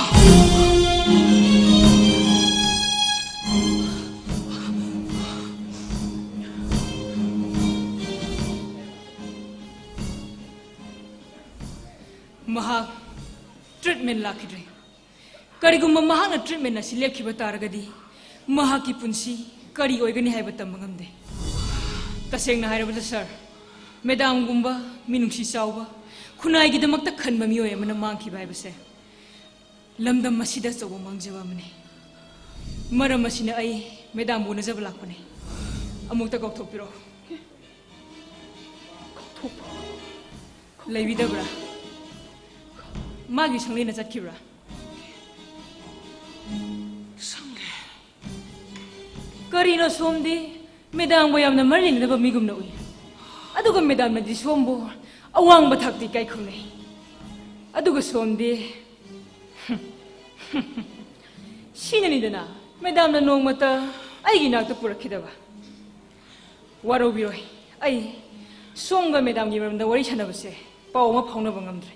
ꯃꯍꯥꯛ treatment ꯂꯥꯛꯈꯤꯗ꯭ꯔꯦ꯫ ꯀꯔꯤꯒꯨꯝꯕ ꯃꯍꯥꯛꯅ treatment ꯑꯁꯤ ꯂꯦꯞꯈꯤꯕ ꯇꯥꯔꯒꯗꯤ, ꯃꯍꯥꯛꯀꯤ ꯄꯨꯟꯁꯤ ꯀꯔꯤ ꯑꯣꯏꯒꯅꯤ ꯍꯥꯏꯕ ꯇꯝꯕ ꯉꯝꯗꯦ꯫ ꯇꯁꯦꯡꯅ ꯍꯥꯏꯔꯕꯗ ꯁꯥꯔ, ꯃꯦꯗꯥꯝꯒꯨꯝꯕ ꯃꯤꯅꯨꯡꯁꯤ ꯆꯥꯎꯕ, ꯈꯨꯟꯅꯥꯏꯒꯤꯗꯃꯛꯇ ꯈꯟꯕ ꯃꯤꯑꯣꯏ ꯑꯃꯅ ꯃꯥꯡꯈꯤꯕ ꯍꯥꯏꯕꯁꯦ ꯂꯝꯗꯝ ꯑꯁꯤꯗ ꯑꯆꯧꯕ ꯃꯥꯡꯖꯕ ꯑꯃꯅꯤ꯫ ꯃꯔꯝ ꯑꯁꯤꯅ ꯑꯩ ꯃꯦꯗꯥꯝꯕꯨ ꯎꯅꯖꯕ ꯂꯥꯛꯄꯅꯦ꯫ ꯑꯃꯨꯛꯇ ꯀꯧꯊꯣꯛꯄꯤꯔꯛꯑꯣ꯫ ꯀꯧꯊꯣꯛꯄ? ꯂꯩꯕꯤꯗꯕ꯭ꯔꯥ? ꯃꯥꯒꯤ ꯁꯪꯂꯦꯟꯅ ꯆꯠꯈꯤꯕ꯭ꯔꯥ? ꯁꯪꯂꯦꯟ? ꯀꯔꯤꯅꯣ ꯁꯣꯝꯗꯤ ꯃꯦꯗꯥꯝꯒ ꯌꯥꯝꯅ ꯃꯔꯤ ꯂꯩꯅꯗꯕ ꯃꯤꯒꯨꯝꯅ ꯎꯏ꯫ ꯑꯗꯨꯒ ꯃꯦꯗꯥꯝꯅꯗꯤ ꯁꯣꯝꯕꯨ ꯑꯋꯥꯡꯕ ꯊꯥꯛꯇ ꯏꯀꯥꯏ ꯈꯨꯝꯅꯩ꯫ ꯑꯗꯨꯒ ꯁꯣꯝꯗꯤ ꯁꯤꯅꯅꯤꯗꯅ ꯃꯦꯗꯥꯝꯅ ꯅꯣꯡꯃꯇ ꯑꯩꯒꯤ ꯏꯅꯥꯛꯇ ꯄꯨꯔꯛꯈꯤꯗꯕ꯫ ꯋꯥꯔꯧꯕꯤꯔꯣꯏ, ꯑꯩ ꯁꯣꯝꯒ ꯃꯦꯗꯥꯝꯒꯤ ꯃꯔꯝꯗ ꯋꯥꯔꯤ ꯁꯥꯟꯅꯕꯁꯦ ꯄꯥꯎ ꯑꯃ ꯐꯥꯎꯅꯕ ꯉꯝꯗ꯭ꯔꯦ꯫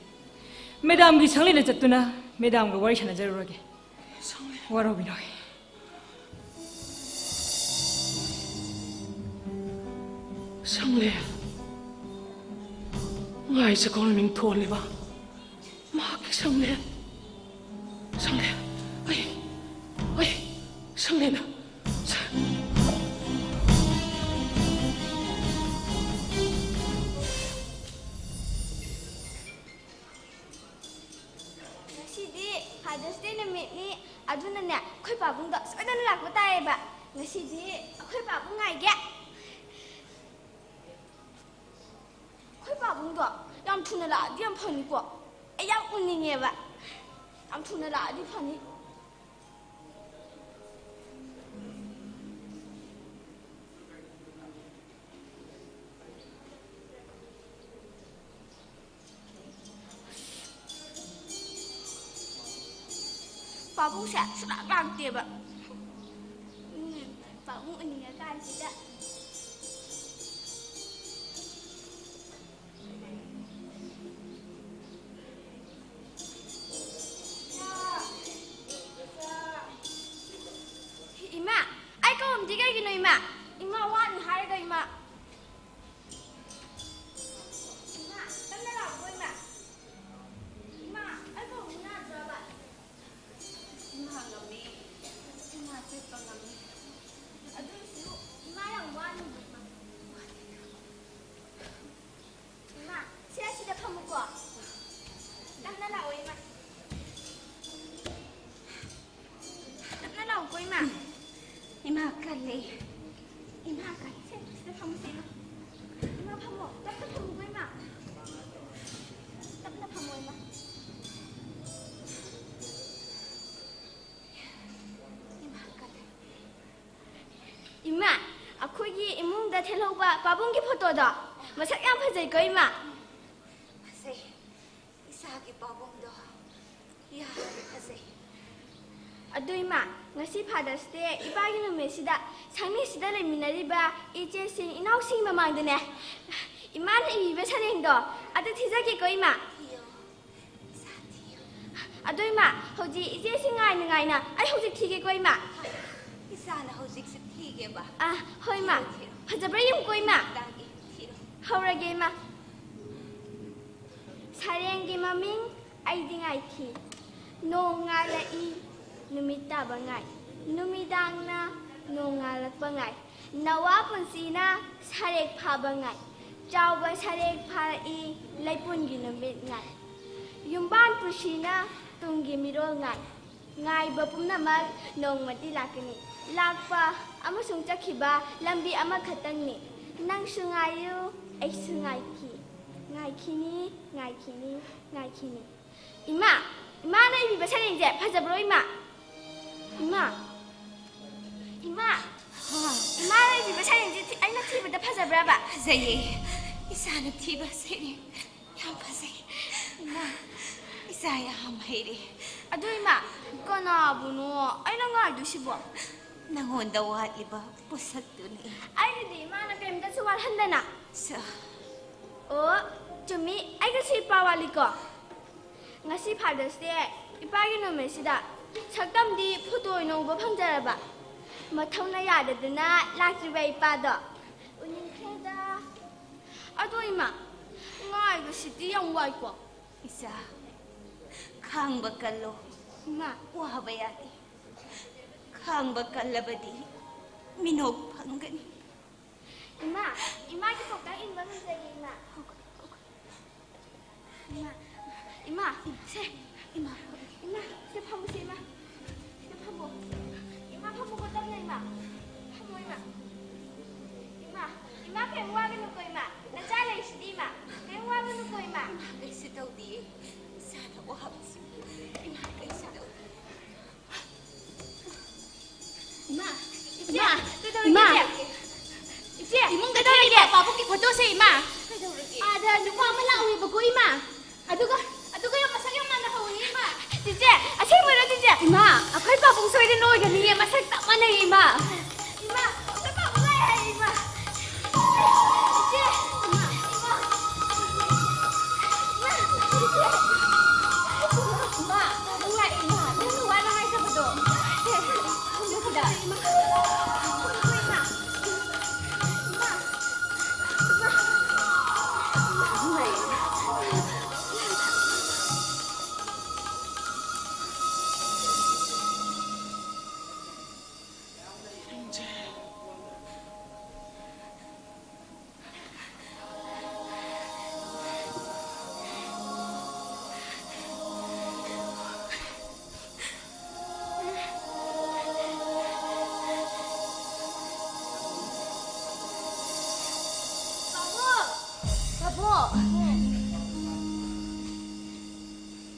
ꯃꯦꯗꯥꯝꯒꯤ ꯁꯪꯂꯦꯟꯗ ꯆꯠꯇꯨꯅ ꯃꯦꯗꯥꯝꯒ ꯋꯥꯔꯤ ꯁꯥꯟꯅꯖꯔꯨꯔꯒꯦ꯫ ꯋꯥꯔꯧꯕꯤꯔꯣꯏ꯫ ꯁꯪꯂꯦꯟ꯫ ꯉꯥꯏꯖꯀꯧꯅ ꯃꯤꯡ ꯊꯣꯜꯂꯤꯕ꯫ ꯃꯍꯥꯛꯀꯤ ꯁꯪꯂꯦꯟ꯫ ꯁꯪꯂꯦꯟ꯫ ꯑꯩ, ꯑꯩ, ꯁꯪꯂꯦꯟ꯫ ꯉꯁꯤꯗꯤ Father's Day ꯅꯨꯃꯤꯠꯅꯤ, ꯑꯗꯨꯅꯅꯦ ꯑꯩꯈꯣꯏ ꯄꯥꯕꯨꯡꯗꯣ ꯁꯣꯏꯗꯅ ꯂꯥꯛꯄ ꯇꯥꯏꯌꯦꯕ꯫ ꯉꯁꯤꯗꯤ ꯑꯩꯈꯣꯏ ꯄꯥꯕꯨꯡ ꯉꯥꯏꯒꯦ꯫ ꯑꯩꯈꯣꯏ ꯄꯥꯕꯨꯡꯗꯣ ꯌꯥꯝ ꯊꯨꯅ ꯂꯥꯛꯑꯗꯤ ꯌꯥꯝ ꯐꯅꯤꯀꯣ꯫ ꯑꯩ ꯌꯥꯝ ꯎꯅꯤꯡꯉꯦꯕ꯫ ꯌꯥꯝ ꯊꯨꯅ ꯂꯥꯛꯑꯗꯤ ꯐꯅꯤ꯫ ꯄꯥꯕꯨꯡꯁꯦ ꯁꯨꯡꯂꯥꯛ ꯂꯥꯛꯇꯦꯕ꯫ ꯎꯝ, ꯄꯥꯕꯨꯡ ꯎꯅꯤꯡꯉ ꯀꯥꯟꯁꯤꯗ꯫ ꯏꯃꯥ, ꯑꯩ ꯀꯧꯔꯝꯗꯤ ꯀꯩꯒꯤꯅꯣ, ꯏꯃꯥ? ꯏꯃꯥ ꯋꯥꯅꯤ ꯍꯥꯏꯔꯒ, ꯏꯃꯥ꯫ ꯏꯃꯥ, ꯇꯞꯅ ꯂꯥꯛꯑꯣꯀꯣ, ꯏꯃꯥ꯫ ꯏꯃꯥ, ꯑꯩ ꯀꯧꯔꯝꯗꯤ ꯌꯥꯗ꯭ꯔꯕ? ꯏꯃꯥ ꯉꯝꯃꯤ꯫ ꯏꯃꯥ ꯆꯠꯄ ꯉꯝꯃꯤ꯫ ꯑꯗꯨꯏꯁꯨ ꯏꯃꯥ ꯌꯥꯝ ꯋꯥꯅꯤ, ꯏꯃꯥ꯫ ꯏꯃꯥ, ꯁꯦ, ꯑꯁꯤꯗ ꯐꯝꯃꯨꯀꯣ꯫ ꯇꯞꯅ ꯂꯥꯛꯑꯣ, ꯏꯃꯥ꯫ ꯇꯞꯅ ꯂꯥꯛꯑꯣꯀꯣ, ꯏꯃꯥ꯫ ꯏꯃꯥ, ꯀꯥꯏ? ꯁꯦ, ꯁꯤꯗ ꯐꯝꯃꯨꯁꯦ, ꯏꯃꯥ꯫ ꯏꯃꯥ, ꯐꯝꯃꯣ꯫ ꯇꯞꯅ ꯐꯝꯃꯨꯀꯣ, ꯏꯃꯥ꯫ ꯇꯞꯅ ꯐꯝꯃꯣ, ꯏꯃꯥ꯫ ꯏꯃꯥ, ꯀꯥꯏ? ꯏꯃꯥ, ꯑꯩꯈꯣꯏꯒꯤ ꯏꯃꯨꯡꯗ ꯊꯦꯠꯍꯧꯕ ꯄꯥꯕꯨꯡꯒꯤ ꯐꯣꯇꯣꯗꯣ ꯃꯁꯛ ꯌꯥꯝ ꯐꯖꯩꯀꯣ, ꯏꯃꯥ? ꯐꯖꯩ꯫ ꯏꯆꯥꯒꯤ ꯄꯥꯕꯨꯡꯗꯣ ꯌꯥꯝꯅ ꯐꯖꯩ꯫ ꯑꯗꯨ ꯏꯃꯥ, ꯉꯁꯤ Father's Day, ꯏꯄꯥꯒꯤ ꯅꯨꯃꯤꯠꯁꯤꯗ ꯁꯪꯅꯤꯁꯤꯗ ꯂꯩꯃꯤꯟꯅꯔꯤꯕ ꯏꯆꯦꯁꯤꯡ ꯏꯅꯥꯎꯁꯤꯡ ꯃꯃꯥꯡꯗꯅꯦ, ꯏꯃꯥꯅ ꯏꯕꯤꯕ ꯁꯩꯔꯦꯡꯗꯣ ꯑꯗꯨ ꯊꯤꯖꯒꯦꯀꯣ, ꯏꯃꯥ꯫ ꯊꯤꯌꯣ, ꯏꯆꯥ, ꯊꯤꯌꯣ꯫ ꯑꯗꯣ ꯏꯃꯥ, ꯍꯧꯖꯤꯛ ꯏꯆꯦꯁꯤꯡ ꯉꯥꯏꯅ ꯉꯥꯏꯅ ꯑꯩ ꯍꯧꯖꯤꯛ ꯊꯤꯒꯦꯀꯣ, ꯏꯃꯥ꯫ ꯏꯆꯥꯅ ꯍꯧꯖꯤꯛꯁꯦ ꯊꯤꯒꯦꯕ? ꯑꯥ, ꯍꯣꯏ, ꯏꯃꯥ꯫ ꯊꯤꯔꯣ, ꯊꯤꯔꯣ꯫ ꯐꯖꯕ꯭ꯔꯥ ꯌꯦꯡꯉꯨꯀꯣ, ꯏꯃꯥ꯫ ꯇꯥꯒꯦ, ꯊꯤꯔꯣ꯫ ꯍꯧꯔꯒꯦ, ꯏꯃꯥ꯫ ꯁꯩꯔꯦꯡꯒꯤ ꯃꯃꯤꯡ: ꯑꯩꯗꯤ ꯉꯥꯏꯈꯤ꯫ ꯅꯣꯡ ꯉꯥꯜꯂꯛꯏ, ꯅꯨꯃꯤꯠ ꯇꯥꯕ ꯉꯥꯏ꯫ ꯅꯨꯃꯤꯗꯥꯡꯅ ꯅꯣꯡ ꯉꯥꯜꯂꯛꯄ ꯉꯥꯏ꯫ ꯅꯋꯥ ꯄꯨꯟꯁꯤꯅ ꯁꯔꯦꯛ ꯐꯥꯕ ꯉꯥꯏ꯫ ꯆꯥꯎꯕ ꯁꯔꯦꯛ ꯐꯥꯔꯛꯏ, ꯂꯩꯄꯨꯟꯒꯤ ꯅꯨꯃꯤꯠ ꯉꯥꯏ꯫ ꯌꯨꯝꯕꯥꯟ ꯄꯨꯟꯁꯤꯅ ꯇꯨꯡꯒꯤ ꯃꯤꯔꯣꯜ ꯉꯥꯏ꯫ ꯉꯥꯏꯕ ꯄꯨꯝꯅꯃꯛ ꯅꯣꯡꯃꯗꯤ ꯂꯥꯛꯀꯅꯤ꯫ ꯂꯥꯛꯄ ꯑꯃꯁꯨꯡ ꯆꯠꯈꯤꯕ ꯂꯝꯕꯤ ꯑꯃꯈꯛꯇꯪꯅꯤ꯫ ꯅꯪꯁꯨ ꯉꯥꯏꯌꯨ, ꯑꯩꯁꯨ ꯉꯥꯏꯈꯤ꯫ ꯉꯥꯏꯈꯤꯅꯤ, ꯉꯥꯏꯈꯤꯅꯤ, ꯉꯥꯏꯈꯤꯅꯤ꯫ ꯏꯃꯥ, ꯏꯃꯥꯅ ꯏꯕꯤꯕ ꯁꯩꯔꯦꯡꯁꯦ ꯐꯖꯕ꯭ꯔꯣ, ꯏꯃꯥ? ꯏꯃꯥ, ꯏꯃꯥ, ꯍꯥ? ꯏꯃꯥꯅ ꯏꯕꯤꯕ ꯁꯩꯔꯦꯡꯁꯦ ꯊꯤ-, ꯑꯩꯅ ꯊꯤꯕꯗ ꯐꯖꯕ꯭ꯔꯕ? ꯐꯖꯩꯌꯦ꯫ ꯏꯆꯥꯅ ꯊꯤꯕ ꯁꯩꯔꯦꯡ ꯌꯥꯝ ꯐꯖꯩ꯫ ꯏꯃꯥ, ꯏꯆꯥ ꯌꯥꯝ ꯍꯩꯔꯦ꯫ ꯑꯗꯨ ꯏꯃꯥ, ꯀꯅꯥꯕꯨꯅꯣ ꯑꯩꯅ ꯉꯥꯏꯗꯣꯏꯁꯤꯕꯣ? ꯅꯉꯣꯟꯗ ꯋꯥꯠꯂꯤꯕ ꯄꯣꯠꯁꯛꯇꯨꯅꯤ꯫ ꯑꯩꯒꯤꯗꯤ ꯏꯃꯥꯅ ꯀꯔꯤꯝꯇꯁꯨ ꯋꯥꯠꯍꯟꯗꯅ꯫ ꯁ- ꯑꯣ, ꯆꯨꯝꯃꯤ, ꯑꯩꯒꯁꯨ ꯏꯄꯥ ꯋꯥꯠꯂꯤꯀꯣ꯫ ꯉꯁꯤ Father's Day, ꯏꯄꯥꯒꯤ ꯅꯨꯃꯤꯠꯁꯤꯗ ꯁꯛꯇꯝꯗꯤ ꯐꯣꯇꯣ ꯑꯣꯏꯅ ꯎꯕ ꯐꯪꯖꯔꯕ, ꯃꯊꯧꯅ ꯌꯥꯗꯗꯅ ꯂꯥꯛꯇ꯭ꯔꯤꯕ ꯏꯄꯥꯗꯣ ꯎꯅꯤꯡꯈ꯭ꯔꯦꯗ꯫ ꯑꯗꯣ ꯏꯃꯥ, ꯉꯥꯏꯕꯁꯤꯗꯤ ꯌꯥꯝ ꯋꯥꯏꯀꯣ꯫ ꯏꯆꯥ, ꯈꯥꯡꯕ ꯀꯜꯂꯣ꯫ ꯏꯃꯥ꯫ ꯋꯥꯕ ꯌꯥꯗꯦ꯫ ꯈꯥꯡꯕ ꯀꯜꯂꯕꯗꯤ ꯃꯤꯅꯣꯛ ꯐꯪꯒꯅꯤ꯫ ꯏꯃꯥ, ꯏꯃꯥꯒꯤ ꯄꯥꯎꯇꯥꯛ ꯏꯟꯕ ꯉꯝꯖꯒꯦ, ꯏꯃꯥ꯫ ꯏꯃꯥ, ꯏꯃꯥ, ꯁꯦ, ꯏꯃꯥ, ꯏꯃꯥ, ꯁꯤꯗ ꯐꯝꯃꯨꯁꯦ, ꯏꯃꯥ꯫ ꯁꯤꯗ ꯐꯝꯃꯣ꯫ ꯏꯃꯥ, ꯐꯝꯃꯨꯀꯣ, ꯇꯞꯅ, ꯏꯃꯥ꯫ ꯏꯃꯥ! ꯀꯩꯗꯧꯔꯒꯦ, ꯏꯃꯥ! ꯏꯆꯦ? ꯏꯆꯦ, ꯏꯃꯨꯡꯗ ꯀꯩꯗꯧꯔꯒꯦ? ꯊꯣꯛꯂꯛꯏꯕ ꯄꯥꯕꯨꯡꯒꯤ ꯐꯣꯇꯣꯁꯦ, ꯏꯃꯥ! ꯀꯩꯗꯧꯔꯒꯦ? ꯑꯥꯗ ꯅꯨꯄꯥ ꯑꯃ ꯂꯥꯛꯎꯏꯕꯀꯣ, ꯏꯃꯥ! ꯑꯗꯨꯒ, ꯑꯗꯨꯒ ꯌꯥꯝ ꯃꯁꯛ ꯌꯥꯝ ꯃꯥꯟꯅꯍꯧꯋꯤ, ꯏꯃꯥ! ꯆꯤꯆꯦ, ꯑꯁꯦꯡꯕꯔꯣ, ꯆꯤꯆꯦ? ꯏꯃꯥ, ꯑꯩꯈꯣꯏ ꯄꯥꯕꯨꯡ ꯁꯣꯏꯗꯅ ꯑꯣꯏꯒꯅꯤꯌꯦ, ꯃꯁꯛ ꯆꯞ ꯃꯥꯟꯅꯩ, ꯏꯃꯥ! ꯏꯃꯥ, ꯑꯩꯈꯣꯏ ꯄꯥꯕꯨꯡ ꯂꯥꯛꯑꯦ ꯍꯥꯏ, ꯏꯃꯥ! ꯏꯆꯦ! ꯏꯃꯥ! ꯏꯃꯥ! ꯏꯃꯥ! ꯄꯥꯕꯨꯡ ꯂꯥꯛꯑꯦ, ꯏꯃꯥ! ꯅꯪꯅ ꯋꯥꯅ ꯍꯥꯏꯖꯕꯗꯣ! ꯁꯦ, ꯁꯤꯗ! ꯏꯃꯥ! ꯏꯃꯥ! ꯄꯥꯕꯨꯡ! ꯄꯥꯕꯨꯡ!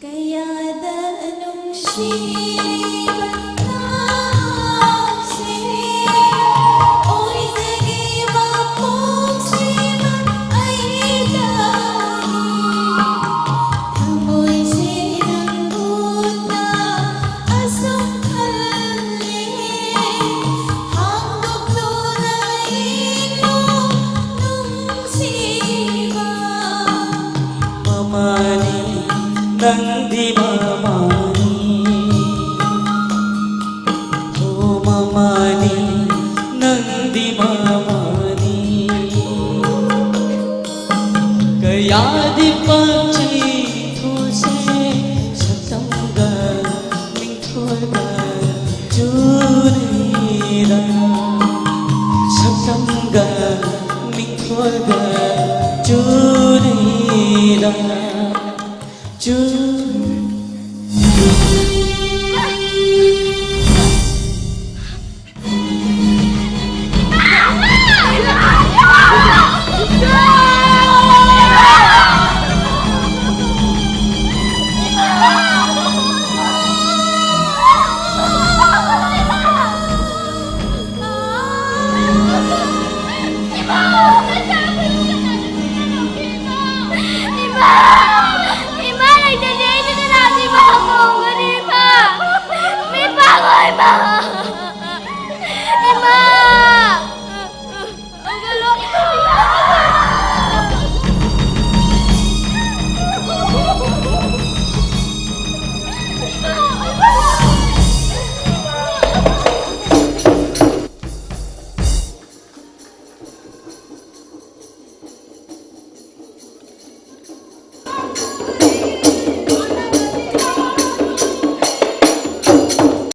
ꯀꯌꯥꯗ ꯅꯨꯡꯁꯤꯔꯤꯕ ꯅꯪꯁꯦ, ꯑꯣꯏꯖꯒꯦ ꯃꯄꯣꯛꯁꯤꯗ ꯑꯩꯇꯥꯒꯤ ꯊꯃꯣꯏꯁꯦ ꯅꯪꯕꯨ ꯑꯁꯨꯛ ꯈꯜꯂꯦ, ꯍꯥꯡꯗꯣꯛꯇꯨꯅ ꯌꯦꯡꯉꯨ ꯅꯨꯡꯁꯤꯕ꯫ ꯃꯃꯥꯅꯤ ꯅꯪꯗꯤ ꯃꯃꯥꯅꯤ, ꯍꯣ ꯃꯃꯥꯅꯤ ꯅꯪꯗꯤ ꯃꯃꯥꯅꯤ꯫ ꯀꯌꯥꯗꯤ ꯄꯥꯝꯖꯩ ꯊꯣꯏꯁꯦ, ꯁꯛꯇꯝꯒ ꯃꯤꯡꯊꯣꯜꯒ ꯆꯨꯅꯩꯗ, ꯁꯛꯇꯝꯒ ꯃꯤꯡꯊꯣꯜꯒ ꯆꯨꯅꯩꯗ꯫